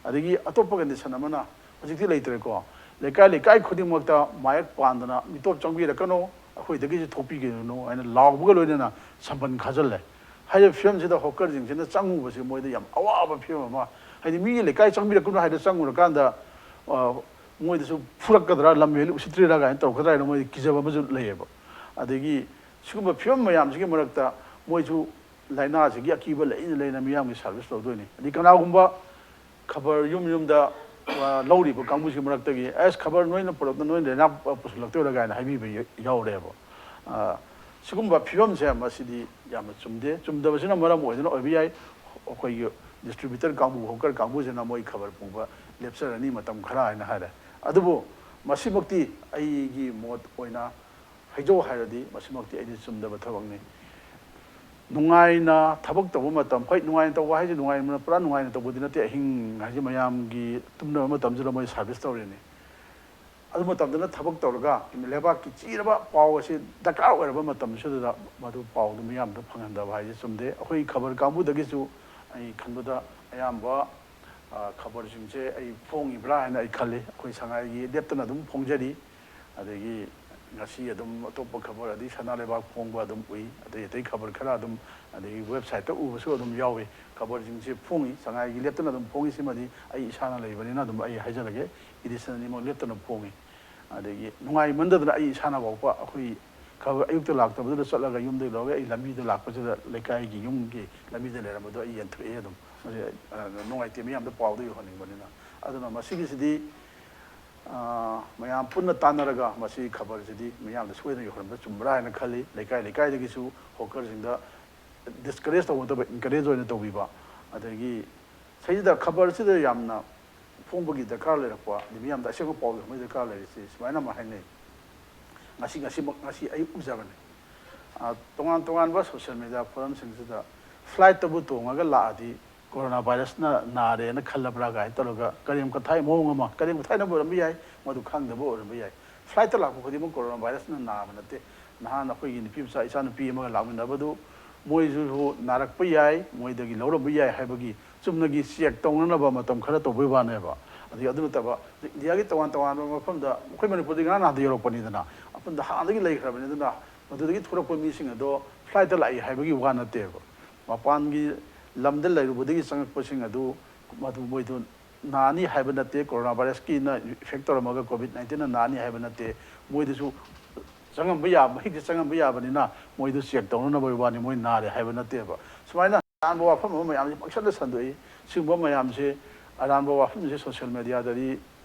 ꯑꯗꯒꯤ ꯑꯇꯣꯞꯄ condition ꯑꯃꯅ, ꯍꯧꯖꯤꯛꯇꯤ ꯂꯩꯇ꯭ꯔꯦꯀꯣ, ꯂꯩꯀꯥꯏ ꯂꯩꯀꯥꯏ ꯈꯨꯗꯤꯡꯃꯛꯇ ꯃꯥꯏꯛ ꯄꯥꯟꯗꯅ "ꯃꯤꯇꯣꯞ ꯆꯪꯕꯤꯔꯛꯀꯅꯨ, ꯑꯩꯈꯣꯏꯗꯒꯤꯁꯨ ꯊꯣꯛꯄꯤꯒꯅꯨ" ꯍꯥꯏꯅ ꯂꯥꯎꯕꯒ ꯂꯣꯏꯅꯅ ꯁꯝꯕꯟ ꯈꯥꯖꯤꯜꯂꯦ꯫ ꯍꯥꯏꯔꯤꯕ ꯐꯤꯕꯝꯁꯤꯗ hawker ꯁꯤꯡꯁꯤꯅ ꯆꯪꯉꯨꯕꯁꯤ ꯃꯣꯏꯗ ꯌꯥꯝ ꯑꯋꯥꯕ ꯐꯤꯕꯝ ꯑꯃ, ꯍꯥꯏꯗꯤ ꯃꯤꯒꯤ ꯂꯩꯀꯥꯏ ꯆꯪꯕꯤꯔꯛꯀꯅꯨ ꯍꯥꯏꯗ ꯆꯪꯉꯨꯔꯀꯥꯟꯗ, ꯑ, ꯃꯣꯏꯗꯁꯨ ꯐꯨꯔꯛꯀꯗ꯭ꯔꯥ, ꯂꯝ ꯍꯦꯜꯂꯤ ꯎꯁꯤꯠꯇ꯭ꯔꯤꯔꯥ ꯀꯥꯏꯅ ꯇꯧꯔꯛꯀꯗ꯭ꯔꯥ ꯍꯥꯏꯅ ꯃꯣꯏ ꯀꯤꯖꯕ ꯑꯃꯁꯨ ꯂꯩꯌꯦꯕ꯫ ꯑꯗꯒꯤ ꯁꯤꯒꯨꯝꯕ ꯐꯤꯕꯝ ꯃꯌꯥꯝꯁꯤꯒꯤ ꯃꯔꯛꯇ ꯃꯣꯏꯁꯨ ꯂꯥꯏꯅꯥꯁꯤꯒꯤ ꯑꯀꯤꯕ ꯂꯩꯅ ꯂꯩꯅ ꯃꯤꯌꯥꯝꯒꯤ ꯁꯥꯔꯚꯤꯁ ꯇꯧꯗꯣꯏꯅꯤ꯫ ꯑꯗꯩ ꯀꯅꯥꯒꯨꯝꯕ ꯈꯕꯔ ꯌꯨꯝ ꯌꯨꯝꯗ, ꯑ, ꯂꯧꯔꯤꯕ ꯀꯥꯡꯕꯨꯁꯤꯒꯤ ꯃꯔꯛꯇꯒꯤ, "ꯑꯁ, ꯈꯕꯔ ꯅꯣꯏꯅ ꯄꯨꯔꯛꯇ ꯅꯣꯏꯅ ꯂꯥꯏꯅꯥ ꯄꯨꯁꯤꯜꯂꯛꯇꯣꯏꯔꯥ?" ꯀꯥꯏꯅ ꯍꯥꯏꯕꯤꯕ ꯌ-, ꯌꯥꯎꯔꯦꯕ꯫ ꯑ, ꯁꯤꯒꯨꯝꯕ ꯐꯤꯕꯝꯁꯦ ꯃꯁꯤꯗꯤ ꯌꯥꯝꯅ ꯆꯨꯝꯗꯦ꯫ ꯆꯨꯝꯗꯕꯁꯤꯅ ꯃꯔꯝ ꯑꯣꯏꯗꯨꯅ ꯑꯣꯏꯕ ꯌꯥꯏ, ꯑꯩꯈꯣꯏꯒꯤ ꯗꯤꯁꯇ꯭ꯔꯤꯕ꯭ꯌꯨꯇꯔ ꯀꯥꯡꯕꯨ, ꯍꯣꯀꯔ ꯀꯥꯡꯕꯨꯁꯤꯅ ꯃꯣꯏ ꯈꯕꯔ ꯄꯨꯕ ꯂꯦꯞꯆꯔꯅꯤ ꯃꯇꯝ ꯈꯔ ꯍꯥꯏꯅ ꯍꯥꯏꯔꯦ꯫ ꯑꯗꯨꯕꯨ ꯃꯁꯤꯃꯛꯇꯤ ꯑꯩꯒꯤ ꯃꯣꯠ ꯑꯣꯏꯅ ꯍꯥꯏꯖꯧ ꯍꯥꯏꯔꯗꯤ ꯃꯁꯤꯃꯛꯇꯤ ꯑꯩꯗꯤ ꯆꯨꯝꯗꯕ ꯊꯕꯛꯅꯤ꯫ ꯅꯨꯡꯉꯥꯏꯅ ꯊꯕꯛ ꯇꯧꯕ ꯃꯇꯝ, ꯍꯣꯏ, ꯅꯨꯡꯉꯥꯏꯅ ꯇꯧꯕ ꯍꯥꯏꯁꯦ ꯅꯨꯡꯉꯥꯏꯅ, ꯄꯨꯔꯥ ꯅꯨꯡꯉꯥꯏꯅ ꯇꯧꯕꯗꯤ ꯅꯠꯇꯦ, ꯑꯍꯤꯡ ꯍꯥꯏꯁꯦ ꯃꯌꯥꯝꯒꯤ ꯇꯨꯝꯅꯕ ꯃꯇꯝꯁꯤꯗ ꯃꯣꯏ ꯁꯥꯔꯚꯤꯁ ꯇꯧꯔꯤꯅꯤ꯫ ꯑꯗꯨ ꯃꯇꯝꯗꯅ ꯊꯕꯛ ꯇꯧꯔꯒ ꯂꯩꯕꯥꯛꯀꯤ ꯆꯤꯔꯕ ꯄꯥꯎ ꯑꯁꯤ ꯗꯔꯀꯥꯔ ꯑꯣꯏꯔꯕ ꯃꯇꯝꯁꯤꯗ ꯃꯗꯨ ꯄꯥꯎꯗꯨ ꯃꯤꯌꯥꯝꯗ ꯐꯪꯍꯟꯗꯕ ꯍꯥꯏꯁꯦ ꯆꯨꯝꯗꯦ꯫ ꯑꯩꯈꯣꯏ ꯈꯕꯔ ꯀꯥꯡꯕꯨꯗꯒꯤꯁꯨ ꯑꯩ ꯈꯟꯕꯗ ꯑꯌꯥꯝꯕ, ꯑ, ꯈꯕꯔꯁꯤꯡꯁꯦ ꯑꯩ ꯐꯣꯡꯉꯤꯕ꯭ꯔꯥ ꯍꯥꯏꯅ ꯑꯩ ꯈꯜꯂꯤ꯫ ꯑꯩꯈꯣꯏ ꯁꯉꯥꯏꯒꯤ ꯂꯦꯞꯇꯅ ꯑꯗꯨꯝ ꯐꯣꯡꯖꯔꯤ꯫ ꯑꯗꯒꯤ ꯉꯁꯤ ꯑꯗꯨꯝ ꯑꯇꯣꯞꯄ ꯈꯕꯔ, ꯑꯗꯩ ꯁꯅꯥ ꯂꯩꯕꯥꯛ ꯐꯣꯡꯕ ꯑꯗꯨꯝ ꯎꯏ, ꯑꯗꯩ ꯑꯇꯩ ꯈꯕꯔ ꯈꯔ ꯑꯗꯨꯝ, ꯑꯗꯒꯤ ꯋꯦꯕꯁꯥꯏꯠꯇ ꯎꯕꯁꯨ ꯑꯗꯨꯝ ꯌꯥꯎꯏ꯫ ꯈꯕꯔꯁꯤꯡꯁꯦ ꯐꯣꯡꯉꯤ, ꯁꯉꯥꯏꯒꯤ ꯂꯦꯞꯇꯅ ꯑꯗꯨꯝ ꯐꯣꯡꯉꯤꯁꯤꯃꯗꯤ ꯑꯩ ꯏꯁꯥꯅ ꯂꯩꯕꯅꯤꯅ ꯑꯗꯨꯝ ꯑꯩ ꯍꯥꯏꯖꯔꯒꯦ, ꯏꯗꯤꯁꯟ ꯑꯅꯤꯃꯛ ꯂꯦꯞꯇꯅ ꯐꯣꯡꯉꯤ꯫ ꯑꯗꯒꯤ ꯅꯨꯡꯉꯥꯏꯃꯟꯗꯗꯅ ꯑꯩ ꯏꯁꯥꯅ ꯐꯥꯎꯕ ꯑꯩꯈꯣꯏ ꯈꯕꯔ ꯑꯌꯨꯛꯇ ꯂꯥꯛꯇꯕꯗꯨꯗ ꯆꯠꯂꯒ ꯌꯨꯝꯗꯒꯤ ꯂꯧꯔꯒ ꯑꯩ ꯂꯝꯕꯤꯗ ꯂꯥꯛꯄꯁꯤꯗ ꯂꯩꯀꯥꯏꯒꯤ ꯌꯨꯝꯒꯤ ꯂꯝꯕꯤꯗ ꯂꯩꯔꯝꯕꯗꯣ ꯑꯩ ꯌꯦꯟꯊꯣꯛꯑꯦ ꯑꯗꯨꯝ꯫ ꯃꯁꯤ, ꯑ, ꯅꯨꯡꯉꯥꯏꯇꯦ, ꯃꯤꯌꯥꯝꯗ ꯄꯥꯎꯗꯣ ꯌꯧꯍꯟꯅꯤꯡꯕꯅꯤꯅ꯫ ꯑꯗꯨꯅ ꯃꯁꯤꯒꯤꯁꯤꯗꯤ, ꯑ, ꯃꯌꯥꯝ ꯄꯨꯟꯅ ꯇꯥꯟꯅꯔꯒ ꯃꯁꯤ ꯈꯕꯔꯁꯤꯗꯤ ꯃꯤꯌꯥꯝꯗ ꯁꯣꯏꯗꯅ ꯌꯧꯍꯟꯕ ꯆꯨꯝꯕ꯭ꯔꯥ ꯍꯥꯏꯅ ꯈꯜꯂꯤ꯫ ꯂꯩꯀꯥꯏ ꯂꯩꯀꯥꯏꯗꯒꯤꯁꯨ ꯍꯣꯀꯔꯁꯤꯡꯗ ꯗꯤꯁꯀꯔꯦꯖ ꯇꯧꯕ ꯅꯠꯇꯕ, ꯏꯟꯀꯔꯦꯖ ꯑꯣꯏꯅ ꯇꯧꯕꯤꯕ꯫ ꯑꯗꯒꯤ ꯁꯤꯗꯩꯁꯤꯗ ꯈꯕꯔꯁꯤꯗ ꯌꯥꯝꯅ ꯐꯣꯡꯕꯒꯤ ꯗꯔꯀꯥꯔ ꯂꯩꯔꯛꯄ, ꯑꯗꯩ ꯃꯤꯌꯥꯝꯗ ꯑꯁꯦꯡꯕ ꯄꯥꯎ ꯌꯧꯍꯟꯕꯒꯤ ꯗꯔꯀꯥꯔ ꯂꯩꯔꯤꯁꯤ ꯁꯨꯃꯥꯏꯅ ꯑꯃ ꯍꯥꯏꯅꯩ꯫ ꯉꯁꯤ, ꯉꯁꯤꯃꯛ, ꯉꯁꯤ ꯑꯌꯨꯛ ꯎꯖꯕꯅꯤ꯫ ꯑ, ꯇꯣꯉꯥꯟ ꯇꯣꯉꯥꯟꯕ ꯁꯣꯁꯤꯌꯦꯜ ꯃꯦꯗꯤꯌꯥ ꯐꯣꯔꯝꯁꯤꯡꯁꯤꯗ ꯐ꯭ꯂꯥꯏꯠꯇꯕꯨ ꯇꯣꯡꯉꯒ ꯂꯥꯛꯑꯗꯤ ꯀꯣꯔꯣꯅꯥ ꯚꯥꯏꯔꯁꯅ ꯅꯥꯔꯦꯅ ꯈꯜꯂꯕ꯭ꯔꯥ ꯀꯥꯏꯅ ꯇꯧꯔꯒ ꯀꯔꯦꯝ ꯀꯊꯥꯏ ꯃꯑꯣꯡ ꯑꯃ, ꯀꯔꯦꯝ ꯀꯊꯥꯏꯅꯕ ꯑꯣꯏꯔꯝꯕ ꯌꯥꯏ, ꯃꯗꯨ ꯈꯪꯗꯕ ꯑꯣꯏꯔꯝꯕ ꯌꯥꯏ꯫ ꯐ꯭ꯂꯥꯏꯠꯇ ꯂꯥꯛꯄ ꯈꯨꯗꯤꯡꯃꯛ ꯀꯣꯔꯣꯅꯥ ꯚꯥꯏꯔꯁꯅ ꯅꯥꯕ ꯅꯠꯇꯦ꯫ ꯅꯍꯥꯟ ꯑꯩꯈꯣꯏꯒꯤ ꯅꯨꯄꯤ ꯃꯆꯥ, ꯏꯆꯥ ꯅꯨꯄꯤ ꯑꯃꯒ ꯂꯥꯛꯃꯤꯟꯅꯕꯗꯨ ꯃꯣꯏꯁꯨ ꯅꯥꯔꯛꯄ ꯌꯥꯏ, ꯃꯣꯏꯗꯒꯤ ꯂꯧꯔꯝꯕ ꯌꯥꯏ ꯍꯥꯏꯕꯒꯤ ꯆꯨꯝꯅꯒꯤ ꯆꯦꯛ ꯇꯧꯅꯅꯕ ꯃꯇꯝ ꯈꯔ ꯇꯧꯕꯒꯤ ꯋꯥꯅꯦꯕ꯫ ꯑꯗꯒꯤ ꯑꯗꯨ ꯅꯠꯇꯕ ꯏꯟꯗꯤꯌꯥꯒꯤ ꯇꯣꯉꯥꯟ ꯇꯣꯉꯥꯟꯕ ꯃꯐꯝꯗ, ꯑꯩꯈꯣꯏ ꯃꯅꯤꯄꯨꯔꯗꯤ ꯉꯔꯥꯡ ꯅꯍꯥꯟꯗ ꯌꯧꯔꯛꯄꯅꯤꯗꯅ, ꯃꯐꯝꯗ ꯍꯥꯟꯅꯗꯒꯤ ꯂꯩꯈ꯭ꯔꯕꯅꯤ꯫ ꯑꯗꯨꯅ ꯃꯗꯨꯗꯒꯤ ꯊꯣꯛꯂꯛꯄ ꯃꯤꯁꯤꯡ ꯑꯗꯣ ꯐ꯭ꯂꯥꯏꯠꯇ ꯂꯥꯛꯏ ꯍꯥꯏꯕꯒꯤ ꯋꯥ ꯅꯠꯇꯦꯕ꯫ ꯃꯄꯥꯟꯒꯤ ꯂꯝꯗ ꯂꯩꯔꯨꯕꯗꯒꯤ ꯆꯪꯉꯛꯄꯁꯤꯡ ꯑꯗꯨ, ꯃꯗꯨ ꯃꯣꯏꯗꯨ ꯅꯥꯅꯤ ꯍꯥꯏꯕ ꯅꯠꯇꯦ, ꯀꯣꯔꯣꯅꯥ ꯚꯥꯏꯔꯁꯀꯤꯅ ꯏꯐꯦꯛ ꯇꯧꯔꯝꯃꯒ ꯀꯣꯚꯤꯗ ꯅꯥꯏꯟꯇꯤꯟꯅ ꯅꯥꯅꯤ ꯍꯥꯏꯕ ꯅꯠꯇꯦ꯫ ꯃꯣꯏꯗꯁꯨ ꯆꯪꯉꯝꯕ ꯌꯥꯕ, ꯃꯍꯤꯛꯇꯤ ꯆꯪꯉꯝꯕ ꯌꯥꯕꯅꯤꯅ ꯃꯣꯏꯗꯨ ꯆꯦꯛ ꯇꯧꯅꯅꯕꯒꯤ ꯋꯥꯅꯤ, ꯃꯣꯏ ꯅꯥꯔꯦ ꯍꯥꯏꯕ ꯅꯠꯇꯦꯕ꯫ ꯁꯨꯃꯥꯏꯅ ꯑꯔꯥꯟꯕ ꯋꯥꯐꯝ ꯑꯃ ꯃꯌꯥꯝꯁꯦ ꯄꯪꯁꯟꯗ ꯁꯟꯗꯣꯛꯏ꯫ ꯁꯤꯒꯨꯝꯕ ꯃꯌꯥꯝꯁꯦ, ꯑꯔꯥꯟꯕ ꯋꯥꯐꯝꯁꯦ ꯁꯣꯁꯤꯌꯦꯜ ꯃꯦꯗꯤꯌꯥꯗꯗꯤ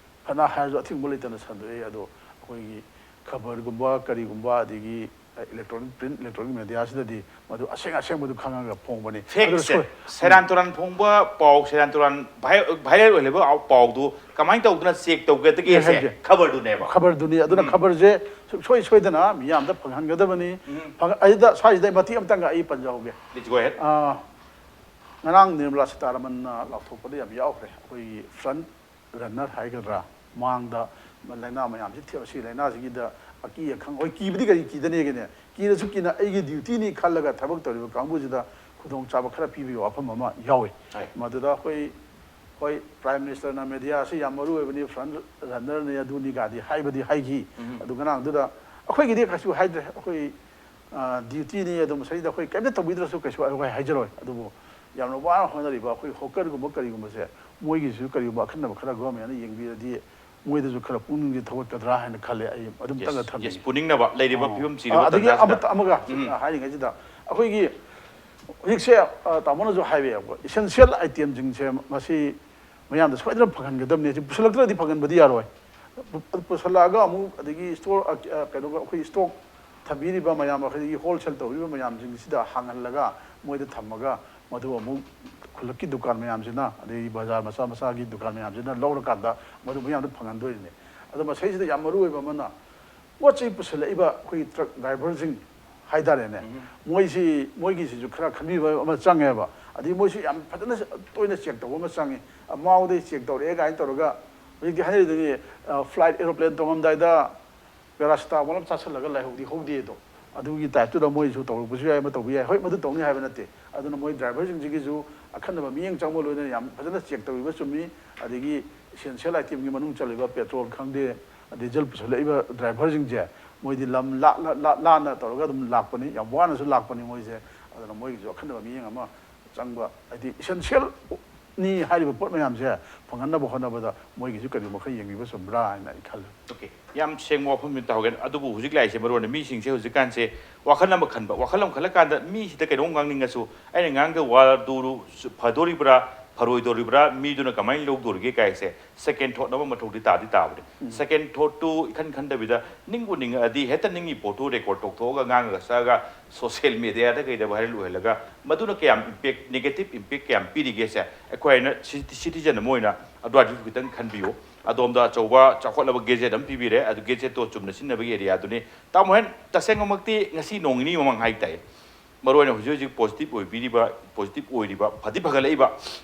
ꯐꯅ ꯍꯥꯏꯔꯁꯨ ꯑꯊꯤꯡꯕ ꯂꯩꯇꯅ ꯁꯟꯗꯣꯛꯏ꯫ ꯑꯗꯣ ꯑꯩꯈꯣꯏꯒꯤ ꯈꯕꯔꯒꯨꯝꯕ ꯀꯔꯤꯒꯨꯝꯕ, ꯑꯗꯒꯤ ꯏꯂꯦꯛꯇ꯭ꯔꯣꯅꯤꯛ, ꯄ꯭ꯔꯤꯟ ꯏꯂꯦꯛꯇ꯭ꯔꯣꯅꯤꯛ ꯃꯦꯗꯤꯌꯥꯁꯤꯗꯗꯤ ꯃꯗꯨ ꯑꯁꯦꯡ ꯑꯁꯦꯡꯕꯗꯨ ꯈꯪꯉꯒ ꯐꯣꯡꯕꯅꯤ꯫ ꯑꯗꯨ ꯐꯦꯛꯁꯦ, ꯁꯣꯏ- ꯁꯦꯔꯥꯟ ꯇꯨꯔꯥꯟ ꯐꯣꯡꯕ ꯄꯥꯎ, ꯁꯦꯔꯥꯟ ꯇꯨꯔꯥꯟ ꯚꯥꯏ- ꯚꯥꯏꯔꯦꯜ ꯑꯣꯏꯍꯜꯂꯤꯕ ꯄꯥꯎꯗꯨ ꯀꯃꯥꯏꯅ ꯇꯧꯗꯅ ꯆꯦꯛ ꯇꯧꯒꯗꯒꯦꯁꯦ ꯍꯥꯏꯒꯦ꯫ ꯈꯕꯔꯗꯨꯅꯦꯕ꯫ ꯈꯕꯔꯗꯨꯅꯤ꯫ ꯑꯗꯨꯅ ꯈꯕꯔꯁꯦ ꯁꯨꯡꯁꯣꯏ ꯁꯣꯏꯗꯅ ꯃꯤꯌꯥꯝꯗ ꯐꯪꯍꯟꯒꯗꯕꯅꯤ꯫ ꯐꯪ-, ꯑꯗꯨꯗ ꯁ꯭ꯋꯥꯏꯁꯤꯗ ꯑꯩ ꯃꯇꯦꯛ ꯑꯃꯇꯪꯒ ꯑꯩ ꯄꯟꯖꯍꯧꯒꯦ꯫ Please go ahead. ꯑꯥ, ꯉꯔꯥꯡ ꯅꯤꯔꯃꯂꯥ ꯁꯤꯇꯥꯔꯥꯃꯟꯅ ꯂꯥꯎꯊꯣꯛꯄꯗ ꯌꯥꯝ ꯌꯥꯎꯈ꯭ꯔꯦ꯫ ꯑꯩꯈꯣꯏꯒꯤ ꯐ꯭ꯔꯟ ꯔꯟꯅꯔ ꯍꯥꯏꯒꯗ꯭ꯔꯥ, ꯃꯥꯡꯗ ꯂꯥꯏꯅꯥ ꯃꯌꯥꯝꯁꯤ ꯊꯦ-, ꯁꯤ ꯂꯥꯏꯅꯥꯁꯤꯒꯤꯗ ꯑꯀꯤ ꯑꯈꯪ, ꯍꯣꯏ, ꯀꯤꯕꯗꯤ ꯀꯔꯤ ꯀꯤꯗꯅꯦꯒꯦꯅꯦ? ꯀꯤꯔꯁꯨ ꯀꯤꯅ ꯑꯩꯒꯤ ꯗ꯭ꯌꯨꯇꯤꯅꯤ ꯈꯜꯂꯒ ꯊꯕꯛ ꯇꯧꯔꯤꯕ ꯀꯥꯡꯕꯨꯁꯤꯗ ꯈꯨꯗꯣꯡꯆꯥꯕ ꯈꯔ ꯄꯤꯕꯒꯤ ꯋꯥꯐꯝ ꯑꯃ ꯌꯥꯎꯏ꯫ ꯍꯣꯏ꯫ ꯃꯗꯨꯗ ꯑꯩꯈꯣꯏ, ꯍꯣꯏ, ꯄ꯭ꯔꯥꯏꯝ ꯃꯤꯅꯤꯁꯇꯔꯅ ꯃꯦꯗꯤꯌꯥꯁꯤ ꯌꯥꯝ ꯃꯔꯨ ꯑꯣꯏꯕꯅꯤ, ꯐ꯭ꯔꯟ ꯔꯟꯅꯔꯅꯤ, ꯑꯗꯨꯅꯤ ꯒꯥꯗꯤ ꯍꯥꯏꯕꯗꯤ ꯍꯥꯏꯈꯤ꯫ ꯑꯗꯨ ꯉꯔꯥꯡꯗꯨꯗ ꯑꯩꯈꯣꯏꯒꯤꯗꯤ ꯀꯩꯁꯨ ꯍꯥꯏꯗ꯭ꯔꯦ꯫ ꯑꯩꯈꯣꯏ, ꯑ, ꯗ꯭ꯌꯨꯇꯤꯅꯤ, ꯑꯗꯨ ꯃꯁꯤꯗ ꯑꯩꯈꯣꯏ ꯀꯩꯝꯇ ꯇꯧꯕꯤꯗ꯭ꯔꯁꯨ ꯀꯩꯁꯨ ꯑꯩꯈꯣꯏ ꯍꯥꯏꯖꯔꯣꯏ꯫ ꯑꯗꯨꯕꯨ ꯌꯥꯝꯅ ꯋꯥꯅ ꯍꯣꯠꯅꯔꯤꯕ ꯑꯩꯈꯣꯏ ꯍꯣꯀꯔꯒꯨꯝꯕ ꯀꯔꯤꯒꯨꯝꯕꯁꯦ, ꯃꯣꯏꯒꯤꯁꯨ ꯀꯔꯤꯒꯨꯝꯕ ꯑꯈꯟꯅꯕ ꯈꯔ ꯒꯣꯔꯃꯦꯟꯅ ꯌꯦꯡꯕꯤꯔꯗꯤ ꯃꯣꯏꯗꯁꯨ ꯈꯔ ꯄꯨꯛꯅꯤꯡꯁꯦ ꯊꯧꯒꯠꯀꯗ꯭ꯔꯥ ꯍꯥꯏꯅ ꯈꯜꯂꯦ꯫ ꯑꯩ ꯑꯗꯨꯝꯇꯪꯒ Yes, ꯊꯝꯖꯒꯦ꯫ yes, ꯄꯨꯅꯤꯡꯅꯕ ꯂꯩꯔꯤꯕ ꯑꯣ꯫ ꯐꯤꯕꯝꯁꯤ ꯑ, ꯑꯗꯒꯤ ꯇꯟꯖꯥꯁꯤꯗ꯫ ꯑꯃꯠꯇ ꯑꯃꯒ ꯍꯥꯏꯔꯤꯉꯩꯁꯤꯗ ꯑꯩꯈꯣꯏꯒꯤ ꯍꯧꯖꯤꯛꯁꯦ, ꯑ, ꯇꯥꯃꯣꯅꯁꯨ ꯍꯥꯏꯕꯤꯔꯛꯄ essential itemꯁꯤꯡꯁꯦ ꯃꯁꯤ ꯃꯌꯥꯝꯗ ꯁꯣꯏꯗꯅ ꯐꯪꯍꯟꯒꯗꯕꯅꯤ꯫ ꯁꯤ ꯄꯨꯁꯤꯜꯂꯛꯇ꯭ꯔꯗꯤ ꯐꯪꯍꯟꯕꯗꯤ ꯌꯥꯔꯣꯏ꯫ ꯄꯨ-, ꯄꯨꯁꯤꯜꯂꯛꯑꯒ ꯑꯃꯨꯛ ꯑꯗꯒꯤ ꯏꯁꯇꯣꯔ, ꯑ, ꯑ, ꯀꯩꯅꯣꯒ ꯑꯩꯈꯣꯏ ꯏꯁꯇꯣꯛ ꯊꯝꯕꯤꯔꯤꯕ ꯃꯌꯥꯝ, ꯑꯩꯈꯣꯏꯒꯤ ꯍꯣꯜꯁꯦꯜ ꯇꯧꯔꯤꯕ ꯃꯌꯥꯝꯁꯤꯡꯁꯤꯗ ꯍꯥꯡꯍꯜꯂꯒ ꯃꯣꯏꯗ ꯊꯝꯃꯒ ꯃꯗꯨ ꯑꯃꯨꯛ ꯈꯨꯜꯂꯛꯀꯤ ꯗꯨꯀꯥꯟ ꯃꯌꯥꯝꯁꯤꯅ, ꯑꯗꯩ ꯕꯖꯥꯔ ꯃꯆꯥ ꯃꯆꯥꯒꯤ ꯗꯨꯀꯥꯟ ꯃꯌꯥꯝꯁꯤꯅ ꯂꯧꯔꯀꯥꯟꯗ ꯃꯗꯨ ꯃꯌꯥꯝꯗꯣ ꯐꯪꯍꯟꯗꯣꯏꯅꯦ꯫ ꯑꯗꯣ ꯃꯁꯤꯁꯤꯗ ꯌꯥꯝ ꯃꯔꯨ ꯑꯣꯏꯕ ꯑꯃꯅ ꯄꯣꯠ ꯆꯩ ꯄꯨꯁꯤꯜꯂꯛꯏꯕ ꯑꯩꯈꯣꯏꯒꯤ ꯇ꯭ꯔꯛ ꯗ꯭ꯔꯥꯏꯚꯔꯁꯤꯡ ꯍꯥꯏꯇꯥꯔꯦꯅꯦ, ꯃꯣꯏꯁꯤ, ꯃꯣꯏꯒꯤꯁꯤꯁꯨ ꯈꯔ ꯈꯟꯕꯤꯕ ꯑꯃ ꯆꯪꯉꯦꯕ꯫ ꯑꯗꯩ ꯃꯣꯏꯁꯨ ꯌꯥꯝ ꯐꯖꯅ ꯇꯣꯏꯅ ꯆꯦꯛ ꯇꯧꯕ ꯑꯃ ꯆꯪꯉꯤ꯫ ꯃꯥꯎꯗꯩ ꯆꯦꯛ ꯇꯧꯔꯛꯑꯦ ꯀꯥꯏꯅ ꯇꯧꯔꯒ ꯍꯧꯖꯤꯛꯇꯤ ꯍꯥꯏꯅꯔꯤꯗꯨꯅꯤ, ꯑ, ꯐ꯭ꯂꯥꯏꯠ, ꯑꯦꯔꯣꯄ꯭ꯂꯦꯟ ꯇꯣꯡꯉꯝꯗꯥꯏꯗ ꯄꯦꯔꯥꯁꯤꯇꯥꯃꯣꯜ ꯑꯃ ꯆꯥꯁꯤꯜꯂꯒ ꯂꯩꯍꯧꯗꯤ ꯍꯧꯗꯦꯗꯣ꯫ ꯑꯗꯨꯒꯤ ꯇꯥꯏꯞꯇꯨꯗ ꯃꯣꯏꯁꯨ ꯇꯧꯔꯛꯄꯁꯨ ꯌꯥꯏ, ꯑꯃ ꯇꯧꯕ ꯌꯥꯏ꯫ ꯍꯣꯏ, ꯃꯗꯨ ꯇꯧꯅꯤ ꯍꯥꯏꯕ ꯅꯠꯇꯦ꯫ ꯑꯗꯨꯅ ꯃꯣꯏ ꯗ꯭ꯔꯥꯏꯚꯔꯁꯤꯡꯁꯤꯒꯤꯁꯨ ꯑꯈꯟꯅꯕ ꯃꯤꯠꯌꯦꯡ ꯆꯪꯕ ꯂꯣꯏꯅꯅ ꯌꯥꯝ ꯐꯖꯅ ꯆꯦꯛ ꯇꯧꯕꯤꯕ ꯆꯨꯝꯃꯤ꯫ ꯑꯗꯒꯤ essential itemꯒꯤ ꯃꯅꯨꯡ ꯆꯜꯂꯤꯕ ꯄꯦꯇ꯭ꯔꯣꯜ ꯈꯪꯗꯦ, ꯗꯤꯖꯜ ꯄꯨꯁꯜꯂꯛꯏꯕ ꯗ꯭ꯔꯥꯏꯚꯔꯁꯤꯡꯁꯦ, ꯃꯣꯏꯗꯤ ꯂꯝ ꯂꯥꯞꯅ, ꯂꯥꯞ-, ꯂꯥꯞꯅ ꯇꯧꯔꯒ ꯑꯗꯨꯝ ꯂꯥꯛꯄꯅꯤ, ꯌꯥꯝ ꯋꯥꯅꯁꯨ ꯂꯥꯛꯄꯅꯤ ꯃꯣꯏꯁꯦ꯫ ꯑꯗꯨꯅ ꯃꯣꯏꯒꯤꯁꯨ ꯑꯈꯟꯅꯕ ꯃꯤꯠꯌꯦꯡ ꯑꯃ ꯆꯪꯕ, ꯍꯥꯏꯗꯤ essential ꯅꯤ ꯍꯥꯏꯔꯤꯕ ꯄꯣꯠ ꯃꯌꯥꯝꯁꯦ ꯐꯪꯍꯟꯅꯕ ꯍꯣꯠꯅꯕꯗ ꯃꯣꯏꯒꯤꯁꯨ ꯀꯔꯤꯒꯨꯝꯕ ꯈꯔ ꯌꯦꯡꯕꯤꯕ ꯆꯨꯝꯕ꯭ꯔꯥ ꯍꯥꯏꯅ ꯑꯩ ꯈꯜꯂꯤ꯫ ꯑꯣꯀꯦ, ꯌꯥꯝ ꯁꯦꯡꯕ ꯋꯥꯐꯝ ꯑꯃ ꯇꯥꯍꯧꯒꯦ꯫ ꯑꯗꯨꯕꯨ ꯍꯧꯖꯤꯛ ꯂꯥꯛꯏꯁꯦ ꯃꯔꯨ ꯑꯣꯏꯅ ꯃꯤꯁꯤꯡꯁꯦ ꯍꯧꯖꯤꯛꯀꯥꯟꯁꯦ ꯋꯥꯈꯜ ꯑꯃ ꯈꯟꯕ, ꯋꯥꯈꯜ ꯑꯃ ꯈꯜꯂꯀꯥꯟꯗ ꯃꯤꯁꯤꯗ ꯀꯩꯅꯣꯝ ꯉꯥꯡꯅꯤꯡꯉꯁꯨ ꯑꯩꯅ ꯉꯥꯡꯒꯗꯕ ꯋꯥꯗꯨ ꯐꯗꯣꯔꯤꯕ꯭ꯔꯥ ꯐꯔꯣꯏꯗꯣꯔꯤꯕ꯭ꯔꯥ, ꯃꯤꯗꯨꯅ ꯀꯃꯥꯏꯅ ꯂꯧꯗꯣꯔꯤꯒꯦ ꯀꯥꯏꯁꯦ ꯁꯦꯀꯦꯟ ꯊꯣꯠ ꯑꯃ ꯃꯊꯧꯗꯤ ꯇꯥꯗꯤ ꯇꯥꯕꯅꯤ꯫ ꯁꯦꯀꯦꯟ ꯊꯣꯠꯇꯨ ꯏꯈꯟ ꯈꯟꯗꯕꯤꯗ ꯅꯤꯡꯕꯨ ꯅꯤꯡꯉꯛꯑꯗꯤ ꯍꯦꯛꯇ ꯅꯤꯡꯉꯤ ꯄꯣꯠꯇꯨ ꯔꯦꯀꯣꯔꯠ ꯇꯧꯊꯣꯛꯑꯒ ꯉꯥꯡꯉꯒ ꯆꯠꯂꯒ ꯁꯣꯁꯤꯌꯦꯜ ꯃꯦꯗꯤꯌꯥꯗ ꯀꯩꯗ ꯚꯥꯏꯔꯦꯜ ꯑꯣꯏꯍꯜꯂꯒ ꯃꯗꯨꯅ ꯀꯌꯥꯝ ꯏꯝꯄꯦꯛ, ꯅꯦꯒꯦꯇꯤꯞ ꯏꯝꯄꯦꯛ ꯀꯌꯥꯝ ꯄꯤꯔꯤꯒꯦꯁꯦ ꯑꯩꯈꯣꯏ ꯍꯥꯏꯅ ꯁꯤ-, ꯁꯤꯇꯤꯖꯟ ꯑꯃ ꯑꯣꯏꯅ ꯑꯗꯨꯋꯥꯏꯗꯨꯁꯨ ꯈꯤꯇꯪ ꯈꯟꯕꯤꯌꯨ꯫ ꯑꯗꯣꯝꯗ ꯑꯆꯧꯕ ꯆꯥꯎꯈꯠꯂꯕ ꯒꯦꯖꯦꯠ ꯑꯃ ꯄꯤꯕꯤꯔꯦ, ꯑꯗꯨ ꯒꯦꯖꯦꯠꯇꯣ ꯆꯨꯝꯅ ꯁꯤꯖꯤꯟꯅꯕꯒꯤ ꯑꯦꯔꯤꯌꯥꯗꯨꯅꯤ꯫ ꯇꯥꯃꯣ ꯍꯣꯏ, ꯇꯁꯦꯡꯃꯛꯇꯤ ꯉꯁꯤ ꯅꯣꯡ ꯅꯤꯅꯤ ꯃꯃꯥꯡ ꯍꯥꯏꯇꯥꯏ, ꯃꯔꯨꯑꯣꯏꯅ ꯍꯧꯖꯤꯛ ꯍꯧꯖꯤꯛ ꯄꯣꯖꯤꯇꯤꯚ ꯑꯣꯏꯕꯤꯔꯤꯕ, ꯄꯣꯖꯤꯇꯤꯚ ꯑꯣꯏꯔꯤꯕ, ꯐꯗꯤ ꯐꯒꯠꯂꯛꯏꯕ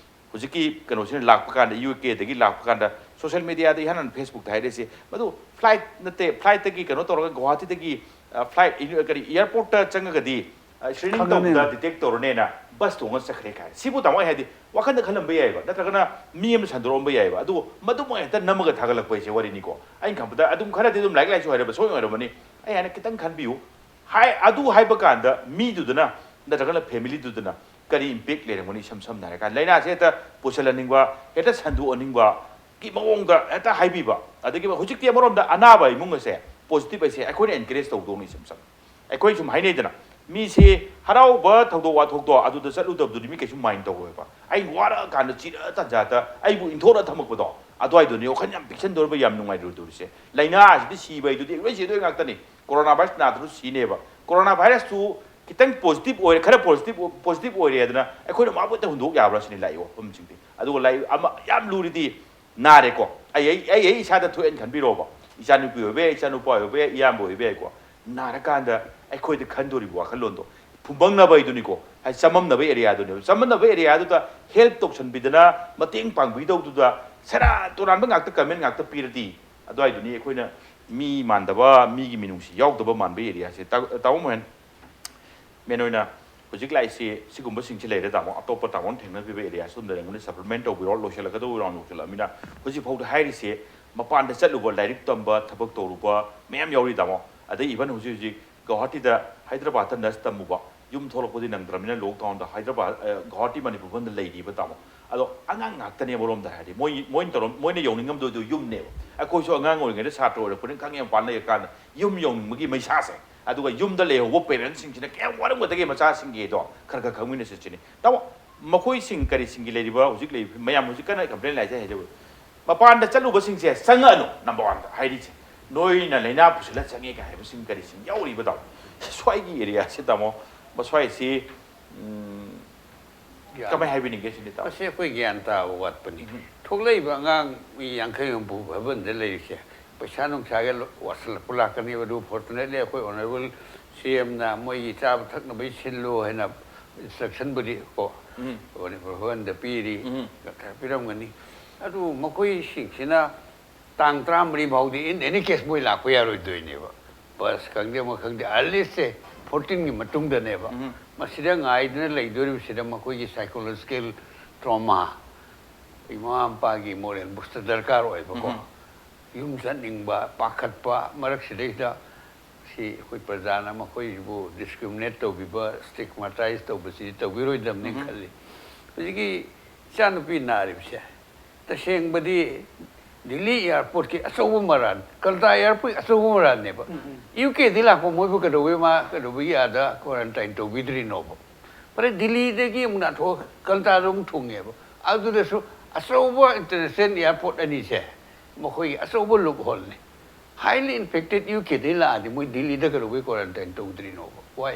ꯍꯧꯖꯤꯛꯀꯤ ꯀꯩꯅꯣꯁꯤꯅ ꯂꯥꯛꯄ ꯀꯥꯟꯗ, ꯌꯨ ꯀꯦꯗꯒꯤ ꯂꯥꯛꯄ ꯀꯥꯟꯗ ꯁꯣꯁꯤꯌꯦꯜ ꯃꯦꯗꯤꯌꯥꯗ ꯏꯍꯥꯟ ꯍꯥꯟꯅ ꯐꯦꯁꯕꯨꯛꯇ ꯍꯥꯏꯔꯛꯏꯁꯦ, ꯃꯗꯨ ꯐ꯭ꯂꯥꯏꯠ ꯅꯠꯇꯦ, ꯐ꯭ꯂꯥꯏꯠꯇꯒꯤ ꯀꯩꯅꯣ ꯇꯧꯔꯒ ꯒꯨꯋꯥꯍꯥꯇꯤꯗꯒꯤ, ꯑ, ꯐ꯭ꯂꯥꯏꯠ, ꯀꯔꯤ, ꯑꯦꯌꯥꯔꯄꯣꯔꯠꯇ ꯆꯪꯉꯒꯗꯤ, ꯑ, ꯁ꯭ꯀ꯭ꯔꯤꯅꯤꯡ ꯈꯪꯉꯅꯤ꯫ ꯇꯧꯕꯗ ꯗꯤꯇꯦꯛ ꯇꯧꯔꯅꯦꯅ ꯕꯁ ꯇꯣꯡꯉ ꯆꯠꯈ꯭ꯔꯦ ꯀꯥꯏꯅ꯫ ꯁꯤꯕꯨ ꯇꯥꯃꯣ ꯑꯩ ꯍꯥꯏꯗꯤ ꯋꯥꯈꯟꯗ ꯈꯜꯂꯝꯕ ꯌꯥꯏꯑꯕ, ꯅꯠꯇ꯭ꯔꯒꯅ ꯃꯤ ꯑꯃ ꯁꯟꯗꯣꯔꯛꯑꯝꯕ ꯌꯥꯏꯑꯕ, ꯑꯗꯨꯕꯨ ꯃꯗꯨꯃꯛ ꯍꯦꯛꯇ ꯅꯝꯃꯒ ꯊꯥꯒꯠꯂꯛꯄ ꯍꯥꯏꯁꯦ ꯋꯥꯔꯤꯅꯤꯀꯣ꯫ ꯑꯩꯅ ꯈꯟꯕꯗ ꯑꯗꯨꯝ ꯈꯔꯗꯤ ꯑꯗꯨꯝ ꯂꯥꯏꯔꯤꯛ ꯂꯥꯏꯁꯨ ꯍꯩꯔꯕ ꯁꯣꯏ ꯑꯣꯏꯔꯝꯃꯅꯤ꯫ ꯑꯩ ꯍꯥꯏꯅ ꯈꯤꯇꯪ ꯈꯟꯕꯤꯌꯨ꯫ ꯍꯥꯏ, ꯑꯗꯨ ꯍꯥꯏꯕ ꯀꯥꯟꯗ ꯃꯤꯗꯨꯗꯅ ꯅꯠꯇ꯭ꯔꯒꯅ ꯐꯦꯃꯤꯂꯤꯗꯨꯗꯅ ꯀꯔꯤ ꯏꯝꯄꯦꯛ ꯂꯩꯔꯝꯒꯅꯤ? ꯏꯁꯝ ꯁꯝꯅ ꯍꯥꯏꯔꯀꯥꯟꯗ ꯂꯥꯏꯅꯥꯁꯦ ꯍꯦꯛꯇ ꯄꯨꯁꯜꯍꯟꯅꯤꯡꯕ, ꯍꯦꯛꯇ ꯁꯟꯗꯣꯛꯍꯟꯅꯤꯡꯕ ꯒꯤ ꯃꯑꯣꯡꯗ ꯍꯦꯛꯇ ꯍꯥꯏꯕꯤꯕ꯫ ꯑꯗꯒꯤ ꯍꯧꯖꯤꯛꯇꯤ ꯑꯃꯔꯣꯝꯗ ꯑꯅꯥꯕ ꯏꯃꯨꯡ ꯑꯁꯦ ꯄꯣꯖꯤꯇꯤꯚ ꯑꯁꯦ ꯑꯩꯈꯣꯏꯅ ꯑꯦꯟꯀꯔꯦꯖ ꯇꯧꯗꯧꯅꯤ ꯏꯁꯝ ꯁꯝꯅ꯫ ꯑꯩꯈꯣꯏ ꯁꯨꯝ ꯍꯥꯏꯅꯩꯗꯅ, ꯃꯤꯁꯦ ꯍꯔꯥꯎꯕ ꯊꯧꯗꯣꯛ ꯋꯥꯊꯣꯛꯇꯣ ꯑꯗꯨꯗ ꯆꯠꯂꯨꯗꯕꯗꯨꯗꯤ ꯃꯤ ꯀꯩꯁꯨ ꯃꯥꯏꯟ ꯇꯧꯔꯣꯏꯕ꯫ ꯑꯩ ꯋꯥꯔꯛꯑꯀꯥꯟꯗ ꯆꯤꯔ ꯇꯥꯟꯖꯥꯗ ꯑꯩꯕꯨ ꯏꯟꯊꯣꯛꯅ ꯊꯝꯃꯛꯄꯗꯣ, ꯑꯗꯨꯋꯥꯏꯗꯨꯅꯤ ꯋꯥꯈꯜ ꯌꯥꯝ ꯄꯤꯛꯁꯟꯗꯣꯔꯕ, ꯌꯥꯝ ꯅꯨꯡꯉꯥꯏꯔꯣꯏꯗꯧꯔꯤꯁꯦ꯫ ꯂꯥꯏꯅꯥ ꯑꯁꯤꯗꯤ ꯁꯤꯕ ꯍꯥꯏꯗꯨꯗꯤ ꯂꯣꯏ ꯁꯤꯗꯣꯏ ꯉꯥꯛꯇꯅꯤ꯫ ꯀꯣꯔꯣꯅꯥ ꯚꯥꯏꯔꯁ ꯅꯥꯗ꯭ꯔꯁꯨ ꯁꯤꯅꯦꯕ꯫ ꯀꯣꯔꯣꯅꯥ ꯚꯥꯏꯔꯁꯇꯨ ꯈꯤꯇꯪ ꯄꯣꯖꯤꯇꯤꯚ ꯑꯣꯏꯔꯦ, ꯈꯔ ꯄꯣꯖꯤꯇꯤꯚ, ꯄꯣꯖꯤꯇꯤꯚ ꯑꯣꯏꯔꯦ ꯑꯗꯨꯅ ꯑꯩꯈꯣꯏꯅ ꯃꯥꯕꯨ ꯍꯦꯛꯇ ꯍꯨꯟꯗꯣꯛ ꯌꯥꯕ꯭ꯔꯥ ꯁꯤꯅꯤ ꯂꯥꯛꯏ ꯋꯥꯐꯝꯁꯤꯡꯗꯤ꯫ ꯑꯗꯨꯒ ꯂꯥꯛꯏ ꯑꯃ ꯌꯥꯝ ꯂꯨꯔꯤꯗꯤ, ꯅꯥꯔꯦꯀꯣ, ꯑꯩ, ꯑꯩ, ꯑꯩ, ꯑꯩ ꯏꯁꯥꯗ ꯊꯣꯛꯑꯦꯅ ꯈꯟꯕꯤꯔꯣꯕ꯫ ꯏꯆꯥꯅꯨꯄꯤ ꯑꯣꯏꯕ ꯌꯥꯏ, ꯏꯆꯥꯅꯨꯄꯥ ꯑꯣꯏꯕ ꯌꯥꯏ, ꯏꯌꯥꯝꯕ ꯑꯣꯏꯕ ꯌꯥꯏꯀꯣ꯫ ꯅꯥꯔꯀꯥꯟꯗ ꯑꯩꯈꯣꯏꯗ ꯈꯟꯗꯣꯔꯤꯕ ꯋꯥꯈꯜꯂꯣꯟꯗꯣ ꯐꯨꯝꯕꯪꯅꯕ ꯍꯥꯏꯗꯨꯅꯤꯀꯣ꯫ ꯍꯥꯏꯗꯤ ꯆꯃꯝꯅꯕ ꯑꯦꯔꯤꯌꯥꯗꯨꯅꯦꯕ꯫ ꯆꯃꯝꯅꯕ ꯑꯦꯔꯤꯌꯥꯗꯨꯗ ꯍꯦꯜꯞ ꯇꯧꯁꯟꯕꯤꯗꯅ, ꯃꯇꯦꯡ ꯄꯥꯡꯕꯤꯗꯧꯗꯨꯗ ꯁꯦꯔꯥꯟ ꯇꯨꯔꯥꯟꯕ ꯉꯥꯛꯇ ꯀꯃꯦꯟ ꯉꯥꯛꯇ ꯄꯤꯔꯗꯤ, ꯑꯗꯨꯋꯥꯏꯗꯨꯅꯤ ꯑꯩꯈꯣꯏꯅ ꯃꯤ ꯃꯥꯟꯗꯕ, ꯃꯤꯒꯤ ꯃꯤꯅꯨꯡꯁꯤ ꯌꯥꯎꯗꯕ ꯃꯥꯟꯕ ꯑꯦꯔꯤꯌꯥꯁꯦ꯫ ꯇꯥ-, ꯇꯥꯃꯣ ꯃꯣꯍꯦꯟ, ꯃꯦꯟ ꯑꯣꯏꯅ ꯍꯧꯖꯤꯛ ꯂꯥꯛꯏꯁꯤ ꯁꯤꯒꯨꯝꯕꯁꯤꯡꯁꯤ ꯂꯩꯔꯦ ꯇꯥꯃꯣ꯫ ꯑꯇꯣꯞꯄ ꯇꯥꯃꯣꯅ ꯊꯦꯡꯅꯕꯤꯕ ꯑꯦꯔꯤꯌꯥꯁꯨ ꯑꯗꯨꯝ ꯂꯩꯔꯝꯒꯅꯤ, ꯁꯄ꯭ꯂꯤꯃꯦꯟ ꯇꯧꯕꯤꯔꯣ꯫ ꯂꯣꯏꯁꯤꯜꯂꯛꯀꯗꯧꯕ ꯔꯥꯎꯟ ꯌꯧꯁꯤꯜꯂꯛꯑꯃꯤꯅ ꯍꯧꯖꯤꯛꯐꯥꯎꯗ ꯍꯥꯏꯔꯤꯁꯦ ꯃꯄꯥꯟꯗ ꯆꯠꯂꯨꯕ, ꯂꯥꯏꯔꯤꯛ ꯇꯝꯕ, ꯊꯕꯛ ꯇꯧꯔꯨꯕ ꯃꯌꯥꯝ ꯌꯥꯎꯔꯤ ꯇꯥꯃꯣ꯫ ꯑꯗꯩ ꯏꯚꯟ ꯍꯧꯖꯤꯛ ꯍꯧꯖꯤꯛ ꯒꯧꯍꯥꯇꯤꯗ, ꯍꯥꯏꯗ꯭ꯔꯕꯥꯗꯇ ꯅꯔꯁ ꯇꯝꯃꯨꯕ, ꯌꯨꯝ ꯊꯣꯛꯂꯛꯄꯗꯤ ꯅꯪꯗ꯭ꯔꯕꯅꯤꯅ, ꯂꯣꯛꯗꯥꯎꯟꯗ ꯍꯥꯏꯗ꯭ꯔꯕꯥꯗ, ꯑ, ꯒꯨꯋꯥꯍꯥꯇꯤ, ꯃꯅꯤꯄꯨꯔ ꯐꯥꯎꯗ ꯂꯩꯔꯤꯕ, ꯇꯥꯃꯣ꯫ ꯑꯗꯣ ꯑꯉꯥꯡ ꯉꯥꯛꯇꯅꯦ ꯑꯃꯔꯣꯝꯗ ꯍꯥꯏꯔꯗꯤ꯫ ꯃꯣꯏ, ꯃꯣꯏꯅ ꯇꯧꯔꯝ-, ꯃꯣꯏꯅ ꯌꯧꯅꯤꯡꯉꯝꯗꯣꯏꯗꯣ ꯌꯨꯝꯅꯦꯕ꯫ ꯑꯩꯈꯣꯏꯁꯨ ꯑꯉꯥꯡ ꯑꯣꯏꯔꯤꯉꯩꯗ ꯁꯥꯇ꯭ꯔ ꯑꯣꯏꯔꯛꯄꯅꯤꯅ ꯈꯪꯉꯦ, ꯃꯄꯥꯟ ꯂꯩꯔꯀꯥꯟꯗ ꯌꯨꯝ ꯌꯧꯅꯤꯡꯕꯒꯤ ꯃꯩꯁꯥꯁꯦ꯫ ꯑꯗꯨꯒ ꯌꯨꯝꯗ ꯂꯩꯍꯧꯕ ꯄꯦꯔꯦꯟꯁꯁꯤꯡꯁꯤꯅ ꯀꯌꯥꯝ ꯋꯥꯔꯝꯒꯗꯒꯦ ꯃꯆꯥꯁꯤꯡꯒꯤꯗꯣ ꯈꯔ ꯈꯔ ꯈꯪꯃꯤꯟꯅꯁꯤ ꯁꯤꯅꯤ꯫ ꯇꯥꯃꯣ, ꯃꯈꯣꯏꯁꯤꯡ ꯀꯔꯤꯁꯤꯡꯒꯤ ꯂꯩꯔꯤꯕ, ꯍꯧꯖꯤꯛ ꯂꯩꯔꯤꯕ ꯃꯌꯥꯝ ꯍꯧꯖꯤꯛ ꯀꯟꯅ ꯀꯝꯄ꯭ꯂꯦꯟ ꯂꯥꯛꯏꯁꯦ ꯍꯥꯏꯖꯕ, ꯃꯄꯥꯟꯗ ꯆꯠꯂꯨꯕꯁꯤꯡꯁꯦ ꯆꯪꯉꯛꯑꯅꯨ, ꯅꯝꯕꯔ ꯋꯥꯟꯗ ꯍꯥꯏꯔꯤꯁꯦ꯫ ꯅꯣꯏꯅ ꯂꯥꯏꯅꯥ ꯄꯨꯁꯤꯜꯂ ꯆꯪꯉꯦ ꯀꯥꯏ ꯍꯥꯏꯕꯁꯤꯡ ꯀꯔꯤꯁꯤꯡ ꯌꯥꯎꯔꯤꯕ, ꯇꯥꯃꯣ? ꯁ꯭ꯋꯥꯏꯒꯤ ꯑꯦꯔꯤꯌꯥꯁꯦ, ꯇꯥꯃꯣ, ꯃꯁ꯭ꯋꯥꯏꯁꯤ, ꯎꯝ, ꯒ꯭ꯌꯥꯟ ꯀꯃꯥꯏ ꯍꯥꯏꯕꯤꯅꯤꯡꯒꯦ ꯁꯤꯅꯤ, ꯇꯥꯃꯣ? ꯃꯁꯤ ꯑꯩꯈꯣꯏ ꯒ꯭ꯌꯥꯟ ꯇꯥꯕ ꯋꯥꯠꯄꯅꯤ꯫ ꯎꯝ꯫ ꯊꯣꯛꯂꯛꯏꯕ ꯑꯉꯥꯡ ꯃꯤ ꯌꯥꯡꯈꯩ ꯍꯨꯝꯐꯨ ꯚꯕꯟꯗ ꯂꯩꯔꯤꯁꯦ, ꯄꯩꯁꯥ ꯅꯨꯡꯁꯥꯒ ꯂꯣ-, ꯋꯥꯠꯁꯤꯜꯂꯛꯄ ꯂꯥꯛꯀꯅꯦꯕ꯫ ꯑꯗꯨ fortunately ꯑꯩꯈꯣꯏ honourable C M ꯅ ꯃꯣꯏꯒꯤ ꯆꯥꯕ ꯊꯛꯅꯕꯒꯤ ꯁꯤꯜꯂꯨ ꯍꯥꯏꯅ instruction ꯕꯨꯗꯤ ꯀꯣ, ꯎꯝ꯫ ꯃꯅꯤꯄꯨꯔ ꯚꯕꯟꯗ ꯄꯤꯔꯤ, ꯎꯝ꯫ ꯗꯥꯛꯇꯔ ꯄꯤꯔꯝꯒꯅꯤ꯫ ꯑꯗꯨ ꯃꯈꯣꯏꯁꯤꯡꯁꯤꯅ ꯇꯥꯡ ꯇꯔꯥꯃꯔꯤ ꯐꯥꯎꯗꯤ in any case ꯃꯣꯏ ꯂꯥꯛꯄ ꯌꯥꯔꯣꯏꯗꯣꯏꯅꯦꯕ꯫ ꯕꯁ ꯈꯪꯗꯦ, ꯑꯃ ꯈꯪꯗꯦ, earliest ꯁꯦ fourteen ꯒꯤ ꯃꯇꯨꯡꯗꯅꯦꯕ꯫ ꯎꯝ꯫ ꯃꯁꯤꯗ ꯉꯥꯏꯗꯨꯅ ꯂꯩꯗꯣꯔꯤꯕꯁꯤꯗ ꯃꯈꯣꯏꯒꯤ psychological trauma, ꯏꯃꯥ ꯃꯄꯥꯒꯤ moral boost ꯗꯔꯀꯥꯔ ꯑꯣꯏꯕꯀꯣ꯫ ꯎꯝ꯫ ꯌꯨꯝ ꯆꯠꯅꯤꯡꯕ, ꯄꯥꯈꯠꯄ ꯃꯔꯛꯁꯤꯗꯩꯗ ꯁꯤ ꯑꯩꯈꯣꯏ ꯄ꯭ꯔꯖꯥꯅ ꯃꯈꯣꯏꯁꯤꯕꯨ discriminate ꯇꯧꯕꯤꯕ, stigmatize ꯇꯧꯕꯁꯤ ꯇꯧꯕꯤꯔꯣꯏꯗꯕꯅꯤ ꯎꯝ꯫ ꯈꯜꯂꯤ꯫ ꯍꯧꯖꯤꯛꯀꯤ ꯏꯆꯥꯅꯨꯄꯤ ꯅꯥꯔꯤꯕꯁꯦ ꯇꯁꯦꯡꯕꯗꯤ ꯗꯤꯜꯂꯤ airport ꯀꯤ ꯑꯆꯧꯕ ꯃꯔꯥꯜ, ꯀꯜꯀꯇꯥ airport ꯀꯤ ꯑꯆꯧꯕ ꯃꯔꯥꯜꯅꯦꯕ꯫ ꯎꯝ, ꯎꯝ꯫ U K ꯗꯒꯤ ꯂꯥꯛꯄ ꯃꯣꯏꯕꯨ ꯀꯩꯗꯧꯕꯩ ꯃꯥ, ꯀꯩꯗꯧꯕꯒꯤ ꯑꯥꯗ quarantine ꯇꯧꯕꯤꯗ꯭ꯔꯤꯅꯣꯕ? ꯐꯔꯦ, ꯗꯤꯜꯂꯤꯗꯒꯤ ꯑꯃꯨꯛ ꯅꯥꯟꯊꯣꯛꯑꯒ ꯀꯜꯀꯇꯥꯗ ꯑꯃꯨꯛ ꯊꯨꯡꯉꯦꯕ꯫ ꯑꯗꯨꯗꯁꯨ ꯑꯆꯧꯕ international airport ꯑꯅꯤꯁꯦ ꯃꯈꯣꯏꯒꯤ ꯑꯆꯧꯕ loophole ꯅꯤ꯫ Highly infected U K ꯗꯒꯤ ꯂꯥꯛꯑꯗꯤ ꯃꯣꯏ ꯗꯤꯜꯂꯤꯗ ꯀꯩꯗꯧꯕꯩ quarantine ꯇꯧꯗ꯭ꯔꯤꯅꯣꯕ? Why?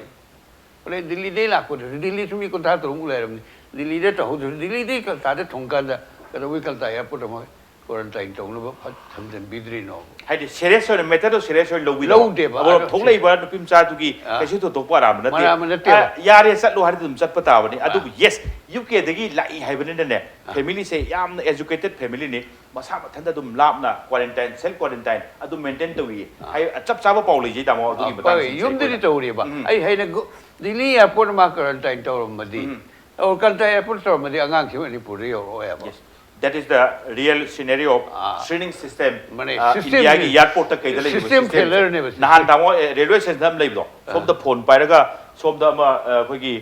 ꯍꯣꯔꯦꯟ ꯗꯤꯜꯂꯤꯗꯩ ꯂꯥꯛꯄꯗꯨꯁꯨ, ꯗꯤꯜꯂꯤꯁꯨ ꯃꯤ ꯀꯨꯟꯊ꯭ꯔꯥ ꯇꯔꯨꯛꯃꯨꯛ ꯂꯩꯔꯝꯅꯤ, ꯗꯤꯜꯂꯤꯗ ꯇꯧꯍꯧꯗ꯭ꯔꯁꯨ, ꯗꯤꯜꯂꯤꯗꯩ ꯀꯜꯀꯇꯥꯗ ꯊꯨꯡꯀꯥꯟꯗ ꯀꯩꯗꯧꯕꯩ ꯀꯜꯀꯇꯥ airport ꯑꯃ quarantine ꯇꯧꯅꯕ ꯐꯠ ꯊꯝꯖꯤꯟꯕꯤꯗ꯭ꯔꯤꯅꯣꯕ? ꯍꯥꯏꯗꯤ serious ꯑꯣꯏꯅ, matter ꯗꯣ serious ꯑꯣꯏꯅ ꯂꯧꯕꯤꯗꯕ꯫ ꯂꯧꯗꯦꯕ꯫ ꯑꯗꯣ ꯑꯗꯣ ꯊꯣꯛꯂꯛꯏꯕ ꯅꯨꯄꯤ ꯃꯆꯥꯗꯨꯒꯤ ꯑꯥ꯫ ꯀꯩꯁꯨ ꯊꯣꯏꯗꯣꯛꯄ ꯑꯔꯥꯟꯕ ꯅꯠꯇꯦ꯫ ꯑꯔꯥꯟꯕ ꯅꯠꯇꯦꯕ꯫ ꯑꯥ, ꯌꯥꯔꯦ ꯆꯠꯂꯣ ꯍꯥꯏꯔꯗꯤ ꯑꯗꯨꯝ ꯆꯠꯄ ꯇꯥꯕꯅꯤ꯫ ꯑꯥ꯫ ꯑꯗꯨꯕꯨ yes, U K ꯗꯒꯤ ꯂꯥꯛꯏ ꯍꯥꯏꯕꯅꯤꯅꯅꯦ, ꯑꯥ꯫ Family ꯁꯦ ꯌꯥꯝꯅ educated family ꯅꯤ, ꯃꯁꯥ ꯃꯊꯟꯇ ꯑꯗꯨꯝ ꯂꯥꯞꯅ quarantine, self quarantine ꯑꯗꯨꯝ maintain ꯇꯧꯏ꯫ ꯑꯥ꯫ ꯍꯥꯏ-, ꯆꯞ ꯆꯥꯕ ꯄꯥꯎ ꯂꯩꯖꯩ, ꯇꯥꯃꯣ, ꯑꯗꯨꯒꯤ ꯑꯥ, ꯃꯇꯥꯡꯁꯤꯡꯁꯦ ꯌꯨꯝꯗꯗꯤ ꯑꯩꯈꯣꯏꯅ ꯇꯧꯔꯤꯕ꯫ ꯎꯝ꯫ ꯑꯩ ꯍꯥꯏꯅ ꯒꯨ-, ꯗꯤꯜꯂꯤ airport ꯃꯥ quarantine ꯇꯧꯔꯝꯃꯗꯤ, ꯎꯝ꯫ ꯑꯣ, ꯀꯜꯀꯇꯥ airport ꯇꯧꯔꯝꯃꯗꯤ ꯑꯉꯥꯡꯁꯤ ꯃꯅꯤꯄꯨꯔꯗ ꯌꯧꯔꯛꯑꯣꯏꯕ꯫ Yes. That is the real scenario of ah. Screening system, ꯃꯥꯅꯦ, ꯑꯥ, system India ꯒꯤ ꯅꯦ꯫ Airport ꯀꯩꯗ ꯂꯩꯔꯤꯕ system system ꯁꯦ꯫ Failure ꯅꯦꯕ ꯁꯤꯗꯤ꯫ ꯅꯍꯥꯟ, ꯇꯥꯃꯣ, ꯑꯦ, railway station ꯑꯃ ꯂꯩꯕꯗꯣ, ꯑꯥ꯫ ꯁꯣꯝꯗ phone ꯄꯥꯏꯔꯒ ꯁꯣꯝꯗ ꯑꯃ ꯑ, ꯑꯩꯈꯣꯏꯒꯤ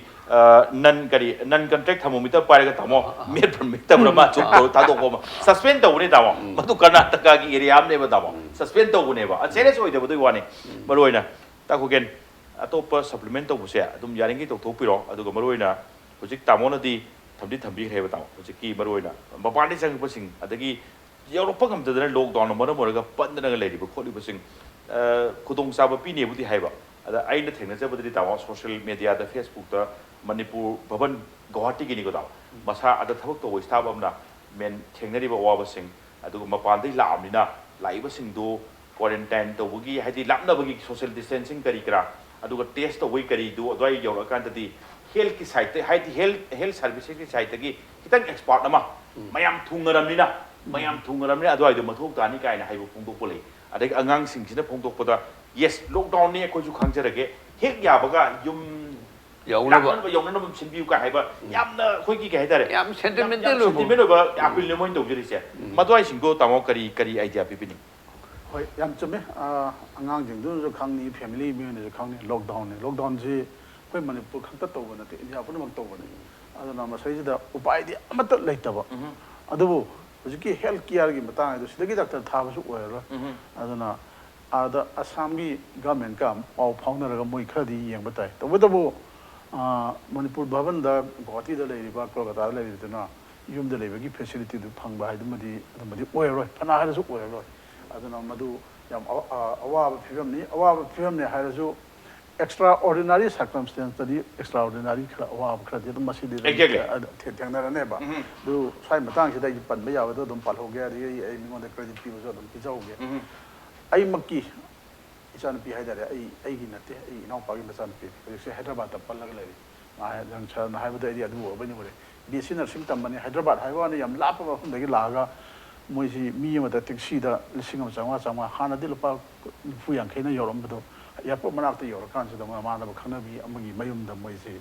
ꯅꯟ ꯀꯔꯤ ꯅꯟ ꯀꯟꯇ꯭ꯔꯦꯛ ꯊꯔꯃꯣꯃꯤꯇꯔ ꯄꯥꯏꯔꯒ ꯇꯥꯃꯣ ꯃꯦꯠꯄ꯭ꯔ ꯃꯦꯠꯇꯕ꯭ꯔ ꯃꯥ ꯆꯨꯝ ꯇꯧꯔ ꯊꯥꯗꯣꯛꯄ ꯑꯃ ꯁꯁꯄꯦꯟ ꯇꯧꯕꯅꯦ ꯇꯥꯃꯣ꯫ ꯃꯗꯨ ꯀꯔꯅꯥꯇꯀꯥꯒꯤ ꯑꯦꯔꯤꯌꯥ ꯑꯃꯅꯦꯕ ꯇꯥꯃꯣ꯫ ꯁꯁꯄꯦꯟ ꯇꯧꯕꯅꯦꯕ, ꯁꯦꯔꯤꯌꯁ ꯑꯣꯏꯗꯕꯗꯨꯒꯤ ꯋꯥꯅꯤ꯫ ꯃꯔꯨ ꯑꯣꯏꯅ ꯇꯥꯈꯣꯒꯦꯟ, ꯑꯇꯣꯞꯄ ꯁꯄ꯭ꯂꯤꯃꯦꯟ ꯇꯧꯕꯁꯦ ꯑꯗꯨꯝ ꯌꯥꯔꯤꯉꯩ ꯇꯧꯊꯣꯛꯄꯤꯔꯣ꯫ ꯑꯗꯨꯒ ꯃꯔꯨ ꯑꯣꯏꯅ ꯍꯧꯖꯤꯛ ꯇꯥꯃꯣꯅꯗꯤ ꯊꯝꯗꯤ ꯊꯝꯕꯤꯈ꯭ꯔꯦꯕ ꯇꯥꯃꯣ꯫ ꯍꯧꯖꯤꯛꯀꯤ ꯃꯔꯨ ꯑꯣꯏꯅ ꯃꯄꯥꯟꯗꯒꯤ ꯆꯪꯉꯛꯄꯁꯤꯡ, ꯑꯗꯒꯤ ꯌꯧꯔꯛꯄ ꯉꯝꯗꯗꯅ ꯂꯣꯛꯗꯥꯎꯟꯅ ꯃꯔꯝ ꯑꯣꯏꯔꯒ ꯄꯟꯗꯅꯒ ꯂꯩꯔꯤꯕ ꯈꯣꯠꯂꯤꯕꯁꯤꯡ, ꯑ, ꯈꯨꯗꯣꯡꯆꯥꯕ ꯄꯤꯅꯦꯕꯨꯗꯤ ꯍꯥꯏꯕ꯫ ꯑꯗ ꯑꯩꯅ ꯊꯦꯡꯅꯖꯕꯗꯗꯤ ꯇꯥꯃꯣ, ꯁꯣꯁꯤꯌꯦꯜ ꯃꯦꯗꯤꯌꯥꯗ, ꯐꯦꯁꯕꯨꯛꯇ ꯃꯅꯤꯄꯨꯔ ꯚꯕꯟ ꯒꯧꯍꯥꯇꯤꯒꯤꯅꯤꯀꯣ ꯇꯥꯃꯣ, ꯃꯁꯥ ꯑꯗ ꯊꯕꯛ ꯇꯧꯕ ꯁ꯭ꯇꯥꯐ ꯑꯃꯅ ꯃꯦꯟ ꯊꯦꯡꯅꯔꯤꯕ ꯑꯋꯥꯕꯁꯤꯡ, ꯑꯗꯨꯒ ꯃꯄꯥꯟꯗꯒꯤ ꯂꯥꯛꯑꯕꯅꯤꯅ ꯂꯥꯛꯏꯕꯁꯤꯡꯗꯨ ꯀ꯭ꯋꯥꯔꯦꯟꯇꯥꯏꯟ ꯇꯧꯕꯒꯤ, ꯍꯥꯏꯗꯤ ꯂꯥꯞꯅꯕꯒꯤ ꯁꯣꯁꯤꯌꯦꯜ ꯗꯤꯁꯇꯦꯟꯁꯤꯡ ꯀꯔꯤ ꯀꯔꯥ, ꯑꯗꯨꯒ ꯇꯦꯁ ꯇꯧꯕꯒꯤ ꯀꯔꯤꯗꯨ ꯑꯗꯨꯋꯥꯏ ꯌꯧꯔꯛꯑꯀꯥꯟꯗꯗꯤ ꯍꯦꯜꯠꯀꯤ ꯁꯥꯏꯠꯇ, ꯍꯥꯏꯗꯤ ꯍꯦꯜꯠ, ꯍꯦꯜꯠ ꯁꯥꯔꯚꯤꯁꯦꯁꯀꯤ ꯁꯥꯏꯠꯇꯒꯤ ꯈꯤꯇꯪ ꯑꯦꯛꯁꯄꯥꯔꯠ ꯑꯃ ꯃꯌꯥꯝ ꯊꯨꯡꯉꯔꯕꯅꯤꯅ, ꯃꯌꯥꯝ ꯊꯨꯡꯉꯔꯕꯅꯤꯅ ꯑꯗꯨꯋꯥꯏꯗꯣ ꯃꯊꯧ ꯇꯥꯅꯤ ꯀꯥꯏꯅ ꯍꯥꯏꯕ ꯐꯣꯡꯗꯣꯛꯄ ꯂꯩ꯫ ꯑꯗꯒꯤ ꯑꯉꯥꯡꯁꯤꯡꯁꯤꯅ ꯐꯣꯡꯗꯣꯛꯄꯗ, "ꯌꯦꯁ, ꯂꯣꯛꯗꯥꯎꯟꯅꯤ, ꯑꯩꯈꯣꯏꯁꯨ ꯈꯪꯖꯔꯒꯦ, ꯍꯦꯛ ꯌꯥꯕꯒ ꯌꯨꯝ ꯌꯧꯅꯕ꯫ ꯂꯥꯛꯅꯅꯕ, ꯌꯧꯅꯅꯕ ꯁꯤꯟꯕꯤꯌꯨ" ꯀꯥꯏ ꯍꯥꯏꯕ ꯌꯥꯝꯅ ꯑꯩꯈꯣꯏꯒꯤ ꯀꯩ ꯍꯥꯏꯇꯥꯔꯦ, ꯌꯥꯝ ꯁꯦꯟꯇꯤꯃꯦꯟꯇꯦꯜ ꯌꯥꯝ ꯑꯣꯏꯕ꯫ ꯁꯦꯟꯇꯤꯃꯦꯟ ꯑꯣꯏꯕ ꯑꯄꯤꯜꯅꯦ ꯃꯣꯏꯅ ꯇꯧꯖꯔꯤꯁꯦ꯫ ꯃꯗꯨꯋꯥꯏꯁꯤꯡꯗꯣ ꯇꯥꯃꯣ ꯀꯔꯤ, ꯀꯔꯤ ꯑꯥꯏꯗꯤꯌꯥ ꯄꯤꯕꯤꯅꯤ? ꯍꯣꯏ, ꯌꯥꯝ ꯆꯨꯝꯃꯦ꯫ ꯑ, ꯑꯉꯥꯡꯁꯤꯡꯗꯨꯅꯁꯨ ꯈꯪꯅꯤ, ꯐꯦꯃꯤꯂꯤ ꯃꯤꯑꯣꯏꯅꯁꯨ ꯈꯪꯅꯤ, ꯂꯣꯛꯗꯥꯎꯟꯅꯤ꯫ ꯂꯣꯛꯗꯥꯎꯟꯁꯤ ꯑꯩꯈꯣꯏ ꯃꯅꯤꯄꯨꯔ ꯈꯛꯇ ꯇꯧꯕ ꯅꯠꯇꯦ, ꯏꯟꯗꯤꯌꯥ ꯄꯨꯝꯅꯃꯛ ꯇꯧꯕꯅꯤ꯫ ꯑꯗꯨꯅ ꯃꯁꯤꯗꯩꯁꯤꯗ ꯎꯄꯥꯏꯗꯤ ꯑꯃꯠꯇ ꯂꯩꯇꯕ꯫ ꯑꯗꯨꯕꯨ ꯍꯧꯖꯤꯛꯀꯤ ꯍꯦꯜꯊ ꯀꯤꯌꯔꯒꯤ ꯃꯇꯥꯡ ꯍꯥꯏꯗꯣ ꯁꯤꯗꯒꯤ ꯗꯥꯛꯇꯔ ꯊꯥꯕꯁꯨ ꯑꯣꯏꯔꯔꯣꯏ꯫ ꯑꯗꯨꯅ ꯑꯥꯗ ꯑꯁꯥꯝꯒꯤ ꯒꯃꯦꯟꯀ ꯄꯥꯎ ꯐꯥꯎꯅꯔꯒ ꯃꯣꯏ ꯈꯔꯗꯤ ꯌꯦꯡꯕ ꯇꯥꯏ꯫ ꯇꯧꯕꯇꯕꯨ, ꯑ, ꯃꯅꯤꯄꯨꯔ ꯚꯕꯟꯗ ꯒꯨꯋꯥꯍꯥꯇꯤꯗ ꯂꯩꯔꯤꯕ, ꯀꯣꯜꯀꯇꯥꯗ ꯂꯩꯔꯤꯕꯗꯨꯅ ꯌꯨꯝꯗ ꯂꯩꯕꯒꯤ ꯐꯦꯁꯤꯂꯤꯇꯤꯗꯨ ꯐꯪꯕ ꯍꯥꯏꯗꯨꯃꯗꯤ ꯑꯗꯨꯃꯗꯤ ꯑꯣꯏꯔꯔꯣꯏ, ꯐꯅ ꯍꯥꯏꯔꯁꯨ ꯑꯣꯏꯔꯔꯣꯏ꯫ ꯑꯗꯨꯅ ꯃꯗꯨ ꯌꯥꯝ ꯑ-, ꯑ-, ꯑꯋꯥꯕ ꯐꯤꯕꯝꯅꯤ꯫ ꯑꯋꯥꯕ ꯐꯤꯕꯝꯅꯤ ꯍꯥꯏꯔꯁꯨ, ꯑꯦꯛꯁꯇ꯭ꯔꯥ ꯑꯣꯔꯗꯤꯅꯔꯤ ꯁꯔꯀꯝꯁꯇꯦꯟꯁꯇꯗꯤ ꯑꯦꯛꯁꯇ꯭ꯔꯥ ꯑꯣꯔꯗꯤꯅꯔꯤ ꯈꯔ ꯑꯋꯥꯕ ꯈꯔꯗꯤ ꯑꯗꯨꯝ ꯃꯁꯤꯗꯤ ꯑꯗꯨꯝ Exactly. ꯑ, ꯊꯦ-, ꯊꯦꯡꯅꯔꯅꯦꯕ꯫ ꯑꯗꯨ ꯁ꯭ꯋꯥꯏ ꯃꯇꯥꯡꯁꯤꯗ ꯑꯩ ꯄꯟꯕ ꯌꯥꯕꯗꯣ ꯑꯗꯨꯝ ꯄꯜꯍꯧꯒꯦ, ꯑꯗꯒꯤ ꯑꯩ, ꯑꯩ ꯃꯤꯉꯣꯟꯗ ꯀ꯭ꯔꯦꯗꯤꯠ ꯄꯤꯕꯁꯨ ꯑꯗꯨꯝ ꯄꯤꯖꯍꯧꯒꯦ꯫ ꯑꯩꯃꯛꯀꯤ ꯏꯆꯥꯅꯨꯄꯤ ꯍꯥꯏꯇꯥꯔꯦ, ꯑꯩ, ꯑꯩꯒꯤ ꯅꯠꯇꯦ, ꯑꯩ ꯏꯅꯥꯎꯄꯥꯒꯤ ꯃꯆꯥꯅꯨꯄꯤꯅꯤ꯫ ꯍꯧꯖꯤꯛꯁꯦ ꯍꯥꯏꯗ꯭ꯔꯕꯥꯗꯇ ꯄꯜꯂꯒ ꯂꯩꯔꯤ꯫ ꯃꯥ ꯍꯥꯏ-, ꯅꯪ ꯁꯥꯔꯅ ꯍꯥꯏꯕꯗ ꯑꯩꯗꯤ ꯑꯗꯨ ꯑꯣꯏꯕꯣꯏ ꯅꯤꯡꯉꯨꯔꯦ꯫ ꯕꯤ ꯑꯦꯁ ꯁꯤ ꯅꯔꯁꯤꯡ ꯇꯝꯕꯅꯤ, ꯍꯥꯏꯗ꯭ꯔꯕꯥꯗ ꯍꯥꯏꯕ ꯋꯥꯅꯤ, ꯌꯥꯝ ꯂꯥꯞꯄ ꯃꯐꯝꯗꯒꯤ ꯂꯥꯛꯑꯒ ꯃꯣꯏꯁꯤ ꯃꯤ ꯑꯃꯗ ꯇꯦꯛꯁꯤꯗ ꯂꯤꯁꯤꯡ ꯑꯃ ꯆꯥꯝꯃꯉꯥ, ꯆꯥꯝꯃꯉꯥ, ꯍꯥꯟꯅꯗꯤ ꯂꯨꯄꯥ ꯅꯤꯐꯨ ꯌꯥꯡꯈꯩꯅ ꯌꯧꯔꯝꯕꯗꯣ, ꯑꯦꯌꯥꯔꯄꯣꯔꯠ ꯃꯅꯥꯛꯇ ꯌꯧꯔꯀꯥꯟꯁꯤꯗ ꯃꯃꯥꯟꯅꯕ ꯈꯪꯅꯕꯤ ꯑꯃꯒꯤ ꯃꯌꯨꯝꯗ ꯃꯣꯏꯁꯤ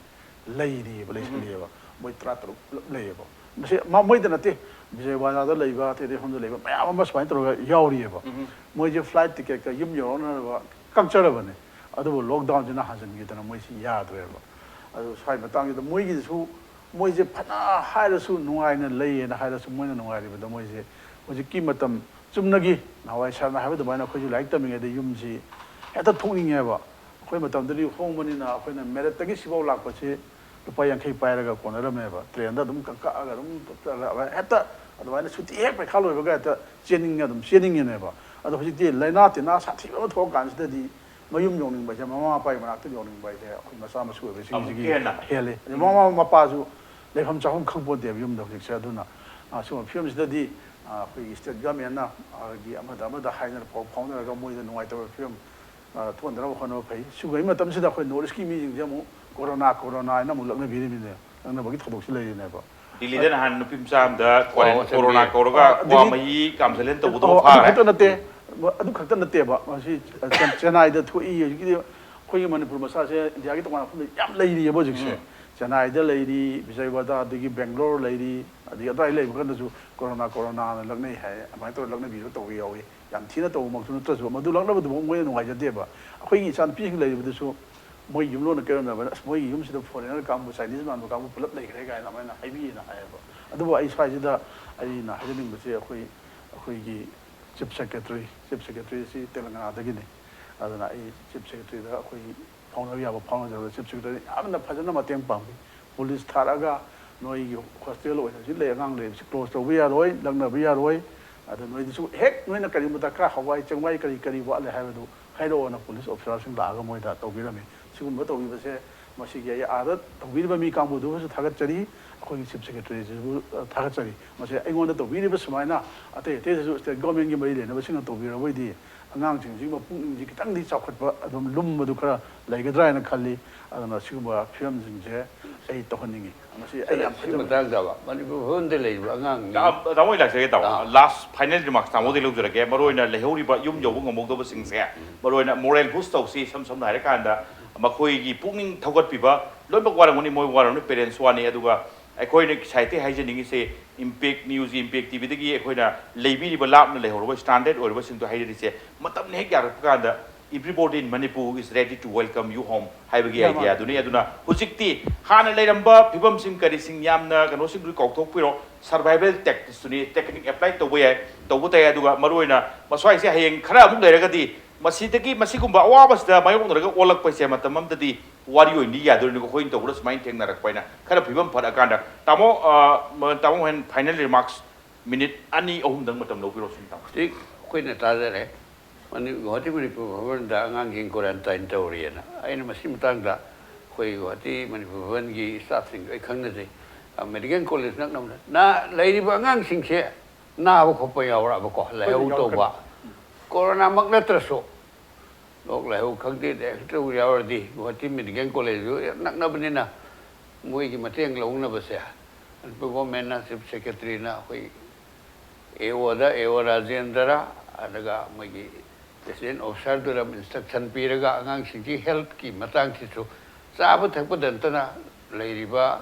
ꯂꯩꯔꯤꯑꯕ, ꯂꯩꯁꯜꯂꯤꯑꯕ꯫ ꯃꯣꯏ ꯇꯔꯥ ꯇꯔꯨꯛ ꯄꯨꯂꯞ ꯂꯩꯌꯦꯕ꯫ ꯃꯁꯤ ꯃ-, ꯃꯣꯏꯗ ꯅꯠꯇꯦ, ꯕꯤꯖꯌꯋꯥꯗꯥꯗ ꯂꯩꯕ, ꯑꯇꯩ ꯑꯇꯩ ꯃꯐꯝꯗ ꯂꯩꯕ ꯃꯌꯥꯝ ꯑꯃ ꯁꯨꯃꯥꯏꯅ ꯇꯧꯔꯒ ꯌꯥꯎꯔꯤꯑꯕ꯫ ꯃꯣꯏꯁꯦ ꯐ꯭ꯂꯥꯏꯠ ꯇꯤꯀꯦꯠꯀ ꯌꯨꯝ ꯌꯧꯔꯛꯅꯅꯕ ꯀꯛꯆꯔꯕꯅꯦ꯫ ꯑꯗꯨꯕꯨ ꯂꯣꯛꯗꯥꯎꯟꯁꯤꯅ ꯍꯥꯟꯖꯤꯟꯈꯤꯗꯅ ꯃꯣꯏꯁꯤ ꯌꯥꯗ꯭ꯔꯦꯕ꯫ ꯑꯗꯨ ꯁ꯭ꯋꯥꯏ ꯃꯇꯥꯡꯁꯤꯗ ꯃꯣꯏꯒꯤꯁꯨ, ꯃꯣꯏꯁꯦ ꯐꯅ ꯍꯥꯏꯔꯁꯨ, ꯅꯨꯡꯉꯥꯏꯅ ꯂꯩꯌꯦꯅ ꯍꯥꯏꯔꯁꯨ, ꯃꯣꯏꯅ ꯅꯨꯡꯉꯥꯏꯔꯤꯕꯗ ꯃꯣꯏꯁꯦ ꯍꯧꯖꯤꯛꯀꯤ ꯃꯇꯝ ꯆꯨꯝꯅꯒꯤ ꯅꯍꯥꯟꯋꯥꯏ ꯁꯥꯔꯅ ꯍꯥꯏꯕ ꯑꯗꯨꯃꯥꯏꯅ ꯑꯩꯈꯣꯏꯁꯨ ꯂꯥꯏꯔꯤꯛ ꯇꯝꯃꯤꯉꯩꯗ ꯌꯨꯝꯁꯤ ꯍꯦꯛꯇ ꯊꯣꯛꯅꯤꯡꯉꯦꯕ꯫ ꯑꯩꯈꯣꯏ ꯃꯇꯝꯗꯗꯤ ꯍꯣꯡꯕꯅꯤꯅ ꯑꯩꯈꯣꯏꯅ ꯃꯦꯔꯤꯠꯇꯒꯤ ꯁꯤꯐꯥꯎ ꯂꯥꯛꯄꯁꯤ ꯂꯨꯄꯥ ꯌꯥꯡꯈꯩ ꯄꯥꯏꯔꯒ ꯀꯣꯟꯅꯔꯝꯃꯦꯕ꯫ ꯇ꯭ꯔꯦꯟꯗ ꯑꯗꯨꯝ ꯀꯛꯑꯒ ꯑꯗꯨꯝ ꯍꯦꯛꯇ ꯑꯗꯨꯃꯥꯏꯅ ꯁꯨꯇꯤ ꯍꯦꯛ ꯄꯩꯈꯥ ꯂꯣꯏꯕꯒ ꯍꯦꯛꯇ ꯆꯦꯟꯅꯤꯡꯉꯦ, ꯑꯗꯨꯝ ꯆꯦꯟꯅꯤꯡꯉꯦꯅꯦꯕ꯫ ꯑꯗꯣ ꯍꯧꯖꯤꯛꯇꯤ ꯂꯥꯏꯅꯥ ꯇꯤꯟꯅꯥ ꯁꯥꯊꯤꯕ ꯑꯃ ꯊꯣꯛꯑꯀꯥꯟꯁꯤꯗꯗꯤ ꯃꯌꯨꯝ ꯌꯧꯅꯤꯡꯕ ꯍꯥꯏꯁꯦ, ꯃꯃꯥ ꯃꯄꯥꯒꯤ ꯃꯅꯥꯛꯇ ꯌꯧꯅꯤꯡꯕ ꯍꯥꯏꯁꯦ ꯑꯩꯈꯣꯏ ꯃꯆꯥ ꯃꯁꯨ ꯑꯣꯏꯕꯁꯤꯡꯁꯤꯒꯤ ꯑꯃꯨꯛꯀ ꯍꯦꯟꯅ꯫ ꯍꯦꯜꯂꯤ꯫ ꯑꯗꯩ ꯃꯃꯥ ꯃꯄꯥꯁꯨ ꯂꯩꯐꯝ ꯆꯥꯐꯝ ꯈꯪꯄꯣꯟꯇꯦꯕ ꯌꯨꯝꯗ ꯍꯧꯖꯤꯛꯁꯦ꯫ ꯑꯗꯨꯅ, ꯑ, ꯁꯤꯒꯨꯝꯕ ꯐꯤꯕꯝꯁꯤꯗꯗꯤ, ꯑ, ꯑꯩꯈꯣꯏꯒꯤ ꯁ꯭ꯇꯦꯠ ꯒꯃꯦꯟꯅ, ꯑ, ꯒꯤ ꯑꯃꯗ ꯑꯃꯗ ꯍꯥꯏꯅꯔ, ꯄꯥꯎ ꯐꯥꯎꯅꯔꯒ ꯃꯣꯏꯗ ꯅꯨꯡꯉꯥꯏꯇꯕ ꯐꯤꯕꯝ, ꯑ, ꯊꯣꯛꯍꯟꯗꯅꯕ ꯍꯣꯠꯅꯕ ꯐꯩ꯫ ꯁꯤꯒꯨꯝꯕꯩ ꯃꯇꯝꯁꯤꯗ ꯑꯩꯈꯣꯏ ꯅꯣꯔꯠ ꯏꯁꯀꯤ ꯃꯤꯁꯤꯡꯁꯦ ꯑꯃꯨꯛ ꯀꯣꯔꯣꯅꯥ, ꯀꯣꯔꯣꯅꯥ ꯍꯥꯏꯅ ꯑꯃꯨꯛ ꯂꯛꯅꯕꯤꯔꯤꯃꯤꯅꯦ꯫ ꯂꯛꯅꯕꯒꯤ ꯊꯧꯗꯣꯛꯁꯤ ꯂꯩꯔꯤꯅꯦꯕ꯫ ꯗꯤꯜꯂꯤꯗ ꯅꯍꯥꯟ ꯅꯨꯄꯤ ꯃꯆꯥ ꯑꯃꯗ ꯀ꯭ꯋꯥꯔꯦꯟ-, ꯑꯣ, ꯀꯣꯔꯣꯅꯥ ꯀꯧꯔꯒ ꯑ, ꯀ꯭ꯋꯥ ꯗꯤꯜꯂꯤ-, ꯃꯍꯤ ꯀꯥꯝꯁꯤꯜꯂꯦꯅ ꯇꯧꯕꯗꯣ ꯑꯣ, ꯑꯗꯨ ꯐꯥꯈ꯭ꯔꯦ꯫ ꯈꯛꯇ ꯅꯠꯇꯦ, ꯑꯗꯨ ꯈꯛꯇ ꯅꯠꯇꯦꯕ꯫ ꯃꯁꯤ ꯆꯦꯟ-, ꯆꯦꯟꯅꯥꯏꯗ ꯊꯣꯛꯏ꯫ ꯍꯧꯖꯤꯛꯀꯤꯗꯤ ꯑꯩꯈꯣꯏꯒꯤ ꯃꯅꯤꯄꯨꯔ ꯃꯆꯥꯁꯦ ꯏꯟꯗꯤꯌꯥꯒꯤ ꯇꯣꯉꯥꯟꯕ ꯃꯐꯝꯗ ꯌꯥꯝ ꯂꯩꯔꯤꯑꯕ ꯍꯧꯖꯤꯛꯁꯦ꯫ ꯎꯝ꯫ ꯆꯦꯟꯅꯥꯏꯗ ꯂꯩꯔꯤ, ꯕꯤꯖꯌꯋꯥꯗꯥ, ꯑꯗꯒꯤ ꯕꯦꯡꯒ꯭ꯂꯣꯔ ꯂꯩꯔꯤ, ꯑꯗꯒꯤ ꯑꯗꯨꯋꯥꯏ ꯂꯩꯕ ꯀꯥꯟꯗꯁꯨ ꯀꯣꯔꯣꯅꯥ, ꯀꯣꯔꯣꯅꯥꯅ ꯂꯛꯅꯩ ꯍꯥꯏ, ꯑꯗꯨꯃꯥꯏꯅ ꯇꯧꯔꯒ ꯂꯛꯅꯕꯤꯕ ꯇꯧꯕ ꯌꯥꯎꯏ꯫ ꯌꯥꯝ ꯊꯤꯅ ꯇꯧꯕꯃꯛꯁꯨ ꯅꯠꯇ꯭ꯔꯁꯨ, ꯃꯗꯨ ꯂꯛꯅꯕꯗꯨꯐꯥꯎ ꯃꯣꯏꯅ ꯅꯨꯡꯉꯥꯏꯖꯗꯦꯕ꯫ ꯑꯩꯈꯣꯏꯒꯤ ꯏꯆꯥꯅꯨꯄꯤꯁꯤꯡ ꯂꯩꯔꯤꯕꯗꯨꯁꯨ ꯃꯣꯏ ꯌꯨꯝꯂꯣꯟꯅ ꯀꯩꯔꯣꯟꯅꯕꯅ, "ꯑꯁ, ꯃꯣꯏꯒꯤ ꯌꯨꯝꯁꯤꯗ ꯐꯣꯔꯦꯅꯔ ꯀꯥꯡꯕꯨ, ꯆꯥꯏꯅꯤꯁ ꯃꯥꯟꯕ ꯀꯥꯡꯕꯨ ꯄꯨꯂꯞ ꯂꯩꯈ꯭ꯔꯦ" ꯀꯥꯏꯅ ꯑꯗꯨꯃꯥꯏꯅ ꯍꯥꯏꯕꯤꯌꯦꯅ ꯍꯥꯏꯌꯦꯕ꯫ ꯑꯗꯨꯕꯨ ꯑꯩ ꯁ꯭ꯋꯥꯏꯁꯤꯗ ꯑꯩꯅ ꯍꯥꯏꯖꯅꯤꯡꯕꯁꯦ, ꯑꯩꯈꯣꯏ, ꯑꯩꯈꯣꯏꯒꯤ ꯆꯤꯐ ꯁꯦꯀ꯭ꯔꯦꯇꯔꯤ, ꯆꯤꯐ ꯁꯦꯀ꯭ꯔꯦꯇꯔꯤꯁꯤ ꯇꯦꯂꯪꯒꯅꯥꯗꯒꯤꯅꯤ꯫ ꯑꯗꯨꯅ ꯑꯩ ꯆꯤꯐ ꯁꯦꯀ꯭ꯔꯦꯇꯔꯤꯗ ꯑꯩꯈꯣꯏ ꯐꯥꯎꯅꯕ ꯌꯥꯕ ꯐꯥꯎꯅꯖꯕꯗ, ꯆꯤꯐ ꯁꯦꯀ꯭ꯔꯦꯇꯔꯤ ꯌꯥꯝꯅ ꯐꯖꯅ ꯃꯇꯦꯡ ꯄꯥꯡꯕꯤ꯫ ꯄꯨꯂꯤꯁ ꯊꯥꯔꯛꯑꯒ, "ꯅꯣꯏꯒꯤ ꯍꯣꯁꯇꯦꯜ ꯑꯣꯏꯅ ꯍꯧꯖꯤꯛ ꯂꯩ ꯑꯉꯥꯡ ꯂꯩꯔꯤꯕꯁꯤ ꯀ꯭ꯂꯣꯖ ꯇꯧꯕ ꯌꯥꯔꯣꯏ, ꯂꯛꯅꯕ ꯌꯥꯔꯣꯏ꯫ ꯑꯗꯨ ꯅꯣꯏꯗꯁꯨ ꯍꯦꯛ ꯅꯣꯏꯅ ꯀꯔꯤꯒꯨꯝꯕ ꯗꯔꯀꯥꯔ, ꯍꯋꯥꯏ ꯆꯦꯡꯋꯥꯏ ꯀꯔꯤ ꯀꯔꯤ ꯋꯥꯠꯂꯦ ꯍꯥꯏꯕꯗꯨ ꯍꯥꯏꯔꯛꯑꯣꯅ" ꯄꯨꯂꯤꯁ ꯑꯣꯐꯤꯁꯥꯔꯁꯤꯡ ꯂꯥꯛꯑꯒ ꯃꯣꯏꯗ ꯇꯧꯕꯤꯔꯝꯃꯤ꯫ ꯁꯤꯒꯨꯝꯕ ꯇꯧꯕꯤꯕꯁꯦ, ꯃꯁꯤꯒꯤ ꯑꯩ ꯑꯥꯗ ꯇꯧꯕꯤꯔꯤꯕ ꯃꯤ ꯀꯥꯡꯕꯨꯗꯨꯕꯨꯁꯨ ꯊꯥꯒꯠꯆꯔꯤ, ꯑꯩꯈꯣꯏꯒꯤ ꯆꯤꯐ ꯁꯦꯀ꯭ꯔꯦꯇꯔꯤꯁꯤꯕꯨ, ꯑ, ꯊꯥꯒꯠꯆꯔꯤ꯫ ꯃꯁꯤ ꯑꯩꯉꯣꯟꯗ ꯇꯧꯕꯤꯔꯤꯕ ꯁꯨꯃꯥꯏꯅ ꯑꯇꯩ ꯑꯇꯩꯗꯁꯨ ꯁ꯭ꯇꯦꯠ ꯒꯣꯔꯃꯦꯟꯒꯤ ꯃꯔꯤ ꯂꯩꯅꯕꯁꯤꯡꯅ ꯇꯧꯕꯤꯔꯕꯣꯏꯗꯤ, ꯑꯉꯥꯡꯁꯤꯡꯁꯤꯒꯤ ꯃꯄꯨꯛꯅꯤꯡꯁꯤ ꯈꯤꯇꯪꯗꯤ ꯆꯥꯎꯈꯠꯄ, ꯑꯗꯨꯝ ꯂꯨꯝꯕꯗꯨ ꯈꯔ ꯂꯩꯒꯗ꯭ꯔꯥ ꯍꯥꯏꯅ ꯈꯜꯂꯤ꯫ ꯑꯗꯨꯅ ꯁꯤꯒꯨꯝꯕ ꯐꯤꯕꯝꯁꯤꯡꯁꯦ ꯑꯩ ꯇꯧꯍꯟꯅꯤꯡꯉꯤ꯫ ꯃꯁꯤ ꯑꯩ ꯌꯥꯝ ꯁꯤ ꯐꯖꯕ ꯃꯇꯥꯡꯗ ꯃꯅꯤꯄꯨꯔ ꯐꯤꯕꯝꯗ ꯂꯩꯔꯤꯕ ꯑꯉꯥꯡꯁꯤꯡ ꯇꯥ-, ꯇꯥꯃꯣ, ꯑꯩ ꯂꯥꯛꯆꯒꯦ, ꯇꯥꯃꯣ꯫ ꯑꯥ꯫ Last final remarks ꯇꯥꯃꯣꯗꯒꯤ ꯂꯧꯖꯔꯒꯦ꯫ ꯃꯔꯨꯑꯣꯏꯅ ꯂꯩꯍꯧꯔꯤꯕ ꯌꯨꯝ ꯌꯧꯕ ꯉꯝꯍꯧꯗꯕꯁꯤꯡꯁꯦ, ꯎꯝ꯫ ꯃꯔꯨꯑꯣꯏꯅ moral boost ꯇꯧꯁꯤ꯫ ꯏꯁꯝ ꯁꯝꯅ ꯍꯥꯏꯔꯀꯥꯟꯗ, ꯃꯈꯣꯏꯒꯤ ꯄꯨꯛꯅꯤꯡ ꯊꯧꯒꯠꯄꯤꯕ ꯂꯣꯏꯅꯃꯛ ꯋꯥꯔꯝꯒꯅꯤ, ꯃꯣꯏ ꯋꯥꯔꯝꯒꯅꯤ, parents ꯋꯥꯅꯤ꯫ ꯑꯗꯨꯒ ꯑꯩꯈꯣꯏꯅ ꯁꯥꯏꯠꯇꯒꯤ ꯍꯥꯏꯖꯅꯤꯡꯉꯤꯁꯦ, Impact News, Impact TVꯗꯒꯤ ꯑꯩꯈꯣꯏꯅ ꯂꯩꯕꯤꯔꯤꯕ ꯂꯥꯞꯅ ꯂꯩꯍꯧꯔꯕ stranded ꯑꯣꯏꯔꯕꯁꯤꯡꯗꯣ ꯍꯥꯏꯖꯔꯤꯁꯦ, ꯃꯇꯝꯅ ꯍꯦꯛ ꯌꯥꯔꯛꯄ ꯀꯥꯟꯗ Everybody in Manipur is ready to welcome you home ꯍꯥꯏꯕꯒꯤ ꯌꯥꯝ idea ꯑꯗꯨꯅꯤ꯫ ꯑꯗꯨꯅ ꯍꯧꯖꯤꯛꯇꯤ ꯍꯥꯟꯅ ꯂꯩꯔꯝꯕ ꯐꯤꯕꯝꯁꯤꯡ ꯀꯔꯤꯁꯤꯡ ꯌꯥꯝꯅ ꯀꯩꯅꯣꯁꯤꯡꯗꯨ ꯀꯥꯎꯊꯣꯛꯄꯤꯔꯣ꯫ Survival tactics ꯇꯨꯅꯤ, technique apply ꯇꯧꯕ ꯌꯥꯏ, ꯇꯧꯕ ꯇꯥꯏ꯫ ꯑꯗꯨꯒ ꯃꯔꯨꯑꯣꯏꯅ ꯃꯁ꯭ꯋꯥꯏꯁꯦ ꯍꯌꯦꯡ ꯈꯔ ꯑꯃꯨꯛ ꯂꯩꯔꯒꯗꯤ ꯃꯁꯤꯗꯒꯤ, ꯃꯁꯤꯒꯨꯝꯕ ꯑꯋꯥꯕꯁꯤꯗ ꯃꯥꯌꯣꯛꯅꯔꯒ ꯑꯣꯜꯂꯛꯄꯁꯦ ꯃꯇꯝ ꯑꯃꯗꯗꯤ ꯋꯥꯔꯤ ꯑꯣꯏꯅ ꯂꯤ ꯌꯥꯗꯣꯏꯅꯤꯀꯣ꯫ ꯑꯩꯈꯣꯏꯅ ꯇꯧꯕꯗ ꯁꯨꯃꯥꯏꯅ ꯊꯦꯡꯅꯔꯛꯄ ꯍꯥꯏꯅ ꯈꯔ ꯐꯤꯕꯝ ꯐꯔꯛꯑꯀꯥꯟꯗ꯫ ꯇꯥꯃꯣ, ꯑ, ꯃ-, ꯇꯥꯃꯣ ꯍꯣꯔꯦꯟ final remarks minute ꯑꯅꯤ ꯑꯍꯨꯝꯗꯪ ꯃꯇꯝ ꯂꯧꯕꯤꯔꯣ ꯁꯨꯝ, ꯇꯥꯃꯣ꯫ ꯍꯧꯖꯤꯛ ꯑꯩꯈꯣꯏꯅ ꯇꯥꯖꯔꯦ, ꯃꯅꯤ-, ꯒꯨꯋꯥꯍꯥꯇꯤ ꯃꯅꯤꯄꯨꯔ ꯚꯕꯟꯗ ꯑꯉꯥꯡꯁꯤꯡ quarantine ꯇꯧꯔꯤꯑꯅ꯫ ꯑꯩꯅ ꯃꯁꯤ ꯃꯇꯥꯡꯗ ꯑꯩꯈꯣꯏ ꯒꯨꯋꯥꯍꯥꯇꯤ ꯃꯅꯤꯄꯨꯔ ꯚꯕꯟꯒꯤ staffꯁꯤꯡ ꯑꯩ ꯈꯪꯅꯖꯩ꯫ ꯑ, medical college ꯅꯛꯅꯕꯗ ꯅ-, ꯂꯩꯔꯤꯕ ꯑꯉꯥꯡꯁꯤꯡꯁꯦ ꯅꯥꯕ ꯈꯣꯠꯄ ꯌꯥꯎꯔꯛꯑꯕꯀꯣ, ꯂꯥꯏꯍꯧ ꯇꯧꯕ, ꯌꯥꯎꯔꯛꯀꯅꯤ꯫ Coronaꯃꯛ ꯅꯠꯇ꯭ꯔꯁꯨ, ꯂꯣꯛ ꯂꯥꯏꯍꯧ ꯈꯪꯗꯦ, ꯗꯥꯏꯔꯦꯛꯇꯔ ꯌꯥꯎꯔꯗꯤ ꯒꯨꯋꯥꯍꯥꯇꯤ medical college ꯅꯛꯅꯕꯅꯤꯅ ꯃꯣꯏꯒꯤ ꯃꯇꯦꯡ ꯂꯧꯅꯕꯁꯦ ꯃꯅꯤꯄꯨꯔ governmentꯅ, chief secretaryꯅ ꯑꯩꯈꯣꯏ AOꯗ, AO ꯔꯥꯖꯦꯟꯗ꯭ꯔ, ꯑꯗꯨꯒ ꯃꯣꯏꯒꯤ resident officerꯗꯨꯗ instruction ꯄꯤꯔꯒ ꯑꯉꯥꯡꯁꯤꯡꯒꯤ healthꯀꯤ ꯃꯇꯥꯡꯁꯤꯁꯨ, ꯆꯥꯕ ꯊꯛꯄꯗ ꯅꯠꯇꯅ ꯂꯩꯔꯤꯕ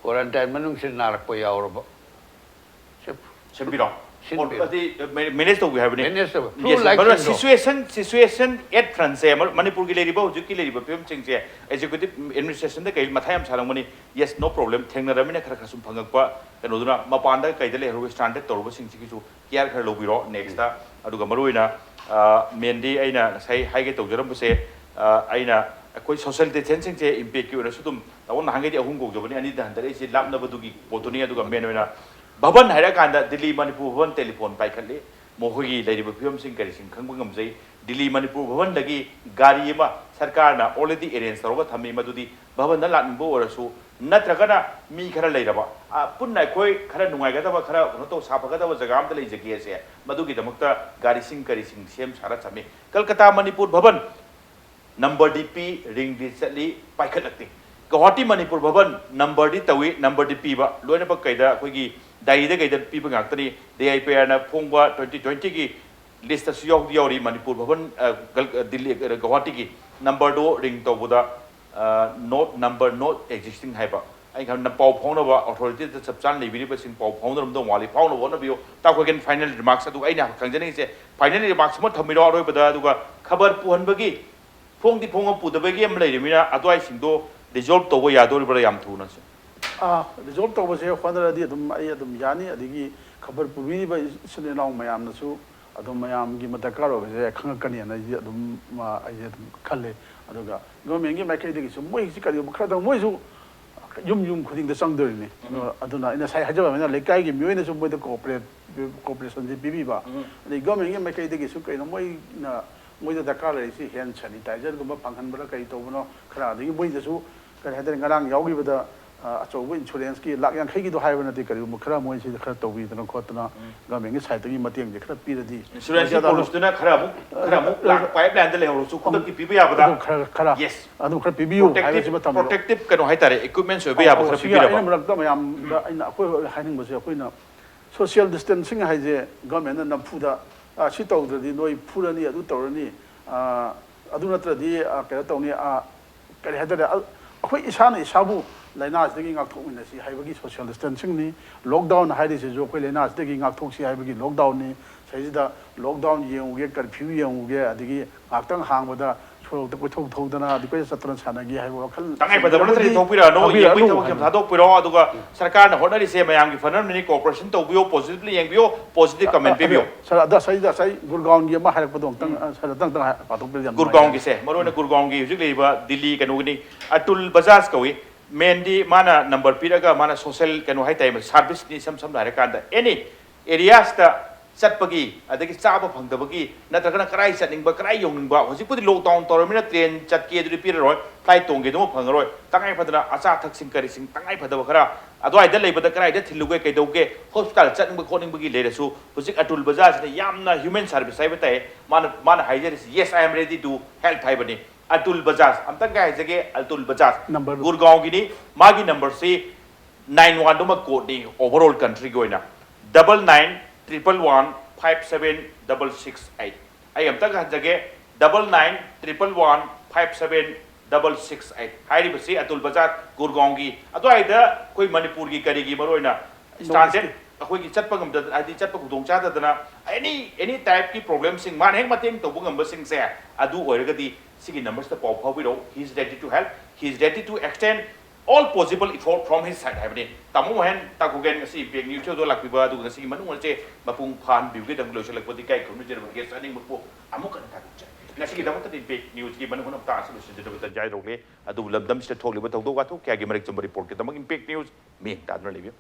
quarantine ꯃꯅꯨꯡꯁꯤꯗ ꯅꯥꯔꯛꯄ ꯌꯥꯎꯔꯕ ꯁꯦꯝꯕꯤꯔꯣ꯫ ꯁꯤꯟꯕꯤꯔꯣ꯫ ꯑꯗꯨꯗꯤ, ꯃꯦ-, manage ꯇꯧꯕꯤ ꯍꯥꯏꯕꯅꯤ꯫ Manage ꯇꯧꯕ꯫ Through Yes, ꯂꯥꯏꯛ ꯃꯔꯨꯞ, ꯁꯤꯟꯗꯣ꯫ Situation, situation at frontꯁꯦ, ꯃꯔꯨꯞ, ꯃꯅꯤꯄꯨꯔꯒꯤ ꯂꯩꯔꯤꯕ, ꯍꯧꯖꯤꯛꯀꯤ ꯂꯩꯔꯤꯕ ꯐꯤꯕꯝꯁꯤꯡꯁꯦ executive administrationꯗ ꯀꯩ ꯃꯊꯥ ꯌꯥꯝ ꯁꯥꯔꯝꯒꯅꯤ꯫ Yes, no problem꯫ ꯊꯦꯡꯅꯔꯕꯅꯤꯅ ꯈꯔ ꯈꯔ ꯁꯨꯝ ꯐꯪꯉꯛꯄ ꯀꯩꯅꯣꯗꯨꯅ ꯃꯄꯥꯟꯗ ꯀꯩꯗ ꯂꯩꯍꯧꯔꯤꯕ stranded ꯇꯧꯔꯕꯁꯤꯡꯁꯤꯒꯤꯁꯨ care ꯈꯔ ꯂꯧꯕꯤꯔꯣ꯫ Next, ꯎꯝ꯫ ꯑꯗꯨꯒ ꯃꯔꯨꯑꯣꯏꯅ, ꯑ, mainly ꯑꯩꯅ ꯉꯁꯥꯏ ꯍꯥꯏꯒꯦ ꯇꯧꯖꯔꯝꯕꯁꯦ, ꯑ, ꯑꯩꯅ ꯑꯩꯈꯣꯏ social distancingꯁꯦ impactꯀꯤ ꯑꯣꯏꯅꯁꯨ ꯑꯗꯨꯝ ꯇꯥꯃꯣ ꯅꯍꯥꯟꯈꯩꯗꯤ ꯑꯍꯨꯝ ꯀꯧꯖꯕꯅꯤ, ꯑꯅꯤꯗ ꯍꯟꯊꯔꯛꯏꯁꯦ ꯂꯥꯞꯅꯕꯗꯨꯒꯤ ꯄꯣꯠꯇꯨꯅꯤ꯫ ꯑꯗꯨꯒ main ꯑꯣꯏꯅ ꯚꯕꯟ ꯍꯥꯏꯔꯀꯥꯟꯗ ꯗꯤꯜꯂꯤ ꯃꯅꯤꯄꯨꯔ ꯚꯕꯟ telephone ꯄꯥꯏꯈꯠꯂꯤ, ꯃꯈꯣꯏꯒꯤ ꯂꯩꯔꯤꯕ ꯐꯤꯕꯝꯁꯤꯡ ꯀꯔꯤꯁꯤꯡ ꯈꯪꯕ ꯉꯝꯖꯩ꯫ ꯗꯤꯜꯂꯤ ꯃꯅꯤꯄꯨꯔ ꯚꯕꯟꯗꯒꯤ ꯒꯥꯔꯤ ꯑꯃ ꯁꯔꯀꯥꯔꯅ already arrange ꯇꯧꯔꯒ ꯊꯝꯃꯤ, ꯃꯗꯨꯗꯤ ꯚꯕꯟꯗ ꯂꯥꯛꯅꯤꯡꯕ ꯑꯣꯏꯔꯁꯨ, ꯅꯠꯇ꯭ꯔꯒꯅ ꯃꯤ ꯈꯔ ꯂꯩꯔꯕ, ꯑ, ꯄꯨꯟꯅ ꯑꯩꯈꯣꯏ ꯈꯔ ꯅꯨꯡꯉꯥꯏꯒꯗꯕ, ꯈꯔ ꯀꯩꯅꯣ ꯇꯧ, ꯁꯥꯐꯒꯗꯕ ꯖꯒꯥ ꯑꯃꯗ ꯂꯩꯖꯒꯦꯁꯦ, ꯃꯗꯨꯒꯤꯗꯃꯛꯇ ꯒꯥꯔꯤꯁꯤꯡ ꯀꯔꯤꯁꯤꯡ ꯁꯦꯝ ꯁꯥꯔ ꯊꯝꯃꯤ꯫ ꯀꯜꯀꯇꯥ ꯃꯅꯤꯄꯨꯔ ꯚꯕꯟ numberꯗꯤ ꯄꯤ, ringꯗꯤ ꯆꯠꯂꯤ, ꯄꯥꯏꯈꯠꯂꯛꯇꯦ꯫ ꯒꯧꯍꯥꯇꯤ ꯃꯅꯤꯄꯨꯔ ꯚꯕꯟ numberꯗꯤ ꯇꯧꯏ, numberꯗꯤ ꯄꯤꯕ, ꯂꯣꯏꯅꯃꯛ ꯀꯩꯗ, ꯑꯩꯈꯣꯏꯒꯤ diaryꯗ ꯀꯩꯗ ꯄꯤꯕ ꯉꯥꯛꯇꯅꯤ꯫ DIPRꯅ ꯐꯣꯡꯕ twenty twentyꯒꯤ listꯇꯁꯨ ꯌꯥꯎꯗꯤ ꯌꯥꯎꯔꯤ ꯃꯅꯤꯄꯨꯔ ꯚꯕꯟ, ꯑ, ꯒꯜ-, ꯑ, ꯗꯤꯜꯂꯤ, ꯑ, ꯒꯧꯍꯥꯇꯤꯒꯤ numberꯗꯣ ring ꯇꯧꯕꯗ, ꯑ, not, number not existing ꯍꯥꯏꯕ꯫ ꯑꯩ ꯈꯟꯕꯗ ꯄꯥꯎ ꯐꯥꯎꯅꯕ authorityꯗ ꯆꯞ ꯆꯥꯅ ꯂꯩꯕꯤꯔꯤꯕꯁꯤꯡ ꯄꯥꯎ ꯐꯥꯎꯅꯔꯝꯗꯧ ꯃꯥꯜꯂꯤ, ꯐꯥꯎꯅꯕ ꯍꯣꯠꯅꯕꯤꯌꯨ꯫ ꯇꯥꯈꯣꯏꯒꯦꯟ final remarks ꯑꯗꯨꯒ ꯑꯩꯅ ꯈꯪꯖꯅꯤꯡꯉꯤꯁꯦ, final remarks ꯑꯃ ꯊꯝꯕꯤꯔꯣ ꯑꯔꯣꯏꯕꯗ, ꯑꯗꯨꯒ ꯈꯕꯔ ꯄꯨꯍꯟꯕꯒꯤ, ꯐꯣꯡꯗꯤ ꯐꯣꯡꯉ ꯄꯨꯗꯕꯒꯤ ꯑꯃ ꯂꯩꯔꯤꯃꯤꯅ, ꯑꯗꯨꯋꯥꯏꯁꯤꯡꯗꯣ ꯔꯤꯖꯣꯜꯕ ꯇꯧꯕ ꯌꯥꯗꯣꯔꯤꯕ꯭ꯔꯥ ꯌꯥꯝ ꯊꯨꯅꯁꯨ? ꯔꯤꯖꯣꯜꯕ ꯇꯧꯕꯁꯦ ꯍꯣꯠꯅꯔꯗꯤ ꯑꯗꯨꯝ ꯑꯩ ꯑꯗꯨꯝ ꯌꯥꯅꯤ꯫ ꯑꯗꯒꯤ ꯈꯕꯔ ꯄꯨꯕꯤꯔꯤꯕ ꯏꯆꯤꯟ ꯏꯅꯥꯎ ꯃꯌꯥꯝꯅꯁꯨ ꯑꯗꯨꯝ ꯃꯌꯥꯝꯒꯤ ꯗꯔꯀꯥꯔ ꯑꯣꯏꯕꯁꯦ ꯈꯪꯉꯛꯀꯅꯤꯅ ꯑꯩꯗꯤ ꯑꯗꯨꯝ ꯑꯩꯁꯦ ꯑꯗꯨꯝ ꯈꯜꯂꯦ꯫ ꯑꯗꯨꯒ ꯒꯣꯔꯃꯦꯟꯒꯤ ꯃꯥꯏꯀꯩꯗꯒꯤꯁꯨ ꯃꯣꯏꯁꯤ ꯀꯔꯤꯒꯨꯝꯕ ꯈꯔꯗꯪ ꯃꯣꯏꯁꯨ ꯌꯨꯝ ꯌꯨꯝ ꯈꯨꯗꯤꯡꯗ ꯆꯪꯗꯣꯔꯤꯅꯤ꯫ ꯑꯗꯨꯅ ꯑꯩꯅ ꯉꯁꯥꯏ ꯍꯥꯏꯖꯕ ꯑꯗꯨꯃꯥꯏꯅ ꯂꯩꯀꯥꯏꯒꯤ ꯃꯤꯑꯣꯏꯅꯁꯨ ꯃꯣꯏꯗ ꯀꯣꯑꯣꯄꯔꯦꯠ ꯀꯣꯑꯣꯄꯔꯦꯁꯟꯁꯦ ꯄꯤꯕꯤꯕ, ꯑꯗꯩ ꯒꯣꯔꯃꯦꯟꯒꯤ ꯃꯥꯏꯀꯩꯗꯒꯤꯁꯨ ꯀꯩꯅꯣ ꯃꯣꯏꯅ ꯃꯣꯏꯗ ꯗꯔꯀꯥꯔ ꯂꯩꯔꯤꯁꯤ ꯍꯦꯟ ꯁꯦꯅꯤꯇꯥꯏꯖꯔꯒꯨꯝꯕ ꯐꯪꯍꯟꯕ꯭ꯔꯥ ꯀꯔꯤ ꯇꯧꯕꯅꯣ, ꯈꯔ ꯑꯗꯒꯤ ꯃꯣꯏꯗꯁꯨ ꯀꯔꯤ ꯍꯥꯏꯇꯥꯔꯦ, ꯉꯔꯥꯡ ꯌꯥꯎꯈꯤꯕꯗ ꯑꯆꯧꯕ ꯏꯟꯁꯨꯔꯦꯟꯁꯀꯤ ꯂꯥꯛ ꯌꯥꯡꯈꯩꯒꯤꯗꯣ ꯍꯥꯏꯕ ꯅꯠꯇꯦ, ꯀꯔꯤꯒꯨꯝꯕ ꯈꯔ ꯃꯣꯏꯁꯤꯗ ꯈꯔ ꯇꯧꯕꯤꯗꯅ ꯈꯣꯠꯇꯅ ꯒꯣꯔꯃꯦꯟꯒꯤ ꯁꯥꯏꯠꯇꯒꯤ ꯃꯇꯦꯡꯁꯦ ꯈꯔ ꯄꯤꯔꯗꯤ ꯏꯟꯁꯨꯔꯦꯟꯁꯀꯤ ꯄꯣꯂꯤꯁꯤꯗꯨꯅ ꯈꯔ ꯑꯃꯨꯛ ꯈꯔ ꯑꯃꯨꯛ ꯂꯥꯛ ꯄꯥꯏꯞ ꯂꯥꯏꯟꯗ ꯂꯩꯍꯧꯔꯁꯨ ꯈꯨꯗꯛꯀꯤ ꯄꯤꯕ ꯌꯥꯕꯗ꯫ ꯑꯗꯨ ꯈꯔ ꯈꯔ Yes. ꯑꯗꯨꯝ ꯈꯔ ꯄꯤꯕꯤꯌꯨ ꯍꯥꯏꯕꯁꯤ ꯃꯇꯝꯗ꯫ ꯄ꯭ꯔꯣꯇꯦꯛꯇꯤꯞ ꯀꯩꯅꯣ ꯍꯥꯏꯇꯥꯔꯦ, ꯏꯀ꯭ꯋꯤꯞꯃꯦꯟꯁ ꯑꯣꯏꯕ ꯌꯥꯕ ꯑꯧ, ꯈꯔ ꯁꯤꯒꯤ ꯑꯩꯅ ꯄꯤꯕꯤꯔꯕ? ꯃꯔꯛꯇ ꯃꯌꯥꯝꯗ ꯑꯩꯅ ꯑꯩꯈꯣꯏ ꯍꯥꯏꯅꯤꯡꯕꯁꯦ, ꯑꯩꯈꯣꯏꯅ ꯁꯣꯁꯤꯌꯦꯜ ꯗꯤꯁꯇꯦꯟꯁꯤꯡ ꯍꯥꯏꯁꯦ ꯒꯣꯔꯃꯦꯟꯅ ꯅꯝꯐꯨꯗ "ꯑ, ꯁꯤ ꯇꯧꯗ꯭ꯔꯗꯤ ꯅꯣꯏ ꯐꯨꯔꯅꯤ, ꯑꯗꯨ ꯇꯧꯔꯅꯤ, ꯑ, ꯑꯗꯨ ꯅꯠꯇ꯭ꯔꯗꯤ, ꯑ, ꯀꯩꯅꯣ ꯇꯧꯅꯤ", ꯑ, ꯀꯔꯤ ꯍꯥꯏꯇꯥꯔꯦ, ꯑ, ꯑꯩꯈꯣꯏ ꯏꯁꯥꯅ ꯏꯁꯥꯕꯨ ꯂꯥꯏꯅꯥꯁꯤꯗꯒꯤ ꯉꯥꯛꯊꯣꯛꯃꯤꯟꯅꯁꯤ ꯍꯥꯏꯕꯒꯤ ꯁꯣꯁꯤꯌꯦꯜ ꯗꯤꯁꯇꯦꯟꯁꯤꯡꯅꯤ꯫ ꯂꯣꯛꯗꯥꯎꯟ ꯍꯥꯏꯔꯤꯁꯤꯁꯨ ꯑꯩꯈꯣꯏ ꯂꯥꯏꯅꯥꯁꯤꯗꯒꯤ ꯉꯥꯛꯊꯣꯛꯁꯤ ꯍꯥꯏꯕꯒꯤ ꯂꯣꯛꯗꯥꯎꯟꯅꯤ꯫ ꯁꯤꯗꯩꯁꯤꯗ ꯂꯣꯛꯗꯥꯎꯟ ꯌꯦꯡꯉꯨꯒꯦ, ꯀꯔꯐ꯭ꯌꯨ ꯌꯦꯡꯉꯨꯒꯦ, ꯑꯗꯒꯤ ꯉꯥꯏꯍꯥꯛꯇꯪ ꯍꯥꯡꯕꯗ ꯁꯣꯔꯣꯛꯇ ꯀꯣꯏꯊꯧ ꯊꯧꯗꯅ ꯑꯗꯨ ꯀꯣꯏꯆꯠ ꯆꯠꯇꯅ ꯁꯥꯟꯅꯒꯦ ꯍꯥꯏꯕ ꯋꯥꯈꯜ ꯇꯉꯥꯏ ꯐꯗꯕ ꯅꯠꯇ꯭ꯔꯗꯤ ꯂꯩꯔꯒꯗꯤ ꯊꯣꯛꯄꯤꯔꯛꯑꯅꯨ, ꯊꯥꯕꯤꯔꯛꯑꯅꯨ ꯌꯦꯡꯕꯩ ꯊꯕꯛ ꯌꯥꯝ ꯍꯥꯏꯕ꯫ ꯊꯥꯗꯣꯛꯄꯤꯔꯣ, ꯑꯗꯨꯒ ꯁꯔꯀꯥꯔꯅ ꯍꯣꯠꯅꯔꯤꯁꯦ ꯃꯌꯥꯝꯒꯤ ꯐꯅꯕꯅꯤ, ꯀꯣꯑꯣꯄꯔꯦꯁꯟ ꯇꯧꯕꯤꯌꯣ, ꯄꯣꯖꯤꯇꯤꯚꯂꯤ ꯌꯦꯡꯕꯤꯌꯣ, ꯄꯣꯖꯤꯇꯤꯚ ꯀꯃꯦꯟ ꯄꯤꯕꯤꯌꯣ꯫ ꯁꯥꯔ, ꯑꯗ ꯁꯤꯗ ꯉꯁꯥꯏ ꯒꯨꯔꯒꯥꯎꯟꯒꯤ ꯑꯃ ꯍꯥꯏꯔꯛꯄꯗꯣ ꯑꯃꯨꯛꯇꯪ, ꯑ, ꯁꯥꯔ, ꯑꯝꯇꯪ ꯍꯥꯏ-, ꯄꯥꯊꯣꯛꯄꯤꯔꯗꯤ ꯌꯥꯝ ꯅꯨꯡꯉꯥꯏꯖꯒꯅꯤ꯫ ꯒꯨꯔꯒꯥꯎꯟꯒꯤꯁꯦ, ꯃꯔꯨꯑꯣꯏꯅ ꯒꯨꯔꯒꯥꯎꯟꯒꯤ ꯍꯧꯖꯤꯛ ꯂꯩꯔꯤꯕ ꯗꯤꯜꯂꯤ ꯀꯩꯅꯣꯒꯤꯅꯤ, ꯑꯇꯨꯜ ꯕꯖꯥꯖ ꯀꯧꯏ꯫ ꯃꯦꯟꯗꯤ ꯃꯥꯅ ꯅꯝꯕꯔ ꯄꯤꯔꯒ ꯃꯥꯅ ꯁꯣꯁꯦꯜ ꯀꯩꯅꯣ ꯍꯥꯏꯇꯥꯔꯦ, ꯁꯥꯔꯚꯤꯁꯅꯤ, ꯏꯁꯝ ꯁꯝꯅ ꯍꯥꯏꯔꯀꯥꯟꯗ ꯑꯦꯅꯤ ꯑꯦꯔꯤꯌꯥꯁꯇ ꯆꯠꯄꯒꯤ, ꯑꯗꯒꯤ ꯆꯥꯕ ꯐꯪꯗꯕꯒꯤ, ꯅꯠꯇ꯭ꯔꯒꯅ ꯀꯗꯥꯏ ꯆꯠꯅꯤꯡꯕ, ꯀꯗꯥꯏ ꯌꯧꯅꯤꯡꯕ, ꯍꯧꯖꯤꯛꯄꯨꯗꯤ ꯂꯣꯛꯗꯥꯎꯟ ꯇꯧꯔꯕꯅꯤꯅ ꯇ꯭ꯔꯦꯟ ꯆꯠꯀꯦ ꯑꯗꯨꯗꯤ ꯄꯤꯔꯔꯣꯏ, ꯐ꯭ꯂꯥꯏꯠ ꯇꯣꯡꯒꯦ ꯑꯗꯨꯃ ꯐꯪꯉꯔꯣꯏ, ꯇꯉꯥꯏ ꯐꯗꯅ ꯑꯆꯥ ꯑꯊꯛꯁꯤꯡ ꯀꯔꯤꯁꯤꯡ ꯇꯉꯥꯏ ꯐꯗꯕ ꯈꯔ ꯑꯗꯨꯋꯥꯏꯗ ꯂꯩꯕꯗ ꯀꯗꯥꯏꯗ ꯊꯤꯜꯂꯨꯒꯦ, ꯀꯩꯗꯧꯒꯦ, ꯍꯣꯁꯄꯤꯇꯥꯜ ꯆꯠꯅꯤꯡꯕ ꯈꯣꯠꯅꯤꯡꯕꯒꯤ ꯂꯩꯔꯁꯨ ꯍꯧꯖꯤꯛ ꯑꯇꯨꯜ ꯕꯖꯥꯖꯁꯤꯅ ꯌꯥꯝꯅ ꯍ꯭ꯌꯨꯃꯦꯟ ꯁꯥꯔꯚꯤꯁ ꯍꯥꯏꯕ ꯇꯥꯏ꯫ ꯃꯥꯅ, ꯃꯥꯅ ꯍꯥꯏꯖꯔꯤꯁꯤ "Yes, I am ready to help" ꯍꯥꯏꯕꯅꯤ꯫ ꯑꯇꯨꯜ ꯕꯖꯥꯖ, ꯑꯝꯇꯪꯒ ꯍꯥꯏꯖꯒꯦ, ꯑꯇꯨꯜ ꯕꯖꯥꯖ ꯅꯝꯕꯔꯗꯨ꯫ ꯒꯨꯔꯒꯥꯎꯟꯒꯤꯅꯤ꯫ ꯃꯥꯒꯤ ꯅꯝꯕꯔꯁꯤ ꯅꯥꯏꯟ ꯋꯥꯟꯗꯨꯃꯛ ꯀꯣꯗꯅꯤ ꯑꯣꯚꯔꯑꯣꯜ ꯀꯟꯇ꯭ꯔꯤꯒꯤ ꯑꯣꯏꯅ, double nine triple one five seven double six eight꯫ ꯑꯩ ꯑꯝꯇꯪ ꯍꯟꯖꯒꯦ, double nine triple one five seven double six eight꯫ ꯍꯥꯏꯔꯤꯕꯁꯤ ꯑꯇꯨꯜ ꯕꯖꯥꯖ ꯒꯨꯔꯒꯥꯎꯟꯒꯤ ꯑꯗꯨꯋꯥꯏꯗ ꯑꯩꯈꯣꯏ ꯃꯅꯤꯄꯨꯔꯒꯤ ꯀꯔꯤꯒꯤ ꯃꯔꯨꯑꯣꯏꯅ ꯁ꯭ꯇꯥꯟꯗꯔꯠ ꯑꯩꯈꯣꯏꯒꯤ ꯆꯠꯄ ꯉꯝꯗꯗꯅ, ꯍꯥꯏꯗꯤ ꯆꯠꯄ ꯈꯨꯗꯣꯡ ꯆꯥꯗꯗꯅ, any any type ꯀꯤ problem ꯁꯤꯡ ꯃꯥꯅ ꯍꯦꯛ ꯃꯇꯦꯡ ꯇꯧꯕ ꯉꯝꯕꯁꯤꯡꯁꯦ, ꯑꯗꯨ ꯑꯣꯏꯔꯒꯗꯤ ꯁꯤꯒꯤ number ꯁꯤꯗ ꯄꯥꯎ ꯐꯥꯎꯕꯤꯔꯛꯎ. He is ready to help, he is ready to extend all possible effort from his side ꯍꯥꯏꯕꯅꯤ. ꯇꯥꯃꯣ ꯃꯣꯍꯦꯟ ꯇꯥꯀꯨꯒꯦꯟ ꯉꯁꯤ Impact News ꯁꯤꯗ ꯂꯥꯛꯄꯤꯕ, ꯑꯗꯨꯒ ꯉꯁꯤꯒꯤ ꯃꯅꯨꯡ ꯑꯁꯦ ꯃꯄꯨꯡ ꯐꯥꯍꯟꯕꯤꯕꯒꯤꯗꯃꯛ ꯂꯣꯏꯁꯤꯜꯂꯛꯄꯗꯤ ꯀꯥꯏ ꯈꯨꯔꯨꯝꯖꯔꯕꯒꯦ. ꯆꯥꯅꯤꯡꯕ ꯄꯣ ꯑꯃꯨꯛ ꯍꯟꯅ ꯊꯥꯒꯠꯆꯔꯤ. ꯉꯁꯤꯒꯤꯗꯃꯛꯇꯗꯤ Impact News ꯀꯤ ꯃꯅꯨꯡ ꯍꯨꯠꯅ ꯃꯇꯥꯡ ꯑꯁꯤ ꯂꯣꯏꯁꯤꯟꯖꯅꯕ ꯇꯟꯖꯥ ꯂꯧꯔꯦ. ꯑꯗꯨꯕꯨ ꯂꯝꯗꯝꯁꯤꯗ ꯊꯣꯛꯂꯤꯕ ꯊꯧꯗꯣꯛ ꯋꯥꯊꯣꯛ ꯀꯌꯥꯒꯤ ꯃꯔꯤꯛ ꯆꯨꯝꯕ report ꯀꯤꯗꯃꯛ Impact News ꯃꯤꯠꯌꯦꯡ ꯇꯥꯗꯨꯅ ꯂꯩꯕꯤꯌꯨ.